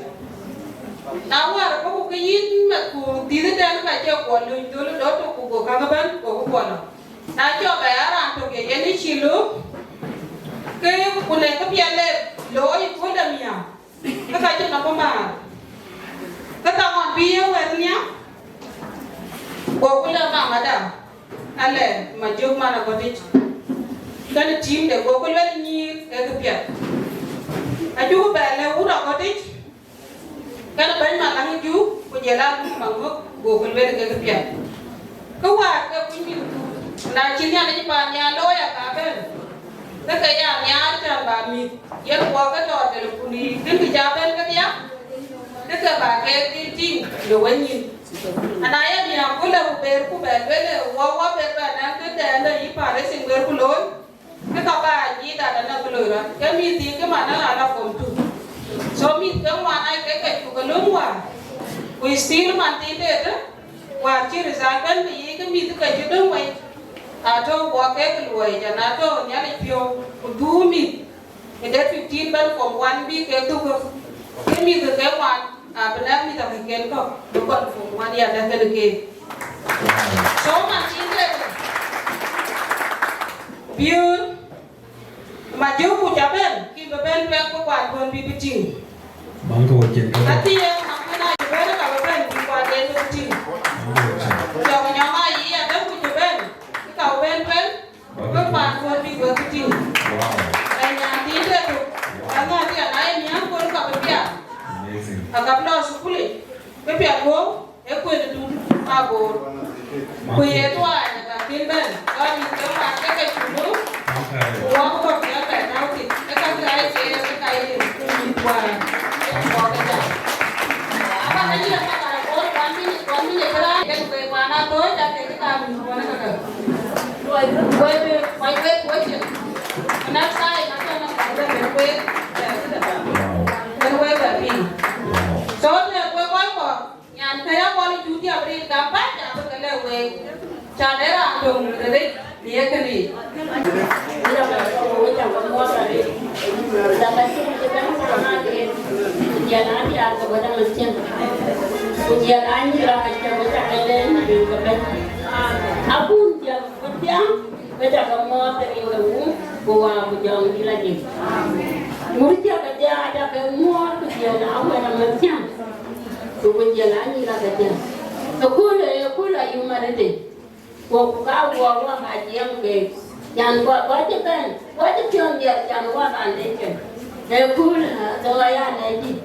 Na wäär buku ke yïn meth ku dhïth tɛ̈n ka cie kuɔ löny dhöl dɔ̈t, ku go käk bɛ̈n, go kuɔ lɔ. Na cɔk bɛ ya raan tök ye yen ë cï lööm, ke ku në këpiɛth le looi ë kööl de miäk, ke ka cïn nɔm bï määr. Ke ka ɣɔn bï ye wɛ̈t nhiam, goku lɛ̈k mamada, alɛ Majök man Agɔtic, kën tiimde, goku luel nyïïr ee këpiɛth. Acuk bɛ lɛ̈k wut Agɔtic, kën bɛ̈ny Maläŋ Juk, ku jël Aluŋ Maŋök, goku luel ke këpiɛth. Ke wäär ke kuc mïthku, na cï Nhialic paan nhial looi aka bɛ̈n, ke ke ya nhiaar cän ba mïth yen kuɔ ke tɔɔr telephone yiic, kën kë ca bɛ̈n kedhia, ke ke ba keek dhil tïŋ në wenyin. Ana ye nhiaar ku lëu berku bɛ lueel, wɔ wɔ ber bɛ naŋ këdɛn de yï fundraising berku looi, ke ka ba nyic dat anɔŋ kë loi rɔt. Ke mïth thii ke man ala form two. So mïth ke ŋuan aa ke ke cuk ke lööm wäär. Ku still man thiin deet, wäär cï result bɛ̈n bï yiic, ke mïth ke cï döŋ wei, atɔ̈ guɔ kek luɔi, jɔn atɔ̈ Nhialic piɔ̈u, ku dhuk mïth ë date fifteen bɛ̈n form one bï kek dhuk. Ke mïth ke ŋuan, abï lɛ̈k mïth akëken kɔ̈k bï kɔn form one ya dɛ̈ kën keek. So man thiin deet, biöör Majök ku ca bɛ̈n, kï bï bɛ̈n tueŋ bï kuat kuɔn bï bï tïŋ. Maŋ ke wä cin ke bɛ̈n. Athiɛɛk, maŋ kën aa cï bɛ̈n ka bï bɛ̈n bï kuat den bï bï tïŋ. Maŋ ke wä cin. Jɔk nyɔŋ aa yï adɛ̈ ku cï bɛ̈n, kï ka bï bɛ̈n tueŋ, bï kuat kuɔn bï wek bï tïŋ. Wow. Ë nyan thiin de tök, ka ŋa thian aa ye nhiam kuɔn ka bï piath. Amazing. Aka bï lɔ thukulic, bï piath guɔ̈u. Ë kuën dun abor. Ku ye tuany ka kïn bɛ̈n, ka mïth ke mat ke ke culu, ku wɔ bï kɔ̈k piɛth bɛ Raan kën wek, wään aa thööc, aa kek kaam wän ë kakë. Wek, wek, wek, wek, wek. Next time, akën wek, wek, wek. Kën wek bɛ piŋ. So, të wek kɔc kɔ̈k, nyan kë ya kɔn ë cut tiap rin gam bäny, abï ke lɛ̈k wek. Can ë raan döŋ rëëc, bï ye kënë yic. Ku jɛn aa diäär ke wɛ̈t amɛn cieŋ. Ku jɛn aa nyïïr amɛn cieŋ, wek cä ke leec në rin ke bɛ̈ny. Abun diäk ku thiäŋ, wek cä ke mɔ̈ɔ̈th ë rin ke Wun, ku Wä, ku Jɔŋdït Lajik. Mur cä ke diäär, cä ke mɔ̈ɔ̈th, ku jɛn aa wɛ̈t amɛn cieŋ. Ku jɛn aa nyïïr amɛn cieŋ. Ëkööl, ëkööl ayum arëëtic. Ku ka guɔ wä ka jiɛɛm ke, can guɔ, guɔ cï bɛ̈n, guɔ cï piɔ̈n diɛt, can wä ka lec ke. Ëkööl, thok aya lɛc dït.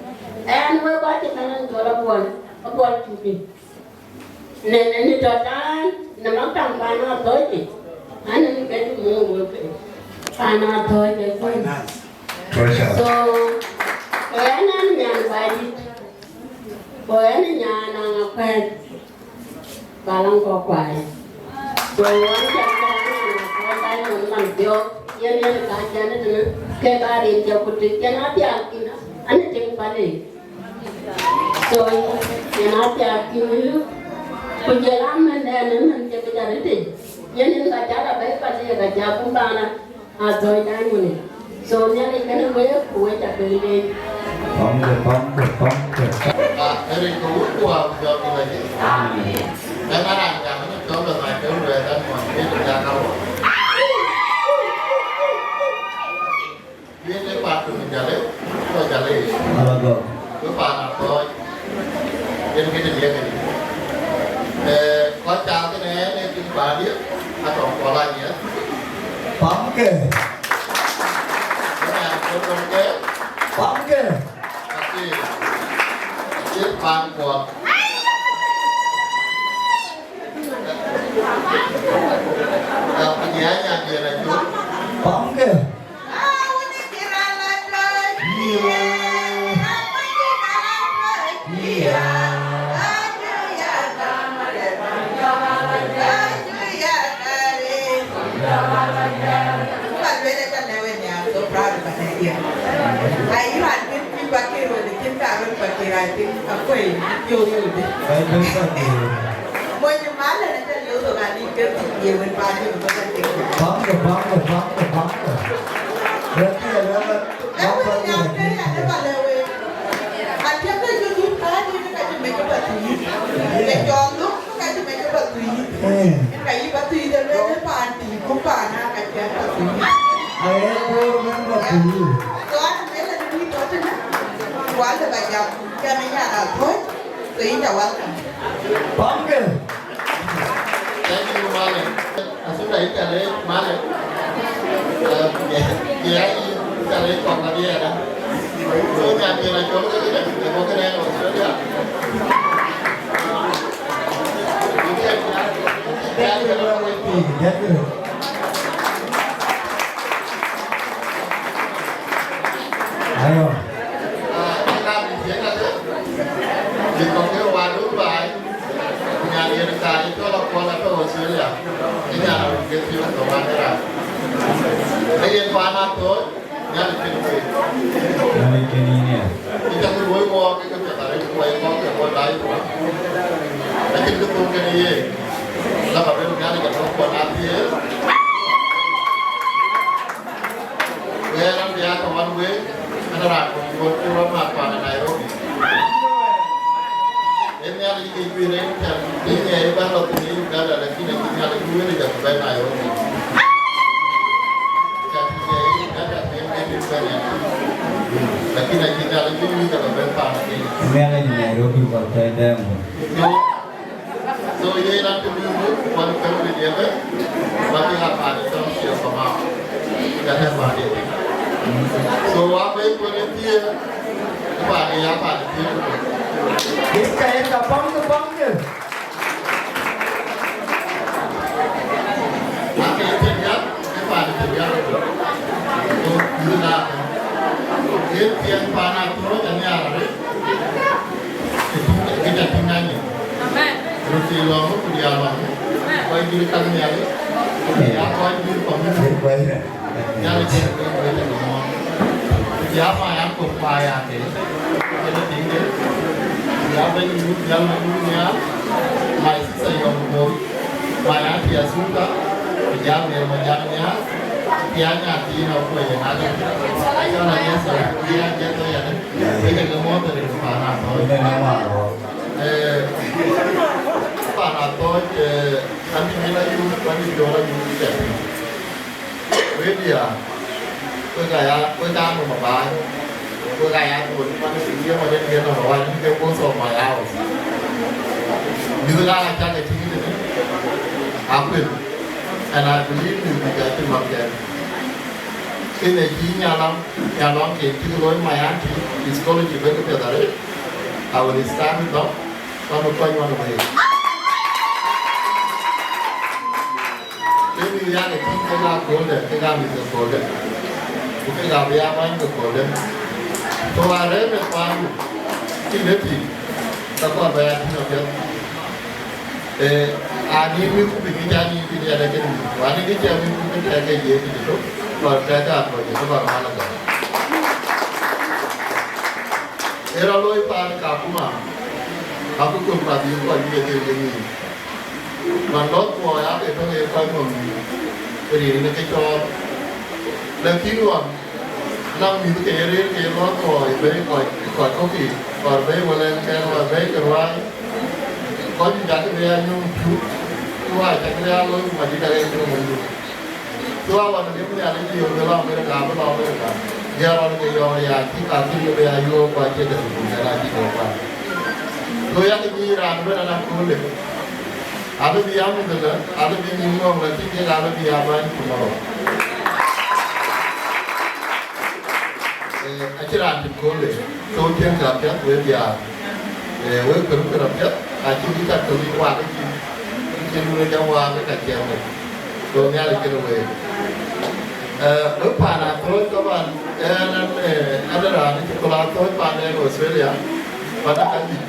Ɛn wek guɔ cï bɛ̈n, ɛn jɔl abuɔl, abuɔl cupi. Në, në, në tɔ̈ tään, në maktam paan Athɔ̈ɔ̈c, an, në ke du muk wek piny. Paan Athɔ̈ɔ̈c ëkööl. Finance. Treasure. So, ɛn, ɛn nyan Baidït. Ku ɛn nyan Aŋakuɛ̈ɛ̈n. Ba laŋ kɔ̈k kuai. So, wan cä kɔn Baidït man thiɔ̈k, yen yen ka cän tënë, ke ka rin cä ku tik, cän athiak thïn, an, ë tiŋ pale. So, yen athiak thïn, ku jël amɛn ɛn, ɛn cä ke jal ë tei. Yen yen ka cä la bɛ̈i pale, ka cä kum bana. Athɔ̈ɔ̈c dan wënë. So, Nhialic kënë wek, ku wek cä ke leec. Pamkë, pamkë, pamkë. Ah, rin ke Wun ku Wä ku Jɔŋdït Lajik. Amen. Ëmɛn raan jam në cɔl ë Michael Lueth, an, mɔny Kuëi de Jaka Wä. Wek ë paan töŋ Jalë, tɔ̈ Jalë. Ala gɔ̈k. Wek paan Athɔ̈ɔ̈c. Yen kë të diɛ̈ këdï. Eh, kɔc cath kënë yen ee tiŋ paandiɛ̈, atɔ̈ Kuɔl Anyiɛth. Pamkë. Yen aa Kuɔl Anyiɛth. Pamkë. Acie, acie paan Kuɔl. Ka ku diɛ̈ aa nyan diɛ̈n Acol. Pamkë. Ai, raan kën kuc Pakëër wën, kën ka röt Pakëër, I think, akuëi, piɔ̈u yöödë. Ai, döŋ Pakëër. Mony ë mal ënë cä liu thok, aa lik kek thïn, ye wën paan cï bï bɛ̈n tek. Pamkë, pamkë, pamkë, pamkë. Rɛ̈ɛ̈r kë ya lɛ̈k ë, ë wën nyan kë ya lëk alë wek. Atiɛm ke cï dhuk kääc yïn, ka cï mec ë Pathuyith. Ë jɔŋ dhuk, ka cï mec ë Pathuyith. Ë. Ka yï Pathuyith ë lueel ë paan tïï, ku paan aa ka cï Pathuyith. Aye, Bor bɛ̈n Pathuyith. So, an, mel ë dït tɔ̈ tënë. Ku alë ba jam, cän ë nyan Athɔ̈ɔ̈c. So, yïn ca welcome. Pamkë. Thank you, Male. Asunda, yïn ca leec, Male. Eh, yeah, yeah, yïn ca leec kɔ̈k na diɛɛr, eh. So, nyan diɛ̈n Acol ke, ke, ke bɔ̈ kënë Australia. Thank you very much. Thank you. Ayo. Ah, ë raan ë thiëëk adï, bï kɔ̈k ke wä Dubai, ku nyan yen ka ye cɔl Akuɔl atɔ̈ Australia, ë nyan run ke thiëëk atɔ̈ wän ë raan. Ee yen paan Athɔ̈ɔ̈c, Nhialic kën wek. Nhialic kën yïn ya. Ë cä ke luɔi wɔɔk, ke ke piɛth arëët, ku wɔ ye kɔ̈k ke bɔ̈ daai thok. Acïn kë thöŋ kën ye, la ba lueel Nhialic atɔ̈ kuɔn athiëër. Ɣɛn an, bï a tɔ̈ ɣɔn wek, an, raan kɔc Bor cï rɔt mat paan ë Nairobi. Ee Nhialic ke juëc en cän bï ŋɛɛc bä lɔ thïn ë Uganda, lakin acï Nhialic bï wël ë jɔt bɛ̈n Nairobi. Cän bï ŋɛɛc Uganda bï en bï bɛ̈n ë, lakin acï Nhialic bï wël ë jɔt bɛ̈n paan ë Kenya. Nhialic Nairobi kɔc tɔ̈ dɛɛm. Yo, so, ye raan të bï muk, wan family diɛ̈ bɛ̈n, wan bï a paan ë tɔŋ ciɛɛŋ Kamau. Ka tɛ̈ paan diɛ̈. So, wa bɛ̈n kuen ë thiëër, ë paan ë ya paan ë thiëër. Yen ka, yen ka, pamkë, pamkë. Ake ë thiëër ya, ë paan ë thiëër ya. So, yïn la, yen thiëër paan Athɔ̈ɔ̈c anhiar arëët. Kë ca tïŋ aa nyin. Amen. Röt Lɔ̈ŋ ku diaal lɔ̈ŋ, kɔc dït käŋ Nhialic, ku ya kɔc dït community. Nhialic ë kek wek ëmɔ. Ku ya ma ya kok ma ya ke, kene tiŋde. Ku ya bɛ̈ny yuk Nhial Madut Nhial, my sister Yɔm Bol, my auntie Asunta, ku ya Mary Majak Nhial, ku ya nyan thiin Akuɔc Enaga. Acɔl Ajesu, ku ya Ajesu yadë, wek ëmɔ dhël ë paan Athɔ̈ɔ̈c. Eh, paan Athɔ̈ɔ̈c, eh, an cï yen ayuc, an cï jɔl ayuc cɛ. Wek diaal, wek aya, wek aa nɔm abaai, wek aya tuɔɔc, man cï yen wan en yen nɔm abaai, ni ke both of my house. Mïth aa cak ë tïŋ tënë, akuel, and I believe mïth bï cak cï math kɛn. Kënë cï Nhialic, Nhialic ke cï looi my auntie, his college bï ke piɛth arëët, I will start with them. Kɔn kɔc wan wei. Ke mïth yak ë tïŋ kek aa kööldɛ̈, kek aa mïth ke kööldɛ̈. Ku kek aa bï aa bäny ke kööldɛ̈. Ku arëër ë paandu, cïn ë tïŋ, ka kɔn bä ya tïŋ apiɛth. Eh, aa nïn wïïk ku bï ŋic aa nïn bï nhial acïn mïth. Ku aa nïn kë cï wïïk ku bï tɛ̈ɛ̈k ke ye piny ëtök, kɔn tɛ̈ɛ̈k ke aa kɔc ëtök kɔn mal agam. Ë rɔt looi paan Kakuma, abï kony kuadhil kɔc bï ye dhil ke nïïm. Man lɔ̈th thuɔɔi aake tɔ̈ ke kɔc nɔm nïïm, rin në ke cɔɔl. Lakin ɣɔn, anɔŋ mïth ke ye rëër ke ye lɔ̈th thuɔɔi bei kɔc, kɔc kɔ̈k yiic, kɔɔr bei wël ɛn kɛn, kɔɔr bei ke ruääi. Kɔc juëc aake bï ya nyuɔ̈ŋ cuk, ku aa cak bï ya looi ku madït aake cï röt monydu. Ku awän ë riɛm Nhialic ë yök ke lɔ Amerika, abï lɔ Amerika. Diäär ɣɔn ke yɔɔk ya cï ka cïn ke bï ya yöök, ku acie dɛ̈t ku kɛn acï dɛ̈t kuan. Ku yak nyic raan ëbɛ̈n an akööl dek. Alë bï ya mïth ëlë, alë bï nyin ŋɔ̈ŋ, lakin kek alë bï ya bäny ku märɔ. Eh, acïn raan cïn kööl dek. So, tiɛ̈ŋkë apiɛth wek diaal. Eh, wek kërukë apiɛth, acïn kë cak tɔ̈ yic waak cïn, cïn wek jam waak ka ciɛɛŋ wek. So, Nhialic kënë week. Eh, wek paan Athɔ̈ɔ̈c, taban, eh, ɛn, ɛn, eh, ɛn raan cï kööl Athɔ̈ɔ̈c paan ɛn Australia, paan aka juëc.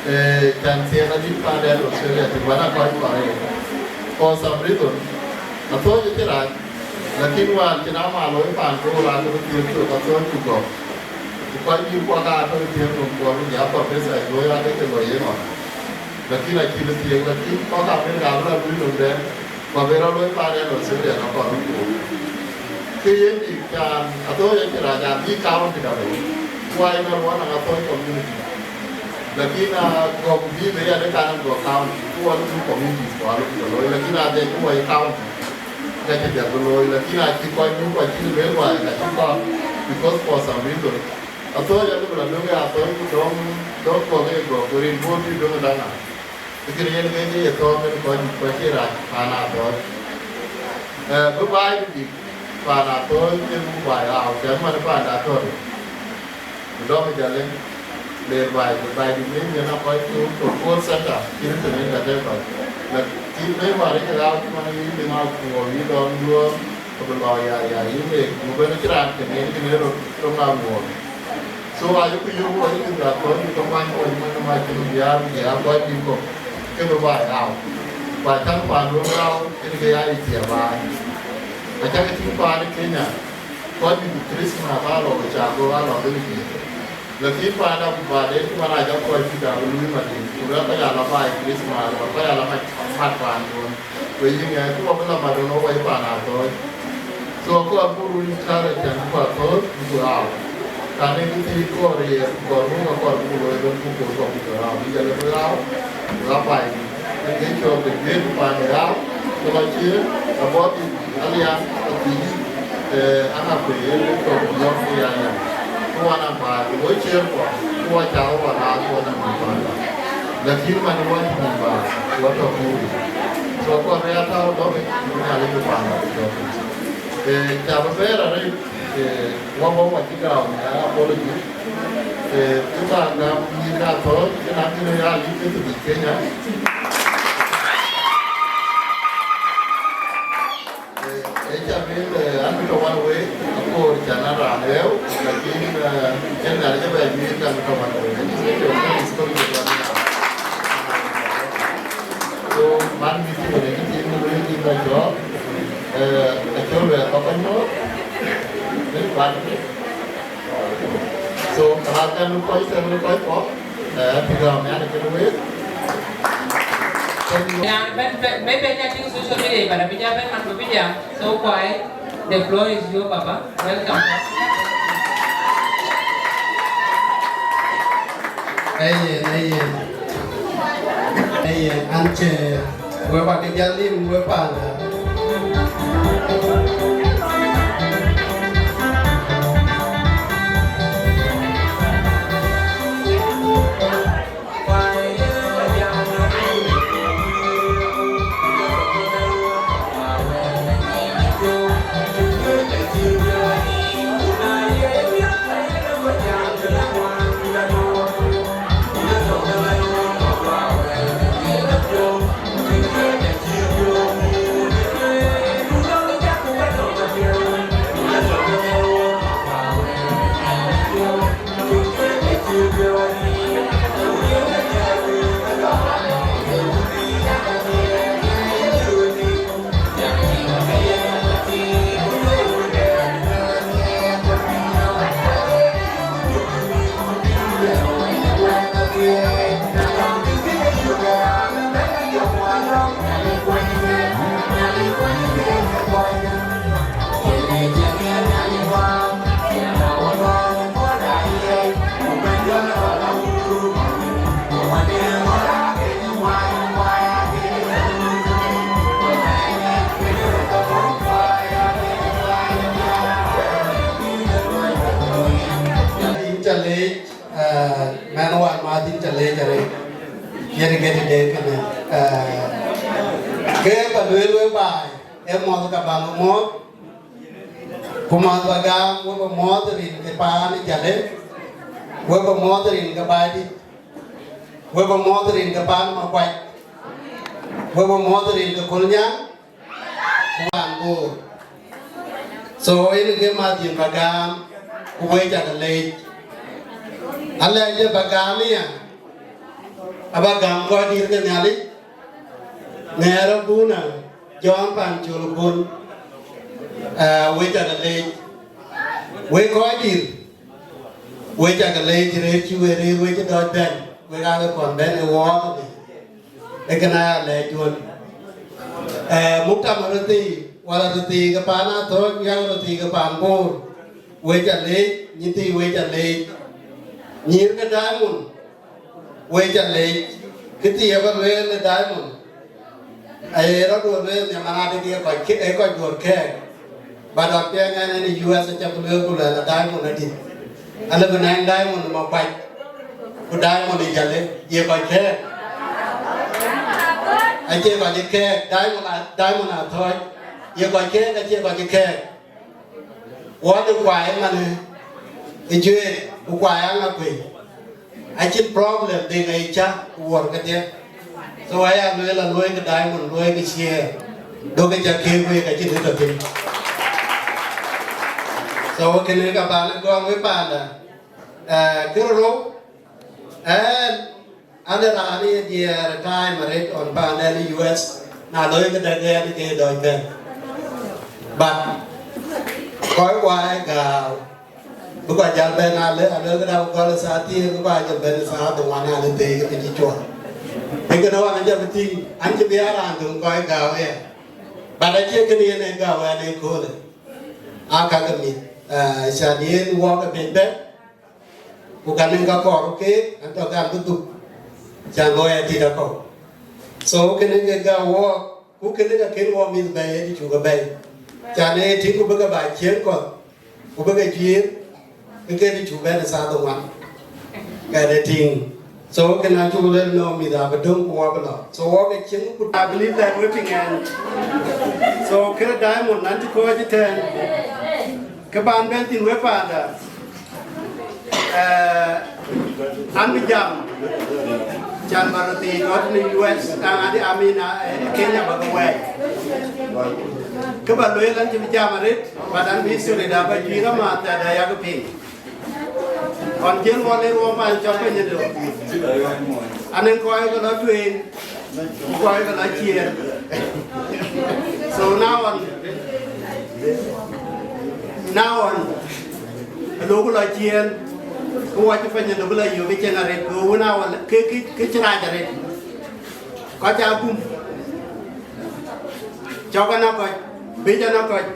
Eh, can thiëëk adït paan ɛn Australia, tïŋ, paan aka kɔc kɔɔr. For some reason, Athɔ̈ɔ̈c acï rac, lakin wään cïn ama looi paan kööl raan bï thiëëk cök Athɔ̈ɔ̈c ku gɔ̈k. Ku kɔc dït kuɔ ka tɔ̈ thiëëk nɔm kuɔ, bï ya professor looi, aa ke ke looi yen ɣɔn. Lakin acï bï thiëëk, lakin kɔc ka bï ka bï la luui nɔm dɛn, ku abï rɔt looi paan ɛn Australia, na kɔn bï ku. Ke yen dï, can Athɔ̈ɔ̈c acï rac, abï county da bei. Ku aa yen ruɔn Athɔ̈ɔ̈c community. Lakin, ah, gɔ̈k bï bei ya de kan gɔ̈k county, ku aa lɔ community, ku aa lɔ looi, lakin aa de ku aa county. Ka cï piɛth bï looi, lakin acï kɔc duk, acï lueel wai, ka cï kɔn, because for some reason, Athɔ̈ɔ̈c alëu bï la döŋ ë Athɔ̈ɔ̈c, ku dɔm, dɔm kɔ̈k ë gɔ̈k, ku rin bɔ̈ bï döŋ ë daŋ a. Kënë yen ke ye thɔ̈ɔ̈k kën kɔc duk, kɔc cï rac paan Athɔ̈ɔ̈c. Eh, bï baai bï dït paan Athɔ̈ɔ̈c, ke bï baai ɣau, cän man paan Athɔ̈ɔ̈c. Ku dɔm ë Jalë, ler baai, ku baai dït yen yen a kɔc tuur, ku Kuɔl Center, cïn të yen ka tɛ̈ɛ̈k kɔc. Lakin bɛ̈i wäär ë ke ɣau cï man yï Liŋ Akuɔl, yï Dɔm Juɔ̈ɔ̈r, ku bï lɔ ya, ya, yï Mek, ku bɛ̈n cï raan kënë, kënë röt, röt ŋa wuɔɔr. So ayuku yök, ayuku dhil kɔc, ku ke kuany kɔc, man ë mac cïn biäär, ku ya kɔc dït kɔ̈k, ke bï baai ɣau. Ku acaŋ paanduön ɣau, kënë ke ya yï thiëëk baai. Acaŋ tïŋ paan ë Kenya, kɔc dït Christmas aa lɔ ke ca go aa lɔ bï lɔ. Lakin panda ku baden cï man aa jɔ kɔc cï jam luui madït, ku rɛ̈k kɔc ala baai Christmas, ku kɔc ala mat, mat paanduön. Ku yï ŋɛk ku bï la mat ënɔ wai paan Athɔ̈ɔ̈c. So kɔɔr buk run karë cän ku Athɔ̈ɔ̈c buk ɣau. Tɛ̈n ë kë thiëc kɔɔr ye, kɔɔr buk, kɔɔr buk looi ëbɛ̈n buk kɔɔr buk ɣau. Bï jɔl bï ɣau, ku ɣa baai. Ë ke cɔl the great paan ë ɣau, ke lɔ cie, abɔ̈ Alian, abï, eh, an, akuëc yen ke kɔ̈k yɔ̈ɔ̈k ke ya yam. Ku wan a baai, ku loi ciëër kuɔ, ku wa cak wan a kuɔ na mïth panda. Lakin man wɔ cï mïth baai, ku wa tɔ̈ kuur. So kuɔn ya tääu dɔ̈k, ku Nhialic bï panda ku jɔ̈k. Eh, ca bï bɛ̈ɛ̈r arëët, eh, wa bɔ̈ wa cï gääu në apology. Eh, kë ba gam nyïïr ka thɔ̈ɔ̈c, kë na kën ya lic ke thïn Kenya. Eh, eh, ca bil, eh, an bï tɔ̈ wan wei, akoor can an raan rɛ̈ɛ̈u, lakin, eh, cïn Nhialic ë bɛ nyïïr ka bï tɔ̈ wan wei. Thank you so much. Jɔ, eh, acɔl wɛɛr ba kɔc mɔ̈ɔ̈th, bï kuat. So, kalas, kan kɔc, kan kɔc kɔ̈k, eh, bï gam, yani, kën wek. Thank you. Yeah, but, but maybe I can use social media, but I will just, so why? The floor is yours, Papa. Welcome. Ayen, ayen. Ayen, an cï, we ba ke jal lim, we panda. Yïn ca leec, eh, mɛn wän mäth, yïn ca leec arëët. Yen ke tëde kënë, eh, ke ba lueel wek baai, ee mɔ̈th ka baŋ mɔ̈ɔ̈th, ku mɔ̈th ba gam, we ba mɔ̈ɔ̈th rin ke paan Jalë, we ba mɔ̈ɔ̈th rin ke Baidït, we ba mɔ̈ɔ̈th rin ke paan Makuac, we ba mɔ̈ɔ̈th rin ke Kolnyaŋ, ku paan Bor. So, yen ke mäth yïn ba gam, ku wek ca ke leec. Alɛɛc ë ba gam aya, aba gam kɔc dït ke Nhialic, ŋɛɛr abuna, Jɔn Pancol Kun, eh, wek ca ke leec. Wek kɔc dït, wek ca ke leec rëër cï wek rëër wek cï dɔc bɛ̈n, wek aake kɔn bɛ̈n ë wɔɔk ënë. Ee kënë aya lɛɛc duön. Eh, muktamar röthii, wala röthii ke paan Athɔ̈ɔ̈c, yak röthii ke paan Bor, wek ca leec, nyïïr thii wek ca leec. Nyïïr ke Diamond, wek ca leec. Kë thii aba lueel ë Diamond, aye rɔt duɔ̈r lueel nhiam, man adï ye kɔc ke, ee kɔc duɔ̈r kɛ̈ɛ̈k. But apiɛŋ ɛn, ɛn ë U S aca bï lueel ku luɛɛl a Diamond adït. Alë bï naŋ Diamond Makuac, ku Diamond ë Jalë, ye kɔc kɛ̈ɛ̈k. Acie kɔc ë kɛ̈ɛ̈k, Diamond a, Diamond Athɔ̈ɔ̈c, ye kɔc kɛ̈ɛ̈k, acie kɔc ë kɛ̈ɛ̈k. Wɔ de kuai ëmënë ë Juëër, ku kuai aŋa kuëny. Acïn problem de ŋa ë cä ku wuɔr kedhie. So aya lueel a luɔi ke Diamond, luɔi ke share. Duɔ̈kkë ca keek wek acïn kë tɔ̈ thïn. So kënë ka bän gɔ̈ɔ̈r wek panda. Eh, kë rou, ɛn, an ë raan ye diɛɛr time arëët ɣɔn panden ë U S, na looi këdäŋ ke ɛn ke dɔc bɛ̈n. But kɔc kuai gääu, bï kɔc jäl bɛ̈n alë, alë këdäŋ gɔl ë thaa thiëër, bï kɔc jäl bɛ̈n ë thaa dhoŋuan alë, thëëi ke cï cuɔl. Ee kënë wan, an cä bï tïŋ, an cï bï a raan döŋ kɔc gääu aya. But acie kënë yen ee gääu ɛn ëköölë. Aa, ka ke mïth, eh, can yen wɔɔk ë piny bɛ̈n, ku ka nɛŋ ka kɔɔr keek, an tɔ̈ ke an bï dhuk, can lɔɔi adït akɔ̈u. So kënë ke gääu wɔɔk, ku kënë ka kën wɔ mïth bɛ̈ɛ̈i ë të cuk ë bɛ̈ɛ̈i. Can ee tïŋ ku bï ke ba ciëën kɔ̈th, ku bï ke juiir, ke ke të cuk bɛ̈n ë thaa dhoŋuan. Ka de tïŋ. So kënë acuk lueel nɔm mïth abï döŋ ku wɔ bï lɔ. So wɔ ke cieŋ ku I believe that we piŋ ɛn. So kërë Diamond, an cï kɔc ëtɛ̈ɛ̈n, ke ban bɛ̈n thïn wek panda. Eh, an bï jam, can ba röt thiëëc ɣɔt në U S, an adï, I mean, eh, Kenya ba ke wɛɛc. Kë ba lueel an cï bï jam arëët, but an bï history da ba juiir amääth da yak piŋ. Ɣɔn cïn wɔ ler wɔ man cɔk piny ëtök. Anɛŋ kɔc ke lɔ tueŋ, ku kɔc ke lɔ ciëër. Ciëën, ku wɔ cï piny ë dökï la yök ke cieŋ arëët, ku wën a wal ke, ke, ke cï rac arëët. Kɔc aa gum, cɔk anɔ̈k kɔc, biic anɔ̈k kɔc.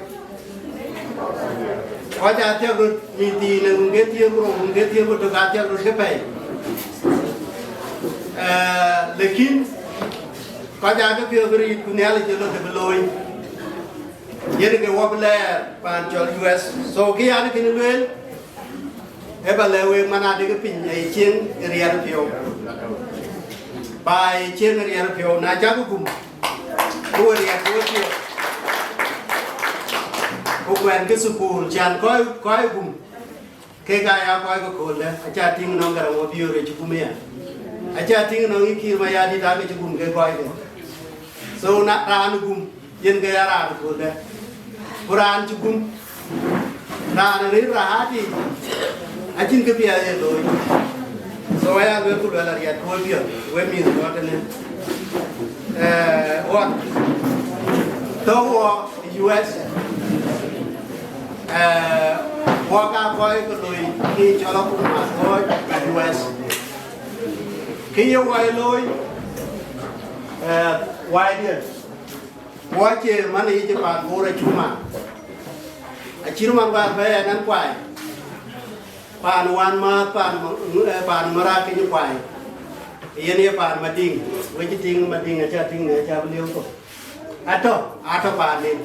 Kɔc aa thiäk röt, mïth thiin ë wun ke thiëër ku rou, wun ke thiëër ku tök aa thiäk röt ke pɛ̈i. Eh, lekin, kɔc aa ke piɔ̈ɔ̈th riit, ku Nhialic ë lɔ ke bï looi. Yen ke wɔ bï lɛɛr paan cɔl U S. So, kë yan kën lueel, ë ba lɛ̈k wek man adï ke piny ë cieŋ ë riɛl piɔ̈u. Ba ë cieŋ ë riɛl piɔ̈u, na cak gum, ku we riɛl ku we piɔ̈u. Ku kuɛn ke thukul, can kɔc, kɔc gum. Kek aa ya kɔc ke kööldä, aca tïŋ nɔŋ Garaŋ Mabiöör ë cï gum aya. Aca tïŋ nɔŋ yï Kiir Mayardït aake cï gum ke kɔckë. So, na raan gum, yen ke ya raan kööldä. Ku raan cï gum, raan rëër rahat yic, acïn kë piɛth ye looi. So, aya lueel ku luɛl ariɛt ku we piɔ̈ɔ̈th, we mïth tɔ̈ tënë. Eh, ɣɔn, thou wɔ U S, eh, wɔ ka kɔc ke loi kë cɔl akuma kɔc U S. Kë ye wɔ ye looi, eh, wɔ ye diɛt. Wɔ cie man yic paan Bor acuma. Acït man bä bɛ̈ɛ̈i ɛn kuai. Paan wän määth, paan, eh, paan Marakeny kuai. Yen ye paan Madiŋ. Wec tïŋ Madiŋ, aca tïŋ në, aca bï lieu thok. Atɔ̈, atɔ̈ paanden.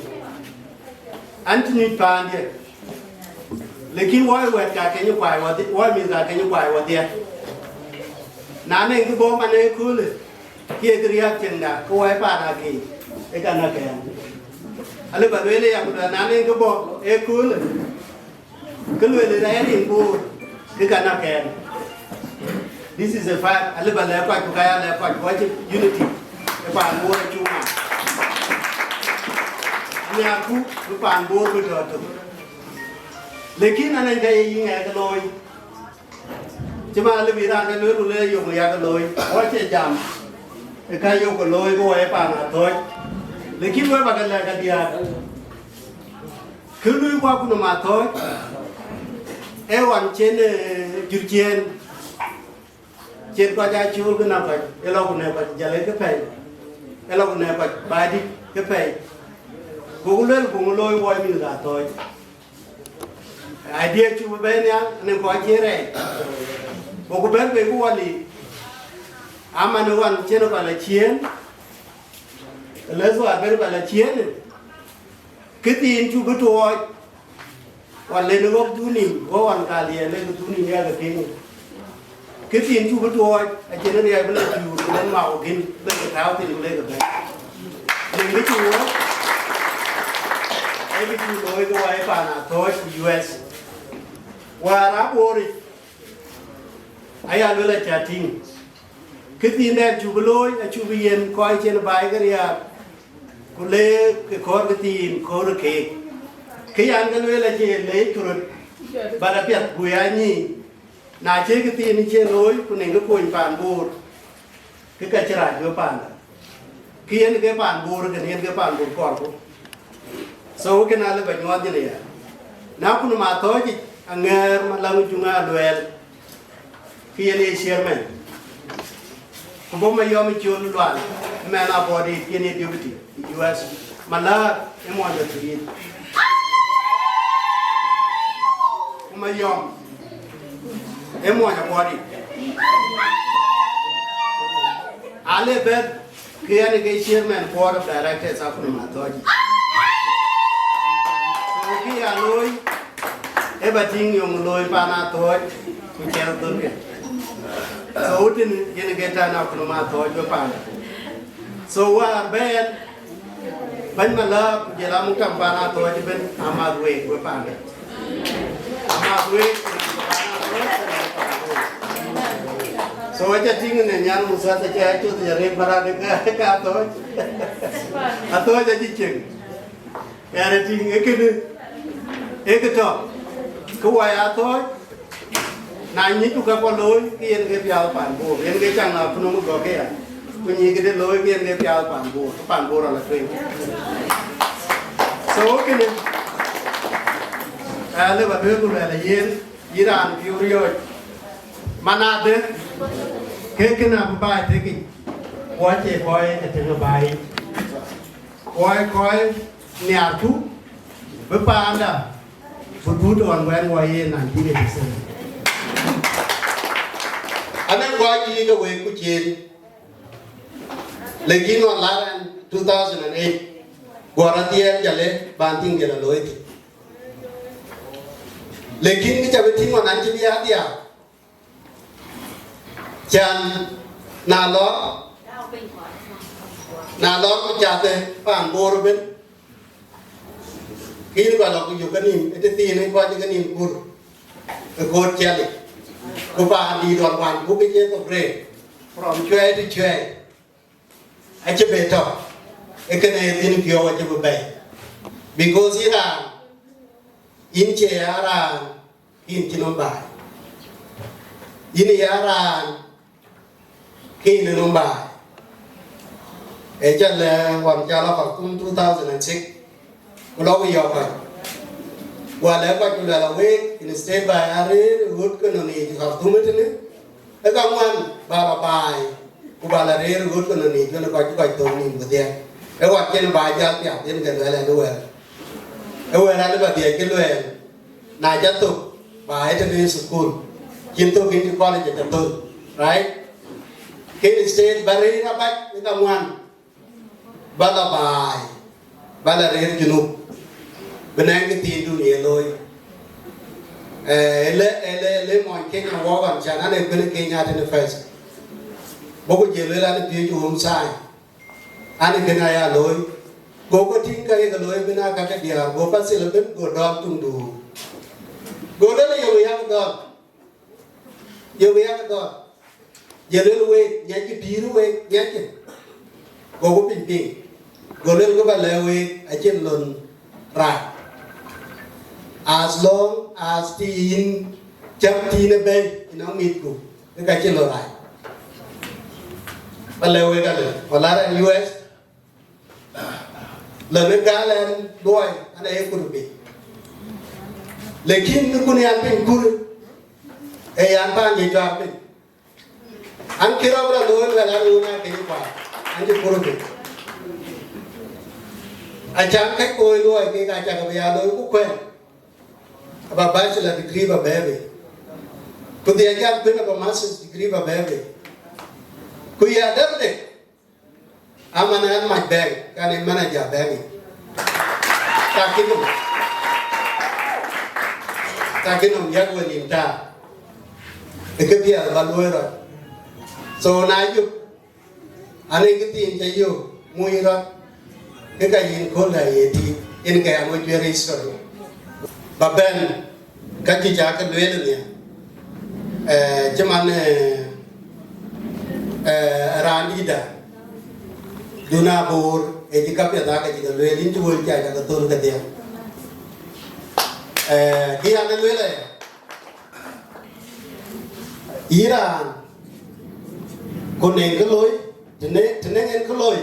An cï nyuc paandiɛ̈. Lekin wɔ ye wɛ̈t ka keny kuai wɔdhi-, wɔ ye mïth ka keny kuai wɔdhiɛ. Na nɛŋ kë bɔ̈ man ë köölë, kë ye kë riääk cieŋda, ke wɔ ye paan akeny, ë ka näk ɛn. Alë ba lueel ë ya ku luɛl, na nɛŋ kë bɔ̈ ë köölë, kë lueel ë rɛɛr rin Bor, kë ka näk ɛn. This is a fact. Alë ba lɛ̈k kɔc, ku ka ya lɛ̈k kɔc, ku acï unity ë paan Bor acuma. Nhiaarku bï paan Bor bï tɔ̈ tök. Lekin anɛn ka ye yï ŋɛk looi. Cï man alë bï raan ke lueel, ku le yök yak looi. Wɔ cie jam ë ka yök looi, ku wɔ ye paan Athɔ̈ɔ̈c. Lekin wek ba ke lɛ̈k ka diäär. Kë lui wɔ ku nɔm Athɔ̈ɔ̈c, ee ɣɔn cen, eh, jur ciëën, cen kɔc aa cool kë na kɔc, ë lɔ ku nɛ̈k kɔc jäl ë kë pɛ̈i, ë lɔ ku nɛ̈k kɔc baai dït kë pɛ̈i. Goku lueel, goku looi wɔ mïth Athɔ̈ɔ̈c. Idea cuk bï bɛ̈n nhial në kɔc cï rɛɛc. Goku bɛ̈n bei ku wɔ lik, aman ë ɣɔn cen kɔc la ciëën, ë lëth wɔ bɛ̈n kɔc la ciëën, kë thiin cuk bï tuɔɔc. Wan len ɣɔ̈k dhuni, ɣɔ̈k wan ka liɛɛl, len dhuni ya ke piŋ. Kë thiin cuk bï tuɔɔc, acïn riɛl bï le piur, ku len mau gin, le ke tääu thïn, ku le ke bɛ̈n. Len bï cuk ɣɔ̈k, ee bï cuk looi ke wɔ ye paan Athɔ̈ɔ̈c ku U S. Wäär Aboric, aya luel aca tïŋ. Kë thiin dɛn cuk bï looi, acuk bï yen kɔc cïn baai ke riääk, ku le ke kɔɔr kë thiin, kɔɔr keek. Kë yan ke lueel acie leec ku röt, bä apiɛth, ku ya nyic. Na cie kë thiin cie looi, ku nɛŋ kë kony paan Bor, kë ka cï rac wek paanda. Kë yen ke paan Bor, kën yen ke paan Bor kɔɔrku. So, kën alë ba nyuɔɔth nyin aya. Na kun ma thɔ̈ɔ̈c yic, aŋɛɛr ma läŋ juŋ a luɛɛl, kë yen ye chairman. Ku bɔ̈ Mayɔm Col Lual, mɛn Abɔ̈dït, yen ye deputy. U S, Malär ë muɔny de Thiëëc. Ku Mayɔm ë muɔny Abɔ̈dït. Ale bɛ̈n, kë yen ke chairman board of directors akun ma thɔ̈ɔ̈c. So kë ya looi, ë ba tïŋ yöŋ looi paan Athɔ̈ɔ̈c, ku cɛl dhöl piɛth. So wutïn yen ke tän akun ma thɔ̈ɔ̈c bï paan. So wäär bɛ̈n, bɛ̈ny Malär ku jɔl a muk tam paan Athɔ̈ɔ̈c ëbën, amath week we paanda. Amath week. So aca tïŋ në nyan Musa, aca ya cuɔth ya rem paran ka, ka Athɔ̈ɔ̈c. Athɔ̈ɔ̈c acï cieŋ. Ɣɛn ë tïŋ, ee kënë, ee kë tɔ̈, kë wai Athɔ̈ɔ̈c, na nyicku ka kɔc looi, ke yen ke piath paan Bor, yen ke caŋ na pun ë gɔ̈k aya, ku nyicku de looi, ke yen ke piath paan Bor, ke paan Bor ala tueŋ. So, kënë, aa, lëu ba duëër ku luɛɛl ë yen, Yïn raan piɔ̈u riɔ̈ɔ̈c, manadë, ke kënë abï baai tëkic, ku acie kɔc ë tënë baai yic. Kɔc, kɔc nhiarku, bï paanda, bï duut ɣɔn wɛ̈n wɔ ye nineteen eighty-seven. Anɛn kɔc yiic ke wek ku cien, lakin ɣɔn lar ɛn two thousand and eight, guɔ rɔt dhiɛɛl jɔl ë ban tïŋ jɔl ë looi thïn. Lakin kë ca bï tïŋ ɣɔn an cï bï adhiaak, can na lɔr, na lɔr ku cathë paan Bor ëbën, ke yïn kɔc lɔ ku yök kenïïm ë tëthiin ë kɔc ë kenïïm kur ë koot ciɛlic, ku paan dïït ɣɔn wään buk ke cie thok reer, from cuɛɛi të cuɛɛi, acï bï tɔ̈, ë kënë ë thïn piɔ̈u acï bï bɛ̈i, because yïn raan, yïn cie ya raan, ke yïn cï nɔm baai. Yïn ya raan, ke yïn ë nɔm baai. Ee ca lɛ̈k ɣɔn ca lɔ Khartoum two thousand and six, ku lɔ ku yɔ̈ɔ̈k kɔc. Guɔ lɛ̈k kɔc ku luɛl a week, instead ba ya rëër ë ɣöt ke nɔn yiic Khartoum ëtënë, ë ka ŋuan ba lɔ baai, ku ba lɔ rëër ë ɣöt ke nɔn yiic wën ë kɔc cï kɔc thöŋ nïïm ku dhiɛl. Ë ɣɔn cïn ba jäl piath yen ke luɛl ɛn ë wɛ̈ɛ̈r. Ë wɛ̈ɛ̈r an, ba dhiɛl cï luɛɛl, na ca thök, ba ë tënë thukul, cïn thök yïn cï college aca thöl, right? Ke instead ba rëër abac ë ka ŋuan, ba lɔ baai, ba lɔ rëër Junub, bï nɛŋ kë thiindun ye looi. Eh, ëlë, ëlë, ëlë mɔny Kenya wɔ ɣɔn can an, ee kuën Kenya tënë first. Bɔ̈ ku jël lueel an, piööcë home sign. An, ee kënë aya looi. Go ke tïŋ ka ye ke looi bï na ka ke diäär, go Pathil ëbën, go dɔl tuŋdu. Go lueel, yök yak dɔl. Yök yak dɔl. Jël lueel week, ŋiɛckï pïïr week, ŋiɛckï. Goku piny piŋ. Go lueel kë ba lɛ̈k week, acïn lon rac. As long as të yïn cäm thïn ëbɛ̈n, yïn nɔŋ mitku, ke ka cïn lon rac. Ba lɛ̈k week alë, wala rɛn U S, lɔ në gal ɛn luɔi, an, aye kur piny. Lakin në kun yan piny kur, ee yan paan ye cuar piny. An, kë rɔt bï rɔt looi luɛl an, wun aa keny kuaar, an, cï kur piny. Acan kɛc kooi luɔi kek aa cak bï ya looi ku kuɛn. Aba bachelor degree ba bɛ̈ɛ̈i bei. Ku dhiɛc jal kuën aba master's degree ba bɛ̈ɛ̈i bei. Ku ya dɛ̈t dek, aman an mac bank, kan ee manager bank yic. Takï nɔm. Takï nɔm yak we nïm taar. Ë këpiɛth ba luöi rɔt. So na yök, an ee këthiin ca yök muc rɔt, ke ka yïn kööl da ye tïŋ, yen ke ya ŋö cuëër history. Ba bɛ̈n, ka cï ca ke lueel nhial. Eh, cï man, eh, eh, raan dïïtda, dun aboor, ee cï kapiɛth aa ke cï ke lueel, yïn cï wël ca ca ke thöl kedhie. Eh, kë yan ë lueel aya, yïn raan, ku nɛŋ kë looi, të ne, të nɛŋ en kë looi,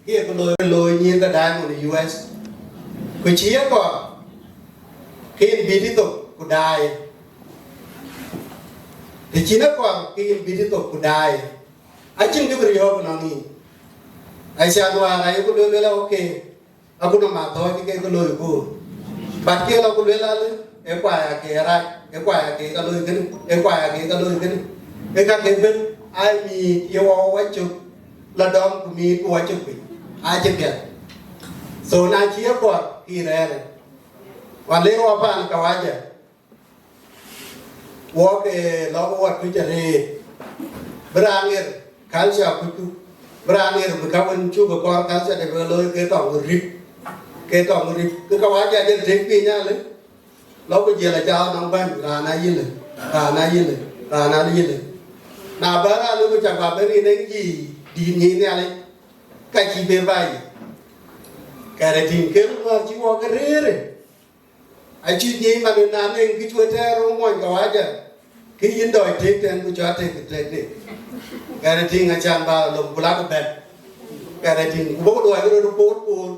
ke ye kë looi, looi nyïïr ke diamond ë U S. Ku cï ye kɔɔr, ke yïn bït ë thok ku daai. Të cïn ë kɔɔr, ke yïn bït ë thok ku daai. Acïn kë bï riɔ̈ɔ̈k ënɔŋ yïn. Aca luaar ayeku lueel, lueel, okay. Aku nɔm athɔ̈ɔ̈c ke ke looi ku. But ke lɔ ku lueel alë, ee kuaya ke rac, ee kuaya ke ka looi kënë, ee kuaya ke ka looi kënë. Ee ka ke bën, ai miit ye wɔ wacök, la dɔm ku miit ku wacök piny. Acï piɛth. So na cï ye kɔɔr, ke yïn rɛ̈ɛ̈r. Wala wɔ paan kawaja. Wɔk, eh, lɔ bï wat kuc arëët. Bï raan ɣer culture kucku. Bï raan ɣer bï ka wën cuk ë kɔɔr culture de bï looi ke tɔŋ rip. Ke tɔŋ rip. Ke ka wac jɔ jël tek piny alë. Lɔ bï jiël aca nɔŋ bäny, raan ayïlë, raan ayïlë, raan ayïlë. Na bä raan ë ku cak bä bɛ̈n rin en yï dïït nyin Nhialic, ka cï ber bä yï. Kɛrɛ tïŋ kel ŋɔ̈ɔ̈r cï wɔk ë rëërë. Acï nyic man na nɛŋ kë cuö tɛɛr röŋ muɔny kawaja, kë yïn dɔc tek tɛ̈n ku cɔl tek tek tek. Kɛrɛ tïŋ acan ba lom ku lak bɛ̈n. Kɛrɛ tïŋ ku bɔ̈ luɔi röt poor poor.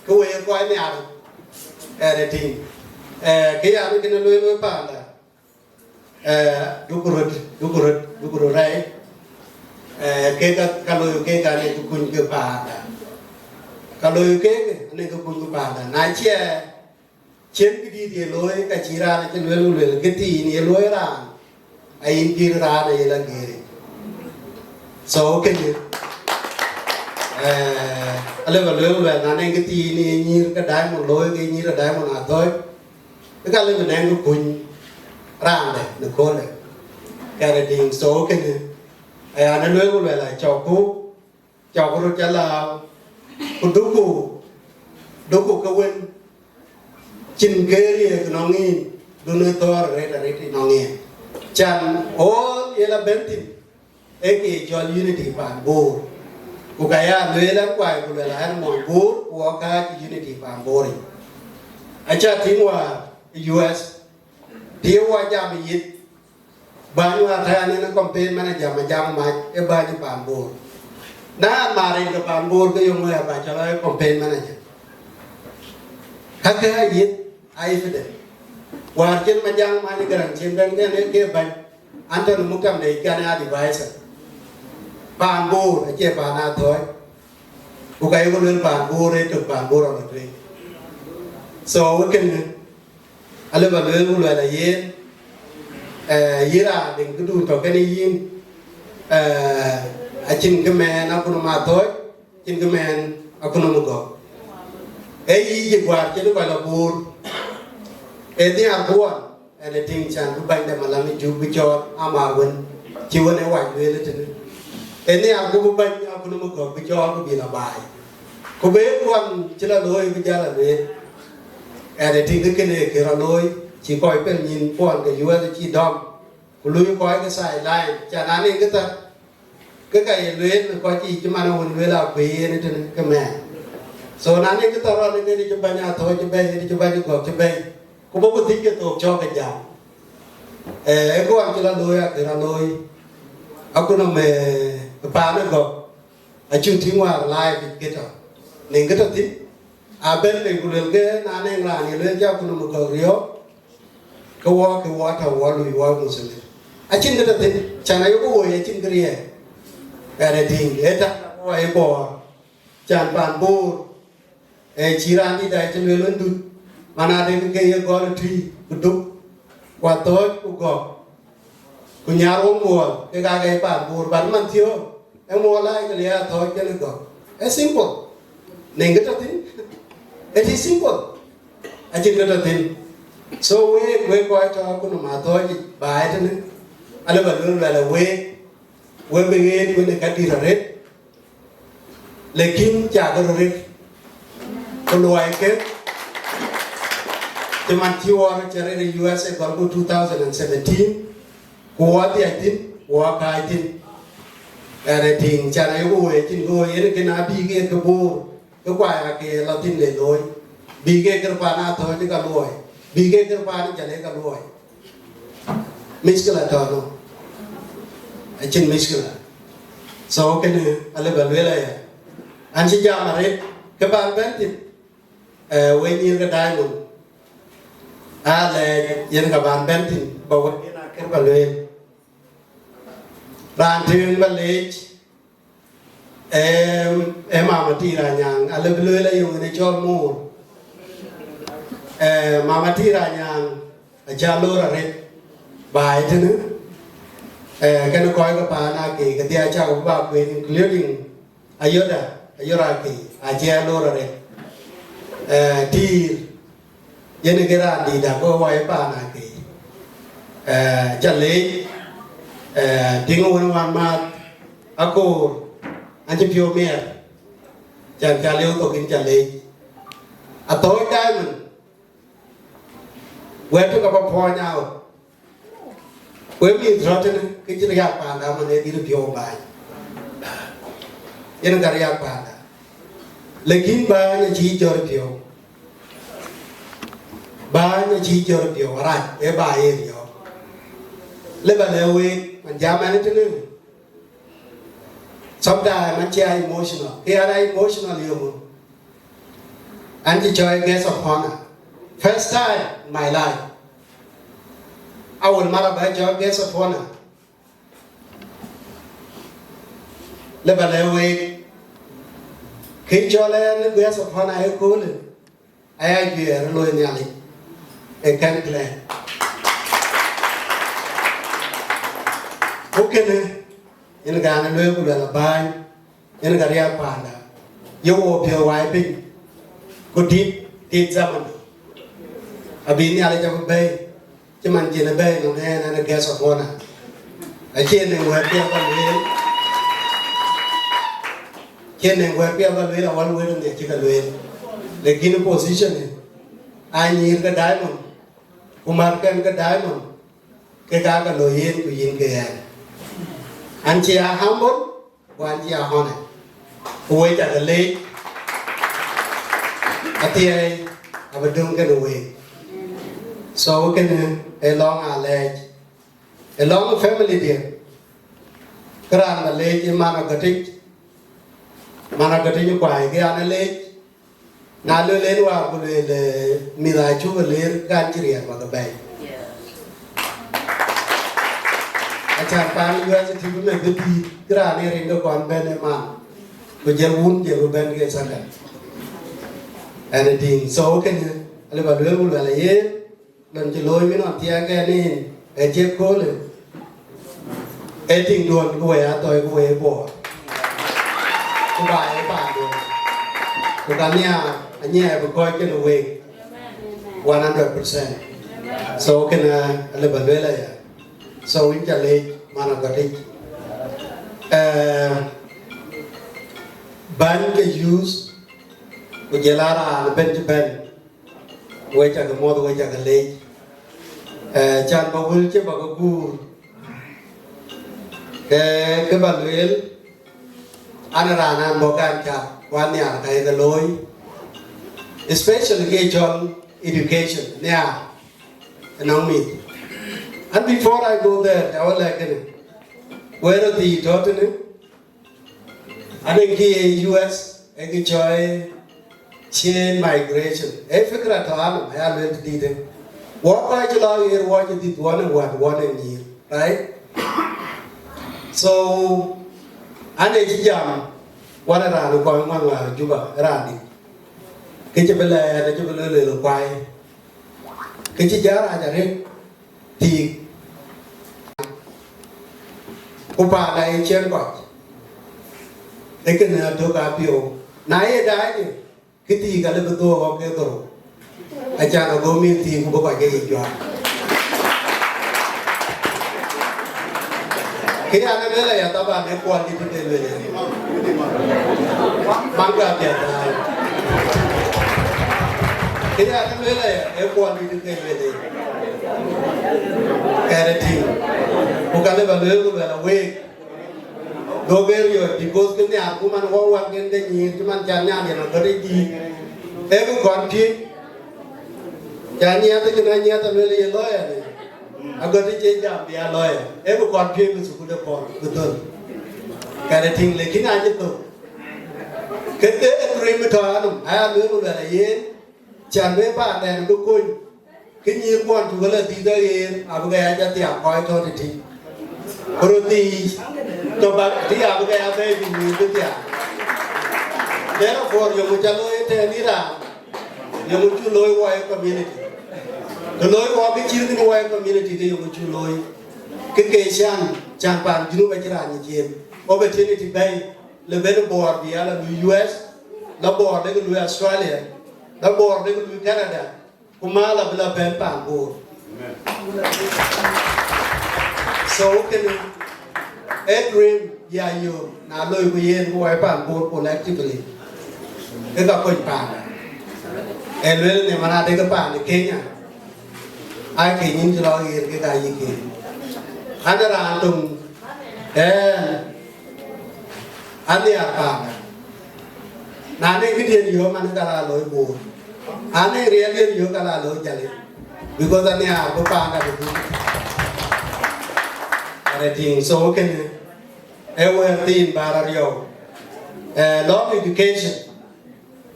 Kë wëë kɔc nhiar. Kɛrɛ tïŋ. Eh, kë yan kënë lueel wek paanda. Eh, duku röt, duku röt, duku röt rɛɛc. Eh, kek ka, ka looi kek ka ne ke kuny ke paanda. Ka looi kek ne ke kuny ke paanda. Na cie cien këdït ye looi, ka cï raan acï luel ku luel, këthiin ye looi raan, ayin pïïr raan aye la geeri. So, kënë, eh, alë ba luel ku luel, na ne këthiin ye nyïïr ke Diamond looi, ke nyïïr ke Diamond Athɔ̈ɔ̈c, ke ka lë bï nɛŋ ke kuny raande në köölë. Kɛn ë tïŋ, so, kënë, aya në luel ku luel, acɔku, cɔk röt cä lääu, ku duku, duku ke wën cïn ke riëëk nɔŋ yïn, dunë thɔ̈ɔ̈r arëët arëët nɔŋ yïn. Can all ye la bɛ̈n thïn, ee ke cɔl unity pan Bor. Ku ka ya lueel an kuai ku luel an mɔny Bor, ku wɔ kääc unity pan Bor yic. Aca tïŋ wäär ë U S, të ye wɔ jam ë yith, bäny wäär tɛ̈ɛ̈n en campaign manager Majak Mac, ee bäny pan Bor. Na marin ke pan Bor ke yöŋ wɛ̈ɛ̈r ba cɔl aa campaign manager. Kakë ayith aa evident. Wäär cïn Majak Mac Garaŋ cïn bɛ̈n kɛn ee ke bäny, Anthony Muktam de cän ë advisor. Pan Bor acie pan Athɔ̈ɔ̈c. Ku ka ye ku luel pan Bor ee tök, pan Bor ɣɔn ë tueŋ. So, wek kënë, alë ba lueel ku luɛl ayen, eh, yïn raan den këdun tɔ̈ kënë yïn, eh, acïn kë mɛɛn akun ë Athɔ̈ɔ̈c, acïn kë mɛɛn akun ë Gɔ̈k. Ee yic ë guäär cïn kɔc la Bor, ee nhiaar ku ɣɔn, ɛn ë tïŋ can bï bäny de Malam ë Juk bï cɔɔl amär wën cï wën ë wac lueel ë tënë. Ee nhiaar ku bï bäny akun ë Gɔ̈k bï cɔɔl ku bï la baai. Ku bï ɣɔn cï la looi bï jäl a lueel. Ɛn ë tïŋ kë kënë kë rɔt looi, cï kɔc pel nyin kuɔn ke U S cï dɔm, ku luui kɔc ke sideline, ca na nin kë thar, ke ka ye lueel në kɔc yiic cï man awën lueel akuëi yen ë tënë ke mɛɛn. So na nin kë thar rɔt ë kënë cï bäny Athɔ̈ɔ̈c cï bɛ̈i, ë cï bäny Gɔ̈k cï bɛ̈i, ku bɔ̈ ku thiëc ke thok cɔk ke jam. Eh, ë kë ɣɔn cï la looi akë rɔt looi, akun ë paan ë Gɔ̈k, acuk tïŋ wäär live yic kë tɔ̈. Nin kë tɔ̈ thïn, abɛ̈n bei ku luelkë na nɛŋ raan ye lueel cä ku nɔm ë Gɔ̈k riɔ̈ɔ̈k, ke wɔ, ke wɔ tɔ̈ wɔ lui wɔ Muslim. Acïn kë tɔ̈ thïn, can ayok woi acïn kë riɛɛr. Ɛn ë tïŋ, ee tak wɔ ë Bor, can pan Bor, ee cï raan dït aa cï lueel wën dut, man adek ke ye gɔl ë tui ku duk, ku Athɔ̈ɔ̈c ku Gɔ̈k, ku Nyarweŋ Muɔɔl, kek aa ke pan Bor, bän man thiöök, ee Muɔɔl aa ke le Athɔ̈ɔ̈c kënë Gɔ̈k. Ee simple. Nin kë tɔ̈ thïn. It is simple. Acïn kë tɔ̈ thïn. So wek, wek kɔc tɔ̈ akun ë Athɔ̈ɔ̈c yic baai tënë, alë ba luel luɛl ë wek, wek bï ɣet wën ë ka dït arëët, lakin cakë röt ret, ku luɔikë, cï man cï wɔ röt cä rëër ë U S A gɔlku two thousand and seventeen, ku wɔ dhiac thïn, ku wɔ kääc thïn. Ɛn ë tïŋ, can ayok woi acïn kë woi, yen kën abï ke ke Bor, ke kuai ake lɔ thïn le looi, bï ke kër pan Athɔ̈ɔ̈c ka luɔi, bï ke kër pan Jalle ka luɔi. Mishkila tɔ̈ nɔ. Acïn mishkila. So kënë alë ba lueel aya. An cï jam arëët, kë ban bɛ̈n thïn, eh, wek nyïïr ke Diamond, alɛɛc yen ka ban bɛ̈n thïn, ba wek yen akër ba lueel. Raan tëën ba leec, Ee, ee Mama Tïr Anyaŋ, alë bï lueel ayok ënë cɔl moor. Ee, Mama Tïr Anyaŋ acä lor arëët baai tënë, ee, kënë kɔc ke paan Akei, kedhie acä bï ba kueen, including Ayoda, Ayora Akei, acï lor arëët. Ee, Tïr, yen ë ke raan dït dak ke wai paan Akei. Eh, ca leec, eh, tiŋ wën wan maath akoor, an cï piɔ̈u miɛɛr, can ca liu thok yïn ca leec. Athɔ̈ɔ̈c Diamond, wɛ̈t tök aba puɔ̈ny aɣok. Wek mïth rɔt tënë, kë cï riak panda man ee dït piɔ̈u bäny. Yen ka riak panda. Lakin bäny acï jɔt piɔ̈u. Bäny acï jɔt piɔ̈u arac, ee ba ye riɔ̈ɔ̈k. Le ba lɛ̈k wek, man jam ɛn tënë. Sometimes man cï a emotional. Kë an a emotional yöŋö. An cï cɔɔi guest of honor. First time in my life. Awel mara ba cɔl guest of honor. Le ba lɛ̈k week, kë cɔl ɛn guest of honor ë köölë, aya juɛɛr ë looi Nhialic ë kɛn plan. Ku kënë, yen gaan ë lueel ku luɛl abääny, yen ka riääk paanda, ye wo piɔ̈u wai piny, ku tit, tit zaman, abï Nhialic abï bɛ̈ɛ̈i, cï man cïn ë bɛ̈ɛ̈i nɔm ɛn, ɛn ë guest of honor. Acie nɛŋ wɛ̈ɛ̈t piɛth ba lueel, cie nɛŋ wɛ̈ɛ̈t piɛth ba lueel, awal wël ë Nhialic cï ke lueel. Lakin position ë, aa nyïïr ke diamond, ku mär kɛn ke diamond, ke ka ke looi yen ku yïn ke ɛn. An cï a humble, ku an cï a honor. Ku wek ca ke leec, athiɛɛi abï döŋ kënë week. So kënë ë lɔŋ alɛɛc, ë lɔŋ family diɛ̈. Kë raan ba leec ë man Agatïc, man Agatïc Kuai, ke an ë leec. Na lueel en wäär ku lueel, eh, mïth acuk ë leer, kan cï riɛɛr bä ke bɛ̈ɛ̈i. Acan paan U S tï bï meth bï pïïr, kë raan ë rin ke kɔn bɛ̈n ë man, ku jël wun jël bï bɛ̈n ke second. Ɛn ë tïŋ. So kënë, alë bä lueel ku luɛl aye, lon cï looi mïn ɣɔn thiɛɛk ɛn en, ë cï köölë, ë tiŋ duɔ̈n ku wëi athɔi ku wëi buɔɔr, ku ba ë paanduɔ̈n, ku ka nhiaar anyiɛɛi bï kɔc kënë week one hundred percent. So kënë alë bä lueel aya. So wïn ca leec man Agatïc. Eh, bäny ke youth, ku jël a raan ëbɛ̈n cï bɛ̈n, wek ca ke muɔ̈th, wek ca ke leec. Eh, can bä wël cï bä ke guur, ke, ke bä lueel, an raan an bɔ̈ kan ca, ku an nhiaar ka ye ke looi, especially ke cɔl education, nhiaar ënɔŋ mïth. And before I go there, ca wä lɛ̈k kënë, wëër röt thii tɔ̈ tënë, anëŋ kë ye U S, ee kë cɔɔi chain migration. Ee fikra tɔ̈ anɔm, aya lueel tëdïtë. Wɔ kɔc cï lɔ ɣer wɔ cï dhith wɔ në wät wɔ në nyïïr, right? So, an ee cï jam, wän ë raan ë kɔc ŋuan wäär Juba, ë raan dït. Kë cï bï lɛɛr, acï bï lueel, lueel kuai. Kë cï jɔt rac arëët, thiik, ku paanda ye cien kɔc, ee kënë atök apiɔ̈u. Na ye daai, kë thiik alë bï dhöök ɣɔ̈k ke dhorou, acan ago mïth thiik ku bï kɔc ke yic juak. Kë ya në lueel aya, thaban ë kuɔl dït ke lueel aya. Man ka piath daai. Kë ya në lueel aya, ë kuɔl dït ke lueel aya. Kɛɛrë tïŋ. Ku ka lë bä lueel ku luɛl aweek, duɔ̈k ë riɔ̈ɔ̈c, because kë nhiaar ku man wɔ wak en de nyïïr cï man ca nyan yen agɔ̈t ë dïït. Ee kë kɔn piëc, ca nyiɛth ë cïn a nyiɛth a lueel ye lawyer ni, agɔ̈t ë cie jam bï a lawyer. Ee kë kɔn piëc bï thukul de pɔ̈l bï dhöl. Kɛɛrë tïŋ, lakin acï thök. Kë de ë dream ë tɔ̈ anɔm, aya lueel ku luɛl ayen, can bï paanden bï kony, kë nyïïr kuɔn cuk lɔ dhïth aɣeer, abï ke ya jɔ thiaak kɔc tɔ̈ tëtï. Röt dhïc, tɔ̈ bäk tï abï ke ya bɛ̈ɛ̈i bï nyïïr bï thiaak. Therefore, yöŋ ca looi ëtɛ̈ɛ̈n ë raan, yöŋ cuk looi wɔ ë community. Të looi wɔ kë cït kën wɔ ë community, ke yöŋ cuk looi. Kë ke can, can paan Junub acïn raan nyic yen. Opportunity bɛ̈ɛ̈i, le ben Bor bï ya la lui U S, la Bor lek lui Australia, la Bor lek lui Canada, ku mal abï la bɛ̈n paan Bor. So kënë ee dream ya yök, na loi ku yen ku wai paan Bor collectively, ke ka kony paan. Ee lueel në man adek paan Kenya, aa ke nyin cï lɔ ɣer ke ka yïk yen. An raan töŋ ɛn, an nhiaar paanda. Na ne këdiën yök man ka la looi Bor. An ne riɛldiën yök ka la looi Jalle. Because an nhiaar bï paanda bï dhuk. Arëëtiŋ, so kënë ee wëër thiin bä rɔt riɔu. Eh, lɔŋ education,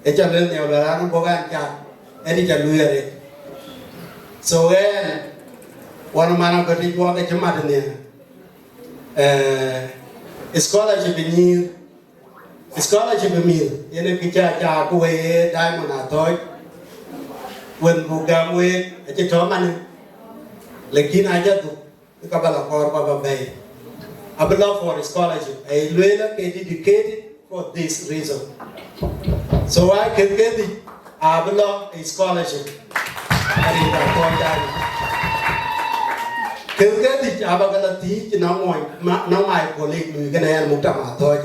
ë ca lueel nhiau la raan bɔ̈ an cak, ɛn ë ca lueel arëët. So ɛn, Wan man a gɔ̈t juɔk ë cï mat nhial. Eh, scholarship nyïïr, scholarship mïth, yen ë kë ca ca ku wei ë Diamond Athɔ̈ɔ̈c, wën buk gäm week, acï tɔ̈ manë, lakin aca dhuk, ka ba la kɔɔr ba ba bɛ̈ɛ̈i. Abï lɔ for scholarship, ë lueel ke dedicated for this reason. So why kën ke dhic abï lɔ ë scholarship. Arin ka kɔɔr jai. Kën ke dhic aba ke la thiic nɔŋ mɔny, ma-, nɔŋ my colleague lui kënë ɣɛn muk tam athɔ̈ɔ̈c.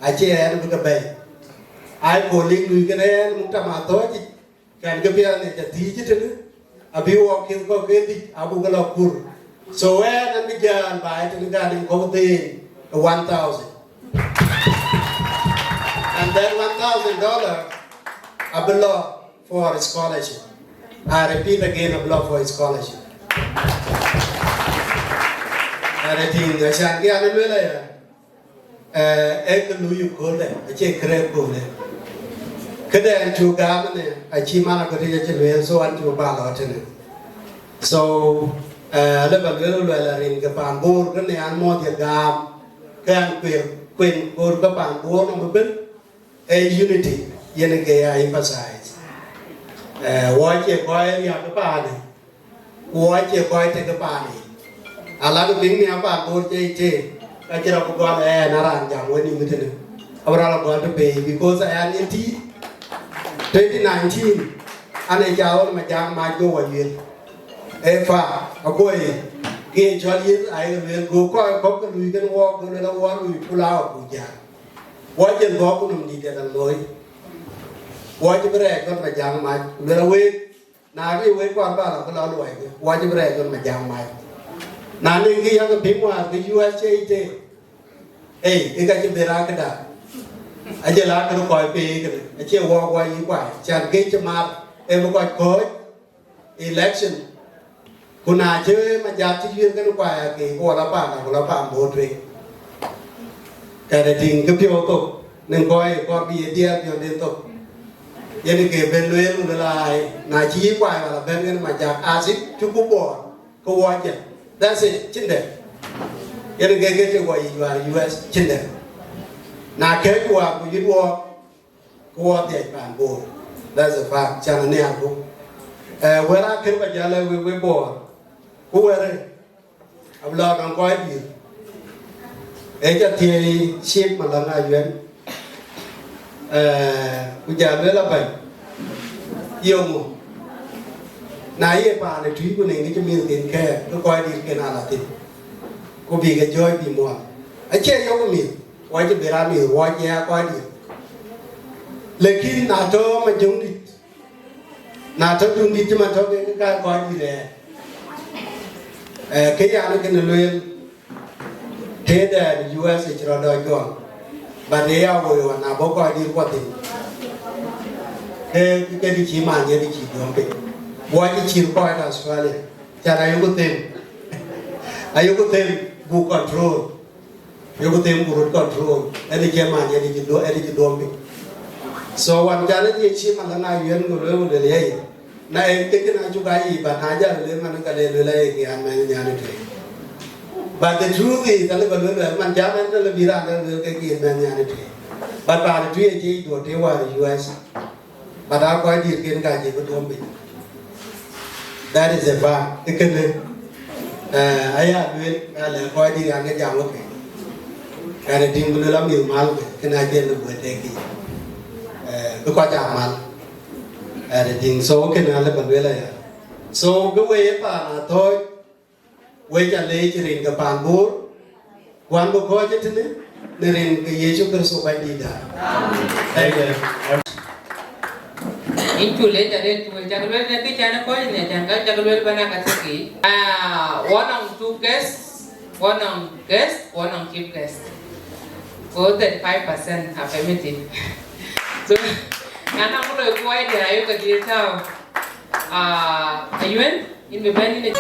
Acie ɣɛn bï ke bɛ̈ɛ̈i. Ai colleague lui kënë ɣɛn muk tam athɔ̈ɔ̈c. Kɛn ke piɛth në ca thiic tënë, abï wɔ kith kɔ̈k ke dhic, abuk ke lɔ kur. So ɣɛn an bï jäl baai tënë ka diŋ kɔ̈k dhëëny ë one thousand. And then one thousand dollar abï lɔ for scholarship. I repeat again, abï lɔ for scholarship. Anything, acan kë an lueel aya. Eh, ee kë lui ë kööldɛn, acie kërɛɛc kööldɛn. Këdɛn cuk gam ënë, acï man akötic acï lueel, so an cuk ba lɔ tënë. So, eh, lë ba lueel, luɛl arin ke paan Bor, kënë an mɔ̈ɔ̈th ye gam, ke an kuer, kuen Bor ke paan Bor nɔm ëbën, ee unity, yen ke ya emphasize. Eh, wɔ cie kɔc riäk ke paanë, ku wɔ cie kɔc tek ë paan yic. Alak piŋ nhial paan Bor cie tek, ka cï rɔt bï gɔl ë ɛn a raan jam wën nïm tënë. Abï rɔt la gɔl të pei, because aya nin tïït twenty nineteen, an ë ca ɣɔn ma jam mac go wɔ yuel. Ee fa, aguɔ ye, ke ye cɔl yeth ayek lueel, go kɔc kɔ̈k ke lui kën wɔɔk, go lueel awɔɔr lui pull out, ku jam. Wɔ jël gɔɔk ku nɔm dït ë la looi. Wɔ cï bï rɛɛc kɔn ma jam mac, ku lueel aweek, na bï wek kɔn ba la bï la luɔi ke, wɔ cï bï rɛɛc kɔn ma jam mac. Na nin kë yak piŋ wäär ke U S A tek, ei, ë ka cï bï raak këda. Ajël aa kën kɔc pei kënë, acie wɔɔk wɔ yï kuai, can ke cï mat, ee bï kɔc kɔ̈ɔ̈c election. Ku na cï ma jat cï yuëër kën kuai ake, ku wɔ la paan, ku la paan Bor tueŋ. Kɛn ë tïŋ kë piɔ̈u thok, nin kɔc ë kɔɔr bï ye diɛɛr piɔ̈nden thok. Yen ke ben lueel, ku lueel ai, na cï yï kuai wala bɛ̈n kën ma jat, as if cuk ku Bor, ke wɔ jël. That's it, cïn dɛ̈. Yen ke ke të wɔ yic wäär U S, cïn dɛ̈. Na kɛ̈ɛ̈c wäär ku yït wɔ, ke wɔ dhiac paan Bor. That's a fact, can anhiar ku. Eh, wɛ̈t akën ba jäl ë wek, wek Bor. Ku wɛ̈t ë, abï lɔ nɔŋ kɔc dït. Ee ca thiëëc Chief Malɔŋ Ayuɛn. Eh, ku jal lueel abɛ̈ny. Yeŋö? Na ye paan ë tui ku nɛŋ kë cï mïthken kɛ̈ɛ̈k, ke kɔc dït ken ala thïn. Ku bï ke jɔ̈ɔ̈c bï muɔɔth. Acie yök mïth, wɔ cï bï raan mïth, wɔ cï ya kɔc dït. Lakin na tɔ̈ Majöŋdït, na tɔ̈ Tuŋdït cï man tɔ̈ ke ka kɔc dït ë, eh, ke yan kënë lueel, tëëdɛn U S A cï rɔt dɔc gɔl, but ë ya woi ɣɔn na bɔ̈ kɔc dït kuɔ thïn, ke, ke kë cï man yen cï duɔ̈m piny. Wɔ cï cït kɔc Australia, can ayuku them, ayuku them buk control. Yok them ku röt control, ɛn ë cï man, ɛn ë cï duɔ-, ɛn ë cï duɔ̈m piny. So wan can ë dhiëc cï man lɔ na yuɛn ku lueel ku lueel yei. Na en ke kën acuk aa yic, but na jal lueel man ka le lueel aye kian mɛnh nhial ë tueŋ. But the truth is, alë ba lueel lueel man jam ɛn ke le bï raan dɛ̈ lueel ke kian mɛnh nhial ë tueŋ. But paan ë tui acï yic duɔ̈t të wäär ë U S. But aa kɔc dït ken ka cï bï duɔ̈m piny. That is a fact. Ë kënë, eh, aya lueel, ka lɛ̈k kɔc dït an, ke jam wek. Ɛn ë tïŋ bï lueel amïth mal ke, kënë acïn bï guëët tek yic. Eh, bï kɔc aa mal. Ɛn ë tïŋ, so kënë alë ba lueel aya. So, kë wëi ë paan Athɔ̈ɔ̈c, wek ca leec rin ke paan Bor, ku an bï kɔc ë tënë, në rin ke Yecu Kërtho Bɛ̈nydïtda. Amen. Yïn cu leec arëët, wek cak lueel në kë can ë kɔc në can ka cak lueel bana ka thïk yiic. Ah, one on two guest, one on guest, one on chief guest. Ko thirty-five percent affirmative. So, na na mulo ku wai dia ayo ka dia tau. Ah, ayuen. Yïn bï bɛ̈n yïn ë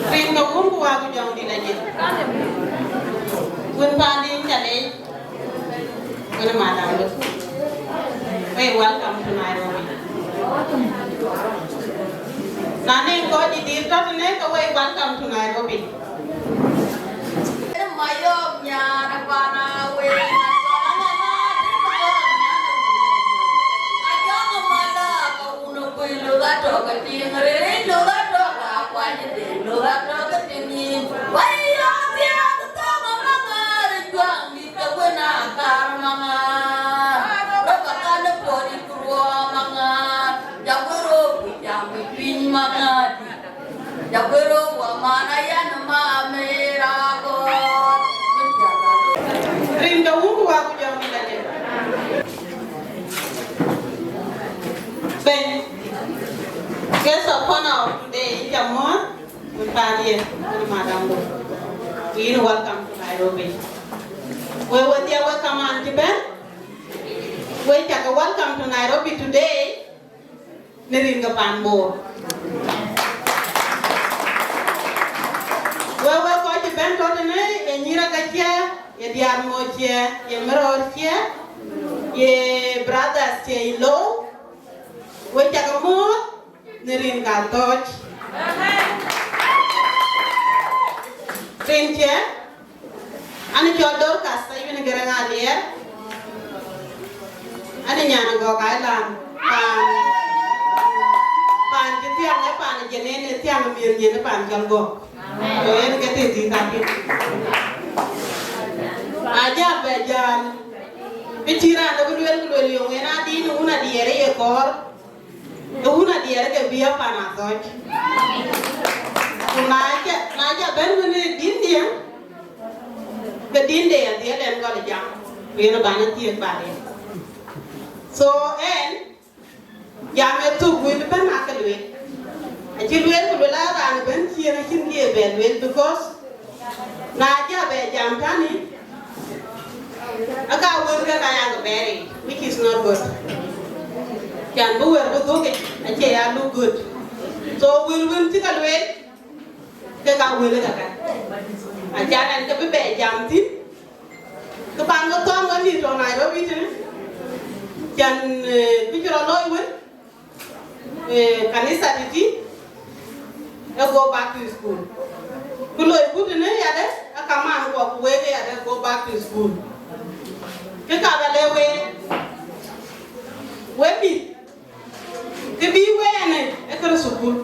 Rin ke Wun ku Wät ku Jɔŋdït aye. Wën paandï, yïn ca leec. Wën madam do. Wei, welcome to Nairobi. Na nɔŋ kɔc dït tɔ̈ tënë, ke wei, welcome to Nairobi. Mayom nyar pana we na jɔl na na di mayom nyar. Ajɔŋ mala ka uno kui luga tɔ̈ ka tiŋ riri luga tɔ̈ ka kwany de luga tɔ̈ ka tiŋ yin. Wai yo tiak tɔ̈ ma mangar juang di ka wena kar mangar. Roba kan podi kruo mangar. Jagoro ku jam piny mangar. Jaguero wa mana yan ma mera go. Rin ke Wun ku Wät ku Jɔŋdït aye. Ben, guest of honor of today, yïn ca muɔ̈ɔ̈th, wën paandï, wën madam do. Yïn welcome to Nairobi. We, we, dear, we come on, Tiben. We, cak welcome to Nairobi today. Në rin ke pan Bor. Wek, wek kɔc cï bɛ̈n tɔ̈ tënë, ye nyïïr aka cië, ye diäär moc cië, ye mërɔɔr cië, ye brothers cië in low, wek cak muɔ̈ɔ̈th në rin ka thɔ̈ɔ̈c. Rin cië, An cɔl Dorcas Sayuini Garaŋ Aliɛɛr. An nyan Gɔ̈k Island, paan, paan cï thiäŋ, ë paan ë jenen, ë thiäŋ ë miëth nyin, ë paan cɔl Gɔ̈k. Go yen ke tëë dhïc ka piny. Ajäl bɛ jäl, bï cï raan dɛ̈ bï lueel, ku lueel yöŋ en adï në wun adiɛɛr ë ye kɔɔr. Ke wun adiɛɛr ke bï a pan athɔ̈c. Ku na ca, na ca bɛ̈n wën ë dïndiɛ̈, ke dïnde adhiɛl ɛn gɔl jam, ku yen ë bän ë thiëëk baden. So ɛn, jam ë thök wël ëbɛ̈n akë lueel. Acï lueel ku lueel a raan ëbɛ̈n ciëën acïn kë ye bɛ lueel, because na jɔ bɛ jam tani, aka wël ke ka yak bɛɛr yic, which is not good. Can bï wël bï dhuk yic, acie ya look good. So wël wën cï ka lueel, ke ka wël ke ka. Acan ɛn ke bï bɛ jam thïn, ke pan ke thɔ̈ɔ̈ŋ wën dït tɔ̈ Nairobi tënë. Can, eh, bï cï rɔt looi wën, Eh, kanitha tïtï, e go back to school. Ku loi ku tënë yadë, aka man kuɔ ku wek yadë go back to school. Kë ka ba lɛ̈k wek, wek mïth, kë bï wek ɛnë, e kërë thukul.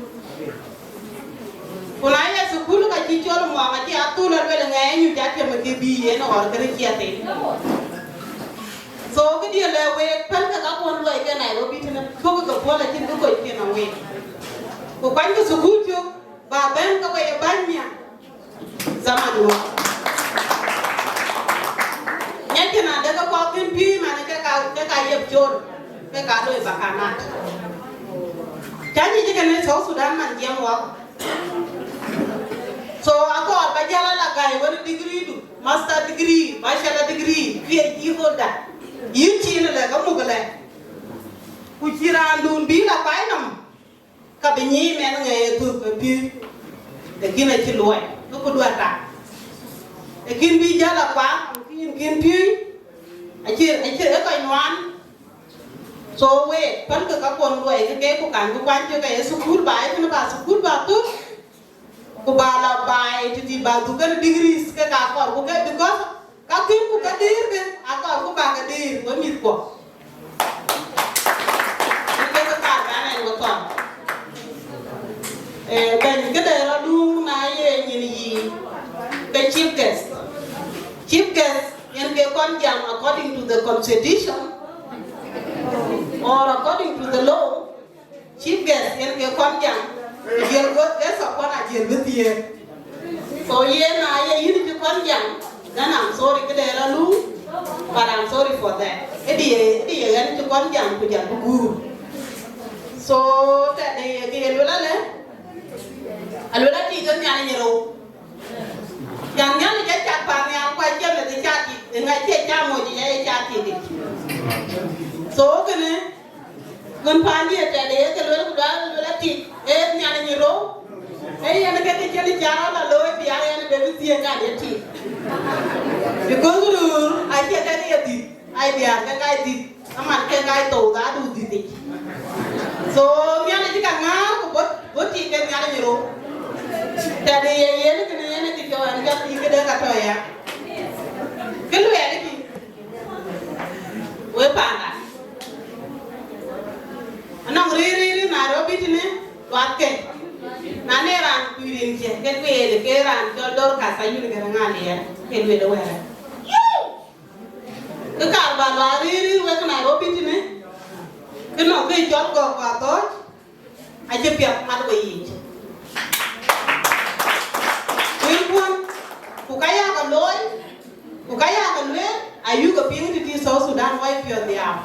Ku na ye thukul ka cï cɔl muɔŋ acï athul aluel ŋɛɛ nyuc atiëm kë bï yen ɣɔr kërë cï athel. So, këdiɛ̈ lɛ̈k week, pälkë ka kuɔn luɔi ke Nairobi tënë, duökï ke puɔ̈l acïn kë kɔc piɛth nɔm week. Ku kuanykï thukul cök, ba bɛ̈n ke we ye bäny nhial. Zaman wɔ. Ŋiɛckï na de ke kɔɔr kën piööc man ke ka, ke ka yep col, ke ka loi bakanat. Cä nyic kënë South Sudan man jiɛɛm wɔ. So, akɔɔr ba jäl ala gäi wën degree du, master degree, bachelor degree, P H D holder. Yïn cïn ëlë, ka muk ëlë. Ku cï raandun bï la kuany nɔm, ka bï nyic mɛn ŋɛɛ ye thök ë piööc. Lakin acï luɔi, ke ku duar tak. Lakin bï jäl a kuaŋ, kïn, kïn piööc, acï, acï ë kɔc nuan. So wek, pälkë kakuɔn luɔi ke ke ku kan bï kuany cök ke ye thukul, ba ye kënë ba thukul ba thök, ku ba la ba ye tëtï ba dhuk kënë degrees ke ka kɔɔr ku ke, because ka kën ku ka dëër ke, a kɔɔr ku ba ke dëër, we mïthkuɔ. Ke ke ka ba nɛn we kɔɔr. Eh, bɛ̈ny këde rɔt duŋ na ye nyin yï, ke chief guest. Chief guest, yen ke kɔn jam according to the constitution or according to the law. Chief guest, yen ke kɔn jam, jiël guest of honor, jiël bï thiëëk. So yen na ye yïn cï kɔn jam, then I'm sorry, këde rɔt duŋ, but I'm sorry for that. Ëdï ye, ëdï ye ɣɛn cï kɔn jam ku jam bï guur. So tɛ̈de ye ke ye luel alë, aluel atik ke Nhialic rou. Can Nhialic acath pan nhial ku acie meth ë cä tik, ë ŋa cie cä moc ë cä tik yic. So kënë, kën pandië tɛ̈de ye ke luel ku luel, luel atik, ee Nhialic rou. Ee yen ke ke cïn cä rɔt la looi bï a yen bï bï thiëëk ka ye tik. Because röör acie ke ye dhïth, ai diäär ke ka ye dhïth. Aman ke ka ye thou dhadu dhïth yic. So Nhialic ka ŋäär ku bɔ̈, bɔ̈ tik ke Nhialic rou. Tɛ̈de ye yen kënë yen kë cɔl an jɔt tik këde ka tɔ̈ ya. Kë luɛɛl kï, we panda. Anɔŋ rïïr rïïr Nairobi tënë luathke. Na ne raan kuirin cë, ke kueel ke raan cɔl Dorcas Ayun Garaŋ Aliɛɛr, ke lueel wɛ̈ɛ̈r. Kë kaar ba luaar rïïr rïïr wek Nairobi tënë, kë nɔŋ kë cɔl Gɔ̈k ku Athɔ̈ɔ̈c, acï piath mat we yiic. Wëlkuɔn, ku ka yakë looi, ku ka yakë lueel, ayukë piŋ tëtï South Sudan wai piɔ̈ɔ̈th dhiau.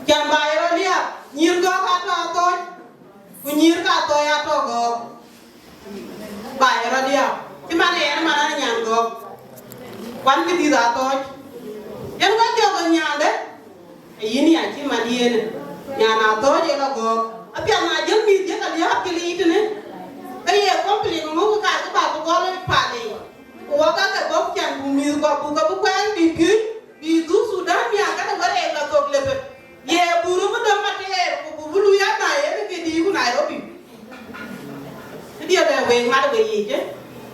Can ba ye rɔt liääp, nyïïr Gɔ̈k atɔ̈ Athɔ̈ɔ̈c, ku nyïïr ka Athɔ̈ɔ̈c atɔ̈ Gɔ̈k. Ba ye rɔt dhiau. Cï man ë yen man an nyan Gɔ̈k. Kuan kë dït Athɔ̈ɔ̈c. Yen ka jɔk ë nyande. Ee yïn ya cï man yen. Nyan Athɔ̈ɔ̈c ë lɔ Gɔ̈k. Apiath na jël mïth jëk aliääp cï liic tënë. Ke ye conflict ŋö kë kaar kë ba bï gɔl ë pal yic. Ku wɔ ka ke Gɔ̈k can buk mïth Gɔ̈k buk ke bï kuɛɛn bï piöc, bï dhuk Sudan miäk kënë wär en lɔ thok Lepic. Ye buru bï dɔm ateer, ku buk bï luui anac en ke dïït ku Nairobi. Këdiɛ̈ lɛ wek mat we yiic, ë?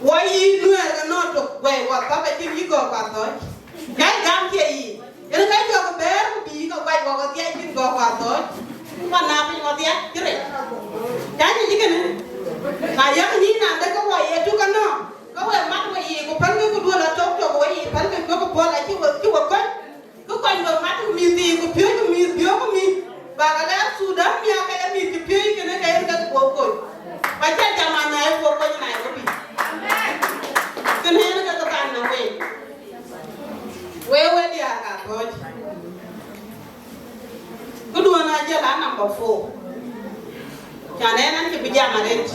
Wɔ yï Nuɛɛr ke nɔ̈k tök, wɛi wɔ thɔ̈k acïn yï Gɔ̈k ku Athɔ̈ɔ̈c. Cä gam cie yiic. Yen ka jɔk bɛ̈ɛ̈r ku bï ke guac wɔ ke dhiac cïn Gɔ̈k ku Athɔ̈ɔ̈c. Ku na piny wɔ dhiac cï rec. Cä nyic kënë. Na yak nyic nande ke wɔ ye tök ënɔɔnë. Ke we mat we yiic, ku pälkï ku duöl atök tök we yiic, pälkï cuɔp puɔl acï we, cï we kony. Kë kony we mat ku mïth yiic, ku piööcku mïth, piööcku mïth. Ba ke lɛɛr Sudan miäk ke ye mïth cï piööc kënë ke yen ke kuɔk kony. Ku acie jam an na ye kuɔk kony Nairobi. Kënë yen ke ke than na we. We we diäär ka Athɔ̈ɔ̈c. Këduön ajël a number four. Can en an cï bï jam arëët.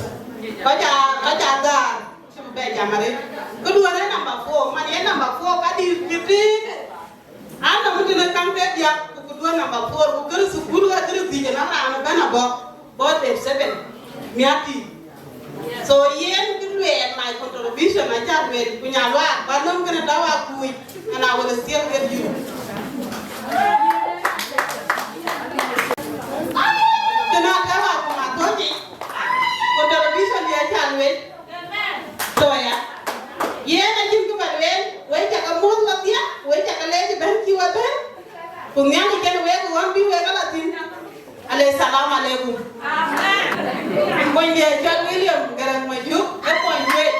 Kɔc a, kɔc a dhäär. Cï bï bɛ jam arëët. Këduön ë number four, man ye number four ka dït cï tëëk. An nɔm tënë kaŋ ke diäk, ku këduön number four, ku kërë thukul ka kërë dhïc ënɔn raan ëbɛ̈n abɔ̈, bɔ̈ date seven, miäk tïï. So yen kë lueel, my contribution acä lueel, ku nya luaak, ba nɔm kënë tɔ̈u akuc, and I will still get you. Kënë atɔ̈u akuc Athɔ̈ɔ̈c, contribution diɛ̈ acä lueel. Toya. Yen acïn kë ba lueel, wek cä ke muɔ̈th wadhie, wek cä ke leec ëbɛ̈n cï we bɛ̈n. Ku Nhialic kën wek ɣɔn bï wek ala thïn. Ale salam aleikum. Amen. Monydiɛ̈ cɔl William Garaŋ Majuk, ë mony wek.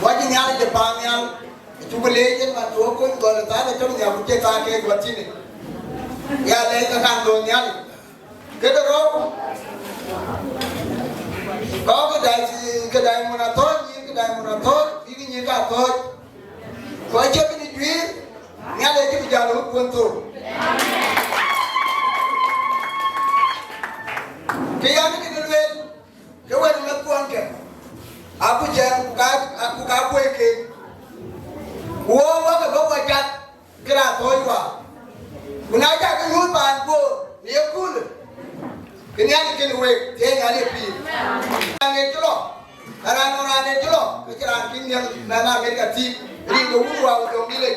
Wacï Nhialic ë paannhial, acuk leec yen man tuɔɔk kony gɔl ë thaak ë cök nhial ku cie thaak keek wä thïn. Ya leec ke kaŋ dhöl Nhialic. Këde rou, kɔc ke dai, ke dai mun athööc, nyïïr ke dai mun athööc, bïk nyïïr ka athööc. Kɔc cï bï juiir, Nhialic acï bï jäl ë wëkuön thou. Kë yan kë lueel, ke wɛ̈t mɛ̈thkuɔn kë, aku cɛɛn ku ka, ku ka kuɔ̈i keek. Ku wɔ wä ke bä wä cath, kë raan thööc wä. Ku na cä ke nyuöth paan Bor në ye köölë, ke Nhialic kën week, thiëëc Nhialic pïïr. Raan ë cï lɔ, raan nɔn raan ë cï lɔ, ke cï raan kïn nhial mɛn Amerika thïn, rin ke wun wä ku jɔŋ dï lec.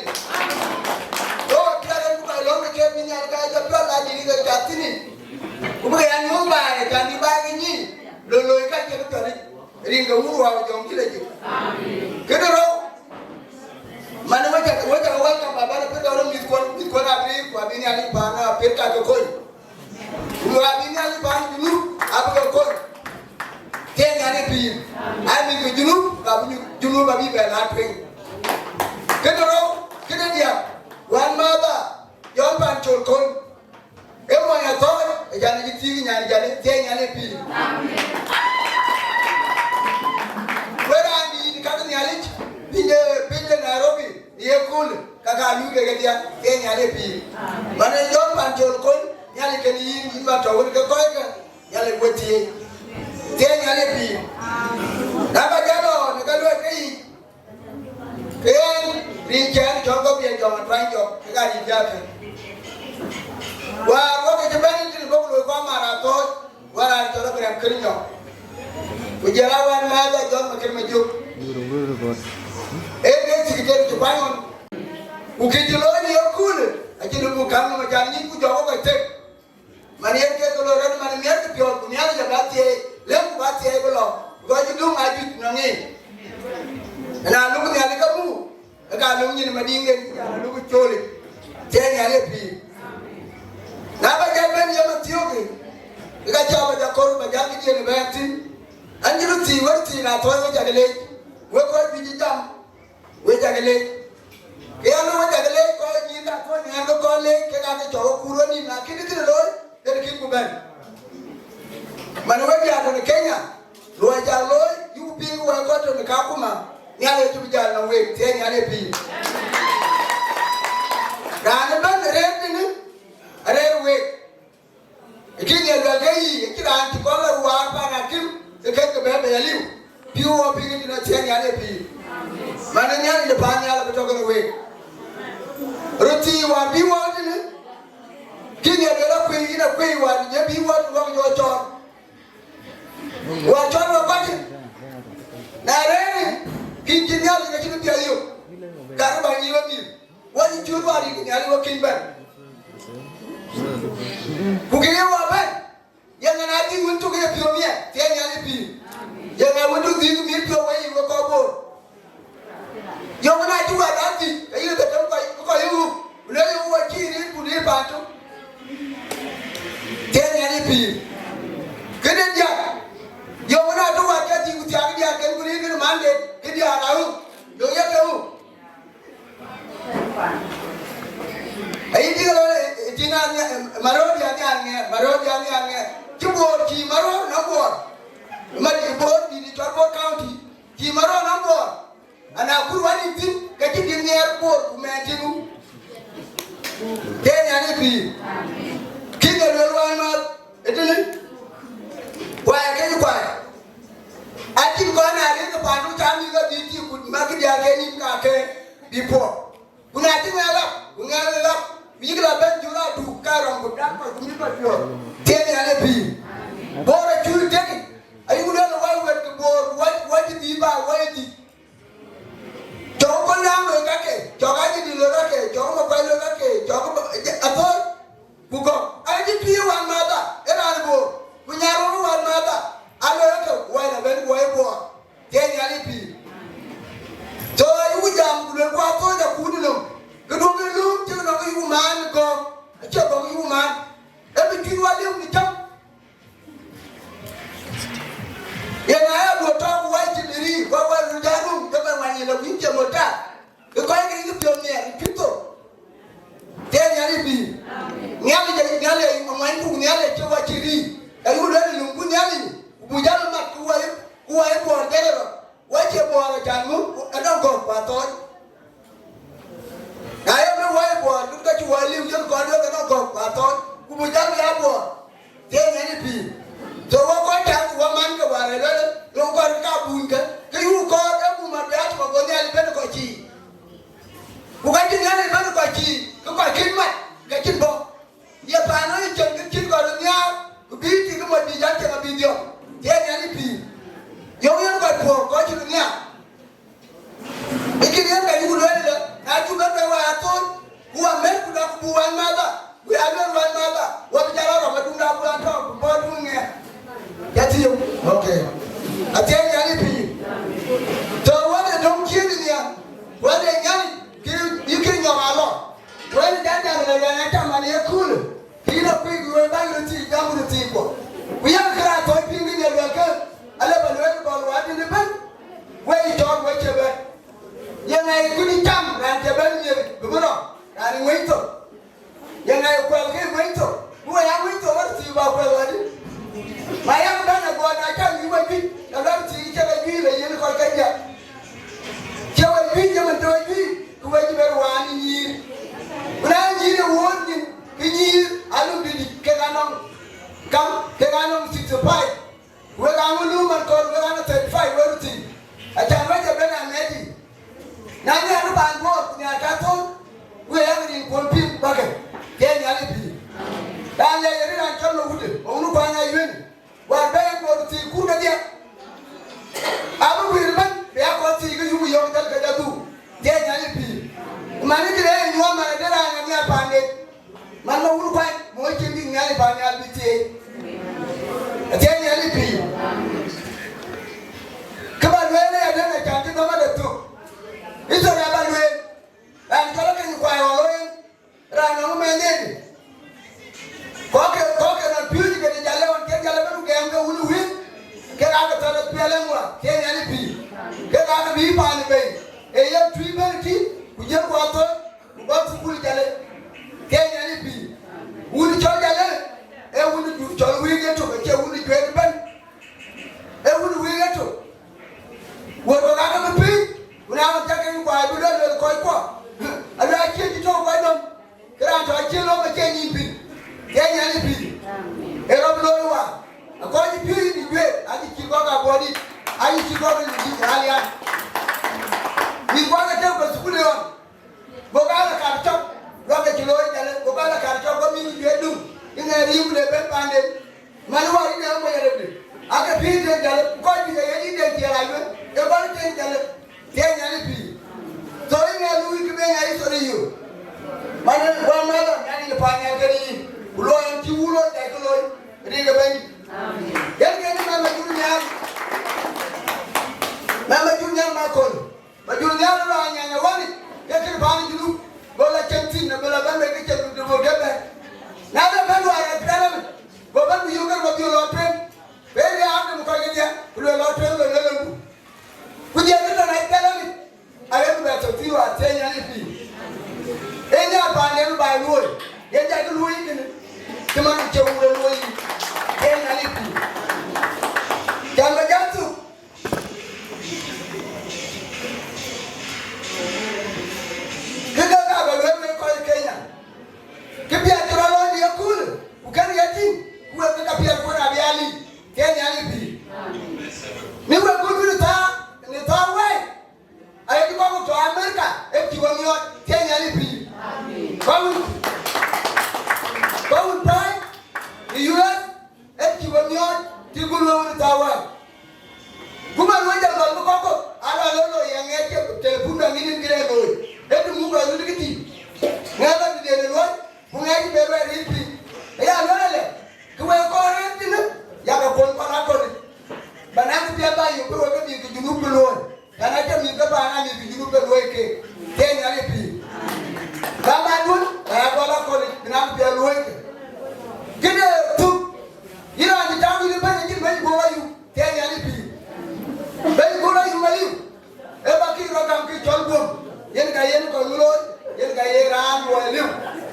Yo, cï raan ë ku ka lɔ̈ŋ ke ke bï Nhialic ka jɔ piɔl la dï ke cath thïn. Ku bï ke ya nyuöth baai, cän bï baai ke nyïïn, loi loi ka cï ke piɔl yic. Rin ke wun wä ku jɔŋ dï lec. Këde rou, man wek cä, wek cä welcome, bä bɛ̈n ë piɛth dɔ̈ɔ̈r mïthkuɔn, mïthkuɔn abï, ku abï Nhialic paan, a piɛth ka ke kony. Ku abï Nhialic paan Junub, abï ke kony. Thiëëc Nhialic pïïr. Ai mïth ke Junub, ka bï Junub abï bɛ la tueŋ. Këde rou, këde diäk, wän mäthda, Jɔn Pancol Kony. Ee mony athööc, ë jana cï thiëëk nyan, jana thiëëc nyan ë pïïr. Wek raan dïït ka ke Nhialic, piny de, piny de Nairobi, ye köölë, ka ka luui kek kedhie, thiëëc nyan ë pïïr. Man ë Jɔn Pancol Kony, Nhialic kën yïn, yïn man tɔ̈ wën ke kɔckë, Nhialic we thiëëc. Thiëëc nyan ë pïïr. Na ba jɔ lɔ në ka luɔi ke yic, ke yen rin cɛɛn cɔl Gabriel Jɔŋ Atuany Jɔk, ke ka rin cä kën. Wäär wä ke cï bɛ̈n tënë bɔ̈ ku loi kɔn maar athööc, wä raan cɔl Abraham Kër Nyɔk. Ku jël a wän mäthda Jɔn Makër Majök. Ee ke secretary cï kuany ɣɔn. Ku kë cï looi në ye köölë, acïn buk käŋ nɔm acan nyin ku jɔk wä kɔc thek. Man yen ke ke loi rɔt man miɛt ke piɔ̈ɔ̈th, ku Nhialic abä thiëëc, lëu ku bä thiëëc bï lɔ, because cï döŋ aa juëc nɔŋ en. Ëna luk Nhialic ke muk, ke ka luk nyin Madiŋden, ku jɔl luk Colic, thiëëc Nhialic ë pïïr. Na bä jal bɛ̈n ye Mathiökï, ke ka cä bä jɔ kor bä jal këdiën ë bɛ̈ɛ̈r thïn. An, cï röt thii, wek thii na thɔ̈ɔ̈c, wek cä ke leec, wek kɔc juëc ë jam, wek cä ke leec. Ke ya lɔ wek cä ke leec, kɔc nyïïr ka kɔc nhiaar ke kɔc leec, kek aake cɔk ë kuur wenïïm, na kïn kënë looi, kën kïn ku bɛ̈n. Man wek ya tɔ̈ në Kenya, luɔi cä looi, yuk piŋ wek kɔc tɔ̈ në Kakuma, Nhialic acï bï jäl nɔm week, thiëëc Nhialic ë pïïr. Raan ëbɛ̈n rëër tënë, arëër week. Kïn ye luɛl ke yï, acïn raan cï kɔn lɔ ruaar pan akïm, ke kën ke bɛ bɛ ya liu. Piu wɔ piŋ tënë thiëëc Nhialic ë pïïr. Man ë Nhialic de paannhial abï tɔ̈ kenë week. Röt thii wäär bï wɔ tënë, kïn ye luɛl akuëi, yïn akuëi wäär ye bï wɔ tënë wɔ ke jɔ cɔɔl. Wäär cɔɔl wɔ kɔc, na rëër, kïn cï Nhialic ke cïn piɛth yök, ka röt bä nyïïr wenïïm. Wɔ cï cur wäär yïk Nhialic wɔ kïn bɛ̈n. Ku kë ye wɔ bɛ̈n, ye ŋa na dhïc wën tök ye piɔ̈u miɛt, thiëëc Nhialic pïïr. Ye ŋa wën tök dhïc miɛt piɔ̈u wei yïk wek kɔc Bor. Yɔŋ na cï wäär raan dhïc, ke yïn ke tëm kɔc, kɔc ye wuk, ku le ye wuk acï rin ku rin paan tök. Thiëëc Nhialic pïïr. Këde diäk, yɔŋ na tök wäär ke dhïc ku thiaak diäk ken ku rin kënë manden, ke diäk aa wuk, yɔŋ ye ke wuk. Ayï tik lɔ, tik na ŋɛ, Marodi anian ŋɛ, Marodi anian ŋɛ. Cï Bor, cï Marodi na Bor. Ma cï Bor dït cɔl Bor County. Cï Marodi na Bor. Ana kur wani thïn, ka cï dït nhiɛɛr Bor ku mɛn tïŋ. Thiëëc Nhialic pïïr. Kïn ke luel wään ma, ëtënë. Kuai ke kuai. Acïn kɔn na rin ke pandu cam yï ke bï tik ku ma kë diäk ke nïm ka ke bï puɔ̈k. Ku na cï ŋɛk rap, ku ŋɛk rap, Ku yïk la bɛ̈n jur adu, ka rɔm ku dak kɔc ku mïth kɔc piɔ̈ɔ̈th. Tiɛɛŋ Nhialic pïïr. Bor acuk tek, ayï ku lueel wai wɛ̈t ke Bor, wai, wai cï dhïc ba, wai dhïc. Cɔk Kɔnyaŋ loi kake, cɔk Anyidi loi kake, cɔk Makuac loi kake, cɔk ba-, athör, ku gɔk. Ayï cï pïïr wan madha, ë raan Bor, ku nyarɔm wan madha, aloi ke wai la bɛ̈n wai Bor. Tiɛɛŋ Nhialic pïïr. So, ayï ku jam ku lueel ku athör ja kuut nɔm. Ke duɔ̈k ë lööm cï nɔm ke yï ku maan gɔ̈k, acie gɔ̈k yï ku maan. Ee bï cuït wa liu në cäm. Yen aya duɔ̈t tɔ̈u ku wai cï diri, ku wai röt ja rum, ke bɛ wan yï la wïn cï mɔ̈t tak. Ke kɔc ke yï piɔ̈ɔ̈th nhial, yï cuït thok. Tiɛɛŋ Nhialic pïïr. Nhialic, Nhialic, aŋuany ku Nhialic cï wa cï ri. Ayï ku lueel lum ku Nhialic, ku buk jal mat ku wai, ku wai Bor jal rɔt. Wai cie Bor acan ŋö, anɔŋ gɔ̈k ku athör. Na ye bï wai Bor, duk ka cï wai liu, yen kɔn duek anɔŋ gɔ̈k ku athör, ku bï jam ya Bor. Tiɛɛŋ Nhialic pïïr. So wek kɔc cäk, wek man ke wäär ë lueel, ŋö kɔc ka bun ke, ke yuk kɔɔr, ee buk mat bï atɔ̈, go Nhialic bɛ̈n kɔc cïï. Ku ka cï Nhialic bɛ̈n kɔc cïï, ke kɔc kën mat, ke cïn bɔ̈. Ye paan ë cïn, ke cïn kɔc nhiaar, ku bï tik ke mɔc bï jal cieŋ abï dhiɔp. Tiɛɛŋ Nhialic pïïr. Yɔ̈ŋ yen kɔc puɔ̈k, kɔc cï nhiaar. Ë kën yen ka yuk lueel lë, na cuk bɛ̈n bɛ wai athör, ku wa mɛ̈t ku dap ku buk wai madha, ku ya lueel wai madha, wa bï jal a rɔm aduŋda ku an tɔ̈ ku bɔ̈ aduŋ ŋɛk. Ya thiëëu? Okay. Athiɛɛŋ Nhialic pïïr. Tɔ̈ wɛ̈t ë döŋ ciëëŋ nhial, wɛ̈t ë Nhialic, kë yï kë nyɔk alɔ. Wɛ̈t ë jal jam lë wɛ̈n acam an ye köölë. Kï yïn akuc, ku wek bäny röt thii, jam röt thii kuɔ. Ku yak kërac thɔ̈c piŋ kë ye luɛlkë, ale bä lueel gɔl wäär tëde bɛ̈n. Wek cɔɔk wek cï bɛ̈n. Ye ŋa ye kut cam raan cï bɛ̈n miëth bï bï rɔt, raan ë ŋuëny thok? Ye ŋa ye kuɛl ke ŋuëny thok? Ku wek aa ŋuëny thok röt thii bä kuɛl wädï? Ma yak bɛ̈n agɔɔt na cam yï wek juëc, ke röt thii cï ke juëc le yen kɔc ke diäk. Cï wek juëc ye mën tɔ̈ juëc, ku wek cï bɛ̈n waan ë nyïïr. Ku na nyïïr ye wuɔ̈ɔ̈r nyin, ke nyïïr alum dït kek anɔŋ kam, kek anɔŋ sixty five. Wek aŋö lum man kɔn, wek aŋö thirty five wek röt thii. Acan wek cï bɛ̈n amɛ̈t yic. Na nhiaar bï paan Bor, ku nhiaar ka thöl, wek yak rin kuɔn piŋ bäkë, tiɛɛŋ Nhialic pïïr. Raan lɛc ë rït raan cɔl Mawut, Mawut Kuany Ayuëëŋ, wäär bɛ̈ɛ̈i Bor thii kur kedhie. Abï guiir ëbɛ̈n, bï ya kɔn thii ke yuk yɔ̈ɔ̈k dhäl ke jɔ dhuk, tiɛɛŋ Nhialic pïïr. Ku man ë këde ë nyuɔɔth man ade raan ë nhiaar paanden. Man Mawut Kuany, moc cïn bï Nhialic paannhial bï thieei. Athiɛɛŋ Nhialic pïïr. Kë bä lueel ë yadɛ̈n acan cï dɔm adɛ thök. Ithok aba lueel, raan cɔl Akeny Kuany ɣɔn looi en, raan nɔŋ mɛnhden. Kɔ̈k ke, kɔ̈k ke nɔn piööcë kede Jalle ɣɔn cï Jalle bɛ̈n ku gɛɛm ke wun ë wël, kek aake thɔn ë piɛl ë ŋuan, athiɛɛŋ Nhialic pïïr. Kek aake bïï paan ë bei, ee yen tui bɛ̈n ë tïŋ, ku jiël guɔ thöl, ku bɔ̈ thukul Jalle, athiɛɛŋ Nhialic pïïr. Wun cɔl Jalle, ee wun ë jur cɔl wëëk ë tök, acie wun ë juëc ëbɛ̈n, ee wun ë wëëk ë tök. Wek kɔ̈k aake bï piŋ, ku na ɣɔn cä ke kuany bï lɔ luel kɔckuɔ, aluɛɛl acie cï tɔ̈u kɔc nɔm, ke raan tɔ̈ acie lɔ̈m acie nyin piŋ, athiɛɛŋ Nhialic pïïr. Ee rɔt looi wa, akɔc cï piööcë juëc, acï cït kɔ̈k abuɔdït, acï cït kɔ̈k ë lïm alian. Mïth kuan ke tëëk ke thukul ë ɣɔn. Go gal ë kar cɔk, luɔk ke cï looi Jalle, go gal ë kar cɔk, go mïth juëc dum, ë ŋɛɛr yï ku le bɛ̈n paanden. Man wär yïn ë mony arëpde, aake pïïr tëëk Jalle, ku kɔc juëc aye yïn den tiɛɛl ayuël, ë bɔ̈ tëëk Jalle, athiɛɛŋ Nhialic pïïr. So yïn ë luui kë ben ya yï thɔn ë yöök. Man ë wä mɛ̈lɔ, Nhialic ë paannhial kën yïn, ku luɔi ɛn cï wun looi, jai kë looi, rin ke Bɛ̈nydït. Yen kën ë mɛm ajur nhial, mɛm ajur nhial makol. Ba jur nhial rɔt anyany awäni, ke kën paan ë Junub, go la cem thïn, abï la bɛ̈n bei ke cem de bɔ̈ ke bɛ̈n. Na de bɛ̈n wäär ë piɛl ëmën, go bɛ̈n ku yök ke rɔt dhiöl lɔ tueŋ. Wek riaak de kɔc kedhie, ku luel lɔ tueŋ, luel lɔ lëŋku. Ku dhiëëth ëtɔ̈ na piɛl ëmën, aɣet bï bɛ thök thïn wäär thiëëc nyan ë pïïr. Ee nhiaar paanden bï baai luööi, yen jai kë luööi kënë, cï man cï wun ë luööi, thiëëc nyan ë pïïr. Can bä jam thuk. Kë ke ka bä lueel wek kɔc Kenya, kë piɛth cï rɔt looi në yeköölë, ku kën ye tïŋ, ku wek ke ka piɛth kuën abï aa liic, thiëëc Nhialic pïïr. Në wek kut bï në thaar, në thaar wɛɛi, ayek kɔc ku tɔ Amerika, ee cï wek miɔɔc, thiëëc Nhialic pïïr. Kɔc wun. Aliu,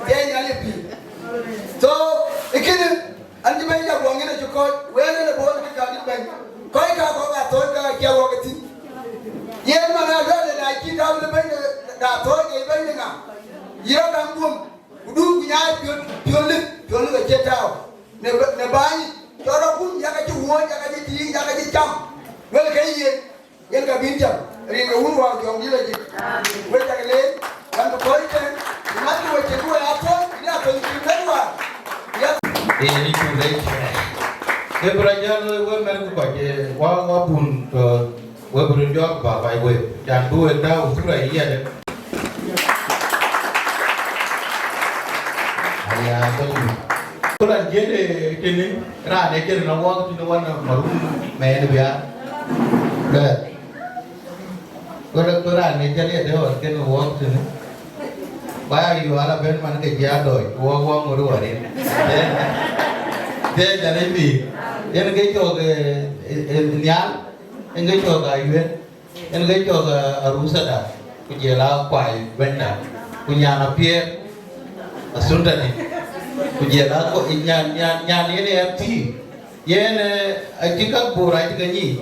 thiɛɛi Nhialic pïïr. So, ë kënë, an cï bɛ̈ny Jaguɔŋ yen acï kɔc, wël ënë bɔ̈ në kë ka dït bɛ̈ny. Kɔc ka kɔ̈k aa thɔ̈ɔ̈c ka cie wɔ ke thïn. Yen man aa lueel ë na cï tääu në bɛ̈ny de, da thɔ̈ɔ̈c ke bɛ̈ny de ŋa? Yï rɔt daŋ guöm, ku duk ku nyaai piöl, piöl lik, piöl lik acie tääu. Në, në bäny, cɔl rɔt kum, yak acï wuɔ̈ɔ̈c, yak acï tiiŋ, yak acï cam. Lueel ke yen. Yen ka bïn jam, rin ke Wun Wäär Jɔŋdït Lajik. Wek cak leec, wan bï kɔc tɛ̈n, ku matkï wek cïn ku wek athöŋ, rin athöŋ cïn mɛt wäär. Ya. Ee, rin cuk leec. Ke bï rɔt jäl we mɛ̈r ku kɔc, ee, wa, wa bun, tɔ, we bï röt jɔɔk ba kɔc wek. Can bï wek tääu thura yiɛ̈t. Aya, thank you. Ku raan jiël, ee, tënë, raan ee jiël na wɔɔk tënë wan marum mɛɛn biaar. Bɛ̈ɛ̈r. Ku raan, ku raan ee jiël ye dee wan kënë wɔɔk tënë. Ba ya yual abɛ̈n man ke jia dɔɔc, wɔɔk wɔɔk ŋot warin. Dee, dee jal ë bï. Yen ke cɔk, ee, ee, ee, nhial, yen ke cɔk ayuel. Yen ke cɔk, eh, arusada, ku jɔl a kuai bɛ̈nyda, ku nyan apiɛth, asunta dït, ku jɔl a ko-, nyan, nyan, nyan yen ë athii. Yen, eh, acï ka Bor acï ke nyic.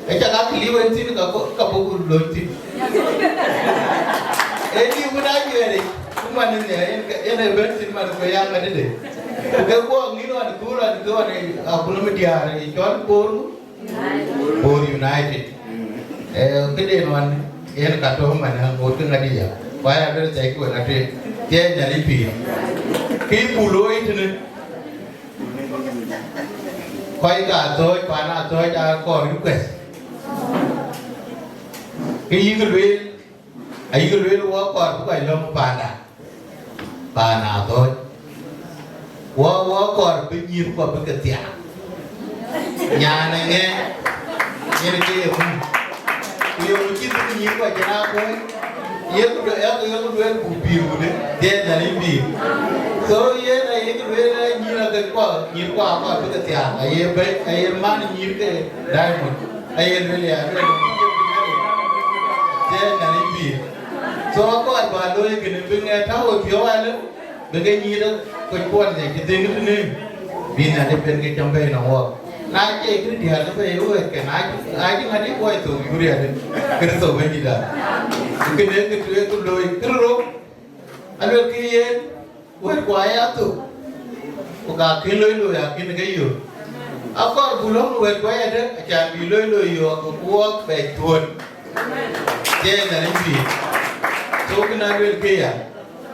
Aca ka kë liu en thïn ka ko, ka buk lony thïn. Ee liu wën a juɛɛric, ku man yen, yen, yen ë bɛ̈n thïn man ku ya ŋadï de. Ku ke guɔ ŋïn ɣɔn, ku ɣɔn, ku ɣɔn, eh, akun ë diäär, eh, cɔl Bor. Bor United. Eh, këden wan, yen ka tɔ̈u man, eh, ŋot ke ŋadï ya. Ku aya bɛ̈n thɛɛc ku wen atueŋ. Thiɛɛi Nhialic pïïr. Kë ku looi tënë, kɔc ka Athɔ̈ɔ̈c, paan Athɔ̈ɔ̈c aa kɔɔr request. Kë yïk lueel, ayïk lueel wɔ kɔɔr bï kɔc lɔ̈ŋ paanda, paan Athɔ̈ɔ̈c. Wɔ, wɔ kɔɔr bï nyïïrkuɔ bï ke thiaak. Nyan ë ŋɛk, yen ke ye mum. Ku yöŋ cï bï nyïïrkuɔ cïn aa kuɔ̈c. Yeku lueel, yeku, yeku lueel buk pïïr wudë, dhiëëth Nhialic pïïr. So, yen ayïk lueel ë nyïïr ake kuɔ, nyïïrkuɔ akɔɔr bï ke thiaak. Aye bɛ̈ny, aye man nyïïr ke diamond. Aye lueel ya, lueel, thiëëc Nhialic pïïr. So akɔɔr ba looi kënë bï ŋɛk tääu ë piɔ̈u alë, bï ke nyïïr ë kuec kuɔn ë cï dhëŋ tënë, bï Nhialic ben ke cam bɛ̈ɛ̈i nɔm wɔɔk. Na cie kë diäär ke bɛ̈ɛ̈i wëët ke na, na cï ŋadï kuɔc thok yuriɛt, Kërtho Bɛ̈nydït. Kënë kë tueek kë looi kërë rou, aluel kë yen, wëët ku aya thok, ku ka kën loi loi akën ke yök. Akɔɔr buk lɔ̈ŋ wëët ku aya dë, acan bï loi loi yök, ku wɔɔk bɛ cuöt. Thiëëc Nhialic pïïr. So kën a luel këya,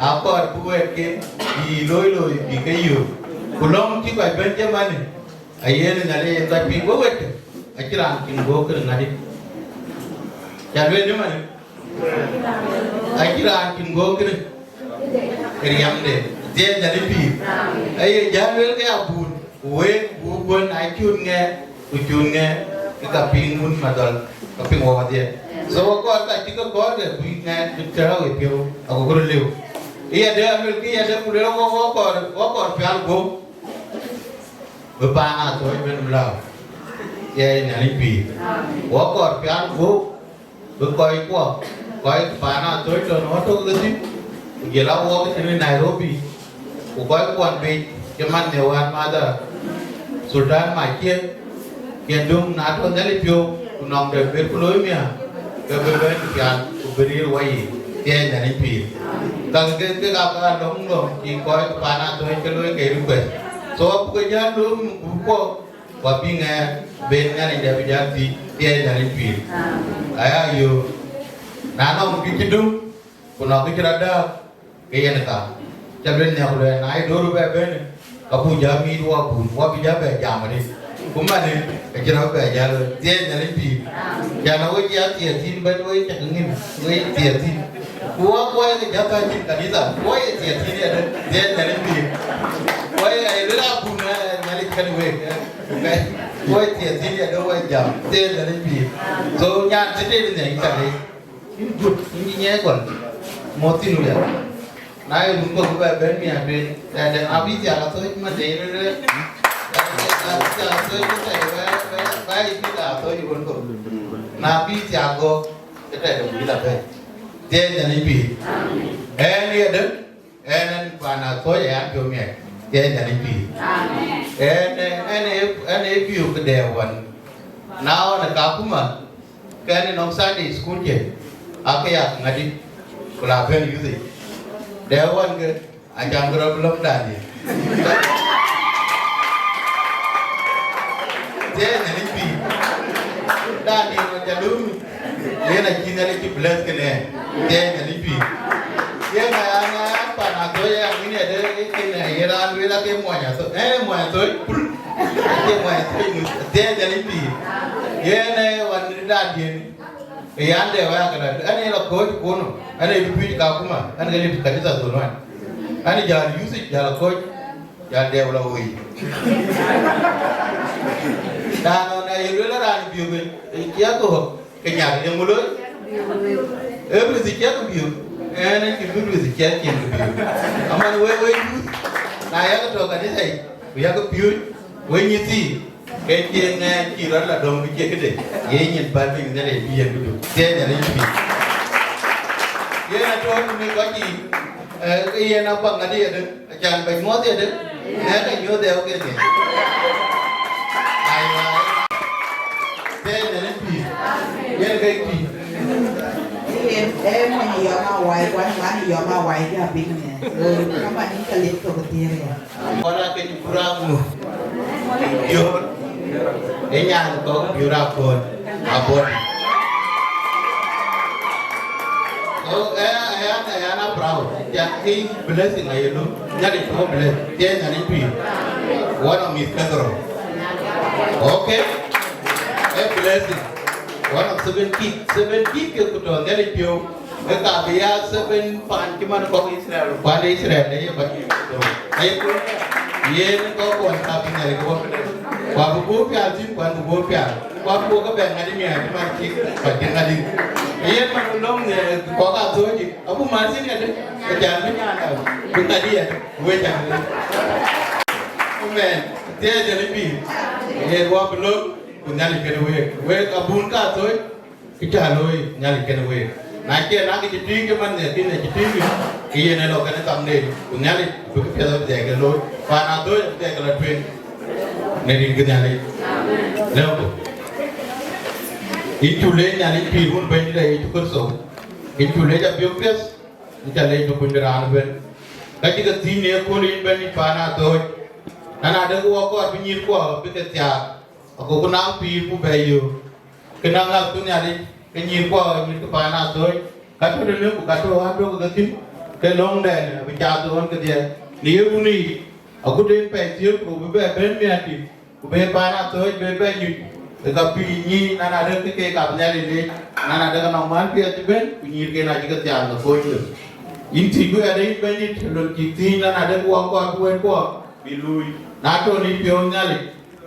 akɔɔr bï wëët ke bï loi loi bï ke yök. Ku lɔ̈ŋ cï kɔc bɛ̈n cï manë, ayen Nhialic yen kɔc piŋ we wëët, acï raan cïn göök kërë ŋadï. Ca lueel ë manë, acï raan cïn göök kërë riɛmde, dhiëëth Nhialic pïïr. Aye jäl lueel ke abun, ku week buk guön aa cun ŋɛk, ku cun ŋɛk ke ka piŋ wun madhɔl, ka piŋ wɔ wadhiɛ. So wɔ kɔɔr ka cï ke kɔɔr ke bï ŋɛk bï tääu ë piɔ̈u, ago kërë lëu. Ë yadë aluel kë yadë ku luel wɔ, wɔ kɔɔr, wɔ kɔɔr pial guöp, bï paan Athɔ̈ɔ̈c ben bï lääu. Thiëëc Nhialic pïïr. Wɔ kɔɔr pial guöp, bï kɔckuɔ, kɔc paan Athɔ̈ɔ̈c tɔ̈ në ɣöt tök ke thïn, ku jël awɔk tënë Nairobi, ku kɔckuɔn biic cï man në wään madhara, Sultan Maciëk, yen döŋ na tɔ̈ Nhialic piɔ̈u, ku nɔŋ de ber ku looi miäk, ke bï bɛ̈n pial, ku bï rëër wɔ yiic, thiëëc Nhialic pïïr. Ka ke, ke ka, ka lɔ̈ŋ lɔ̈ŋ cï kɔc paan Athɔ̈ɔ̈c ke looi ke request. So abuk ke jäl lööm guöpkuɔ, ku abï ŋɛk ben Nhialic dɛ bï jäl thiëëc, thiëëc Nhialic pïïr. Aya yöök, na nɔŋ kë cï döŋ, ku nɔŋ kë cï rɔt dääk, ke yen ka. Ca lueel nhiäk ku lueel, na ye dööt bɛ ben, ka buk jäl miit wɔ bun, wɔ bï jäl bɛ jam arëët. Ku manë, acï rɔt bɛ jäl, thiëëc Nhialic pïïr. Can a wec ya thiëëk thïn bɛ̈n wec cak ŋïn, wec thiëëk thïn. Ku wɔ kuɔɔc ke jäl bɛ cïn kanitha, kuɔɔc ye thiëëk thïn yadë, thiëëc Nhialic pïïr. Kuɔɔc ye lueel abun, eh, Nhialic kën wek, eh. Woi thiëëk thïn ya döŋ woi jam, thiëëk Nhialic pïïr. So nyan cï tëëk nhiɛɛr yïn ca leec. Yïn gut, yïn cï nyiɛɛi gɔl. Mɔ̈th thïn wia. Na ye wun kɔ̈k bï bɛ bɛ̈n miäk tueŋ, dɛn dɛn abï thiak athöc man de rere. Abï thiak athöc, ke tɛ̈ bɛ, bɛ, bɛ yï bï thiak athöc wun kɔ̈k. Na bï thiak gɔ̈k, ke tɛ̈ döŋ bï la bɛ̈n. Thiëëk Nhialic pïïr. Ɣɛn ye döŋ. Ɣɛn, ɣɛn paan Athɔ̈ɔ̈c, ɣɛn piɔ̈u miɛt, thiëëc Nhialic pïïr. Amen. Ɣɛn, ɣɛn, ɣɛn ë, ɣɛn ë piɔ̈u këde ɣɔn. Na ɣɔn ë Kakuma, ke ɣɛn ë nɔŋ Sunday school cë, aake ya ŋadï, ku la bɛ̈n youth yic. De ɣɔn ke, acaŋ bï rɔt bï lɔ̈ŋ daan diɛ̈. Thiëëc Nhialic pïïr. Daan diɛ̈ ɣɔn ca lum. Yen acï Nhialic cï bless kënë. Thiëëc Nhialic pïïr. Yen aya, aya, aya, paan Athɔ̈ɔ̈c aya, ŋic ade, kënë ye raan lueel ake muɔny Athɔ̈ɔ̈c. Ee, muɔny Athɔ̈ɔ̈c kul. Ake muɔny Athɔ̈ɔ̈c ŋic. Thiëëc Nhialic pïïr. Yen, ee, wan daan diɛ̈. Ee, yan de waya kënë. Ɣɛn ë lɔ kɔ̈ɔ̈c kuɔ̈n. Ɣɛn ë bï piööc Kakuma. Ɣɛn ke lip kanitha zone one. Ɣɛn jäl youth yic, jäl kɔ̈ɔ̈c. Jäl dɛɛu lɔ woi. Raan ɣɔn aye lueel raan biök, ee, cia ke ɣɔ̈k, ke nyaar ye ŋö looi? Ee, ruth cia ke biök. Ɣɛn acï bï ruth cia cin ke biök. Aman wek, wek youth, na yak tɔ̈ kanitha yic, ku yak piööc, wek nyïthii, ke cï ŋɛɛc cï rɔt la dɔ̈ŋ bï cie këde, ye nyin päl piny Nhialic bï yen bï duk. Thiëëc Nhialic pïïr. Yen atɔ̈ tënë kɔc yiic, ee, ke yen abaŋ ŋadï ade. Acan ba nyuɔɔth yedë, ŋɛk a nyuɔɔth yau ke thiëc. Aiwa. Thiëëc Nhialic pïïr. Yen ke pïïr. Yen ee mony yɔm awai, kuan man yɔm awai ke abïk ne. So, kama ni ka lip to ke thiëëc ya. Kɔn ake cï kuraŋ ŋu. Yöör. Ë nyan kɔ̈k biur akɔ̈l. Abɔ̈. So, eh, eh, eh, I'm proud. Yeah, he blessing aye lɔ. Nyali to bless. Thiëëc Nhialic pïïr. One of his cathedral. Okay. A blessing. One of seven kids. Seven kids ke ku tɔ̈ Nhialic piɔ̈u. Ke ka bï ya seven paan cï man kɔ̈k Israel. Kuan de Israel de ye ba. Aye ku. Yen kɔ̈k kuan ka bï Nhialic ku. Ku abï guɔ pial thïn, ku abï guɔ pial. Ku abï guɔ ke bɛ̈n ŋadï miɛt cï man cï kɔc ke ŋadï. Yen man lɔ̈ŋ, eh, kɔ̈k Athɔ̈ɔ̈c, abuk mat thïn yadë, ke jal bï nyanda, bï ŋadï yadë, wek jal. Amen. Thiëëc Nhialic pïïr. Yen wɔ bï lɔ̈ŋ, ku Nhialic kënë week. Week abun ka Athɔ̈ɔ̈c, kë cä looi Nhialic kënë week. Na cie na kë cï tïŋ cï man nhiɛɛr, kën acï tïŋ, ke yen ë lɔ kënë thamden, ku Nhialic bï këpiɛth abï dhɛɛk ke looi. Paan Athɔ̈ɔ̈c abï dhɛɛk ke lɔ tueŋ në rin ke Nhialic. Lëu ku. Yïn cu leec Nhialic pïïr wun Bɛ̈nydït Yecu Kërtho. Yïn cu leec apiɔ̈u piɛth, yïn ca leec bï kuny de raan ëbën. Ka cï ke thïn në ëkööl yïn Bɛ̈nydït paan Athɔ̈ɔ̈c. Na na de ke wɔ kɔɔr bï nyïïrkuɔ bï ke thiaak, agoku naŋ pïïr ku bɛ yöök. Kë na ŋäth ku Nhialic, ke nyïïrkuɔ nyïïr ke paan Athɔ̈ɔ̈c, ka tɔ̈ tënë ku ka tɔ̈ ɣän tök ke thïn, ke lɔ̈ŋdɛn abï caath ɣön kedhie. Në ye runi yic, agut en pɛɛi thiëër ku bï bɛ bɛ̈n miäkdït, ku bï paan Athɔ̈ɔ̈c bï bɛ nyuc, ke ka pïïr nyïïn, na na de ke keek abï Nhialic leec, na na de ke nɔm man piɛth cï bɛ̈n, ku nyïïrken acï ke thiaak ke kony ke. Yïn thiëcku ade yïn Bɛ̈nydït, lon cï thïn, na na de ke wɔ kɔɔr bï wɛ̈tkuɔ bï luui. Na tɔ̈ në piɔ̈u Nhialic,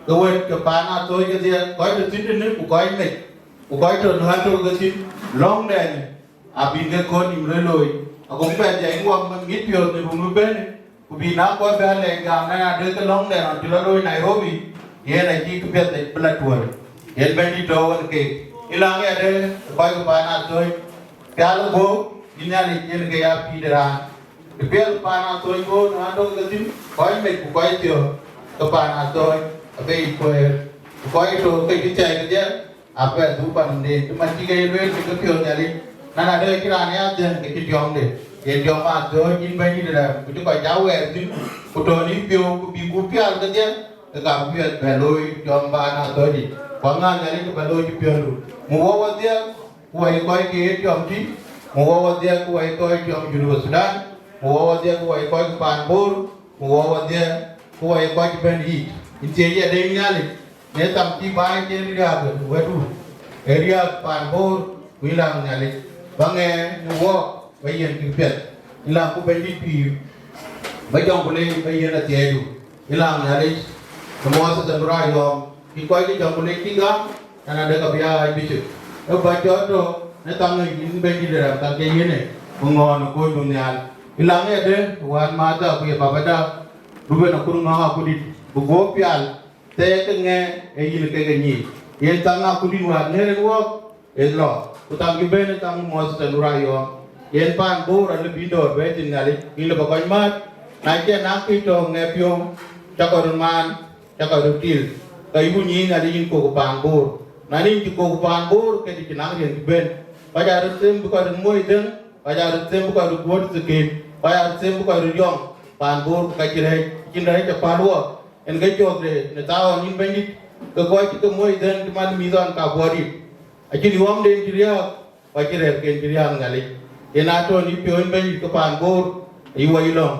ke wɛ̈t ke paan Athɔ̈ɔ̈c kedhie, kɔc tɔ̈ thïn tënë ku kɔc mec, ku kɔc tɔ̈ në ɣän tök ke thïn, lɔ̈ŋdɛn abï ke kɔn nïm rɔt looi, ago bɛ dhiac wɔ ŋic piɔ̈ɔ̈th në run ëbën, ku bï na kɔc bɛ lɛc gam na na de ke lɔ̈ŋdɛn ɣɔn cï lɔ looi Nairobi, yen acï këpiɛth bï la tuɔ̈l. Yen Bɛ̈nydït tɔ̈ ɣön keek. Ë laŋ yadë kɔc ke paan Athɔ̈ɔ̈c, pial guɔ̈p, yïn Nhialic yen ke ya pïïr de raan. Të piɛth paan Athɔ̈ɔ̈c bɔ̈ në ɣän tök ke thïn, kɔc mec ku kɔc thiɔ̈k, ke paan Athɔ̈ɔ̈c abï yic kuëër, ku kɔc tɔ̈ ke cï thiai kedhie, apɛth dhuk panden, cï man cï ke ye lueel ke ke piɔ̈ɔ̈th Nhialic, na na de cï raan ya dhiëŋ ke cï tiɔŋde, yen tiɔŋ Athɔ̈ɔ̈c yïn Bɛ̈nydït rɛm, ku cï kɔc cä wɛɛr thïn, ku tɔ̈ në piɔ̈u, ku bï gup pial kedhie, ke ka bï piɛth bɛ looi tiɔŋ paan Athɔ̈ɔ̈c yic, ku aŋa Nhialic ke bɛ looi cï piɔ̈ndu. Mu wɔ wɔdhie, ku wɔ ye kɔc ke ye tiɔm tï, ku wɔ wɔdhie ku wɔ ye kɔc tiɔm Junub Thudan, ku wɔ wɔdhie ku wɔ ye kɔc ke paan Bor, ku wɔ wɔdhie ku wɔ ye kɔc bɛ̈n yiic. Yïn thiëëc yadë yïn Nhialic, në tham cï baai cïn riääk wɛ̈tdu, ee riääk paan Bor, ku yïn laŋ Nhialic, ba ŋɛɛr në wɔɔk, ba yiɛ̈n kë piɛth, yïn laŋ ku Bɛ̈nydït pïïr, ba jɔŋ ku leec ba yiɛ̈n athiɛɛidu. Yïn laŋ Nhialic, në Moses Andurai Yɔm, cï kɔc cï jɔŋ ku leec cï gam, na na de ka bï aa bicop. Ë ba jɔt tɔ̈ në thaŋ ë yïn Bɛ̈nydït rɛm ka ke yiënë, ku ŋɔ̈ɔ̈n ë kony bï nhial. Yïn laŋ yadë, wään maatda ku ye babada, Ruben Akur Ŋɔ̈ŋ Akudït, bï guɔ̈p pial, thɛɛr ke ŋɛɛr ë yïn ke ke nyiic. Yen thaŋ Akudït wään ŋɛ̈r en wɔɔk, ë lɔ, ku thaŋ cï bɛ̈n ë thaŋ Moses Andurai Yɔm, Yen paan Bor alëu bï dɔ̈ɔ̈r bɛ̈ɛ̈i thïn Nhialic, yïn lëu ba kɔc määt. Na cï naŋ kë tɔ̈ ŋɛk piɔ̈u, cä kɔc röt maan, cä kɔc röt til, ke yï ku nyic Nhialic yïn kok paan Bor. Na nïn cï kok paan Bor, ke të cï naŋ riɛ̈n cï bɛ̈n. Kɔc aa röt them bï kɔc röt moc dhëŋ, kɔc aa röt them bï kɔc röt guöt thïn, kɔc aa röt them bï kɔc röt yɔŋ. Paan Bor ku ka cï rɛ̈ɛ̈c, cïn rɛ̈ɛ̈c apäl wɔ. En ke cɔɔk de në thaawɔn yïn Bɛ̈nydït, ke kɔc cï ke moc dhëŋ cï man mïth ɣɔn ka buɔɔt yï. Acïn yuɔmden cï riääk, ku acïn rɛ̈ɛ̈rken cï riääk Nhialic. Yen aa tɔ̈ në yïpiɔ̈u yïn Bɛ̈nydït ke paan Bor, ayï wɔ yï lɔ̈ŋ,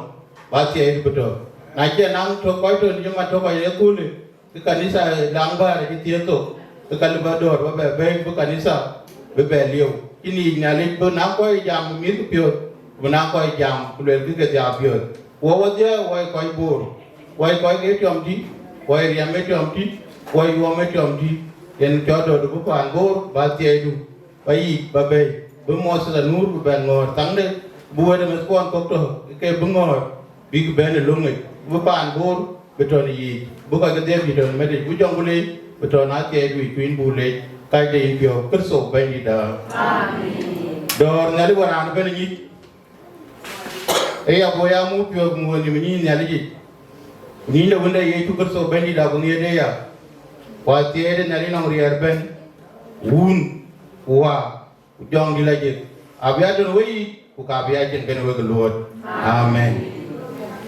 ba thiɛɛi bï tɔ̈. Na cï naŋ tök kɔc tɔ̈ në cï man tök kɔc ë köölë, ke kanitha laŋ bäär acï thiëëk thok, ke ka lëu ba dɔ̈ɔ̈r ba bɛ bɛ̈ɛ̈i bï kanitha bï bɛ lieu. Cïn yic Nhialic bï naŋ kɔc jam bï mïth piɔ̈ɔ̈th, bï naŋ kɔc jam ku luelkï ke dhiau piɔ̈ɔ̈th. Wɔ wɔdhia, wɔ ye kɔc Bor, wɔ ye kɔc ke tiɔm tï, wɔ ye riɛm ë tiɔm tï, wɔ ye yuɔm ë tiɔm tï. Yen cɔɔr dɔ̈ɔ̈rdu bï paan Bor ba thiɛɛidu, ba yic ba bɛ̈ɛ̈i, bï Moses Anur bï bɛn ŋɔ̈ɔ̈r thaŋde, bï wɛ̈t ë mïthkuɔn kɔ̈k tɔ̈ ke bï ŋɔ̈ɔ̈r, bïk bɛ̈n ë löŋic, bï paan Bor bï tɔ̈ në yic, bï kɔc kedhie bï tɔ̈ në mɛ̈tic, bï jɔŋ ku leec bï tɔ̈ në athiɛɛidu yic, ku yïn buk leec. Kacde yïn piɔ̈u Kërtho Bɛ̈nydïtda. Amen. Dɔ̈ɔ̈r Nhialic wën raan ëbɛ̈n ë nyic, ë ya bɔ̈ ya muk piɔ̈ɔ̈th muk ë nïm ë nyic Nhialic yic. Nyic de Wënde Yecu Kërtho Bɛ̈nydïtda ku nhiëërde ya, ku athiɛɛi de Nhialic nɔŋ riɛɛr ëbɛ̈n, Wun, ku Wä, ku Jɔŋdït Lajik, abï ya tɔ̈ në weyiic, ku ka bï ya cïn kenë wek ë luɔ̈ɔ̈t. Amen.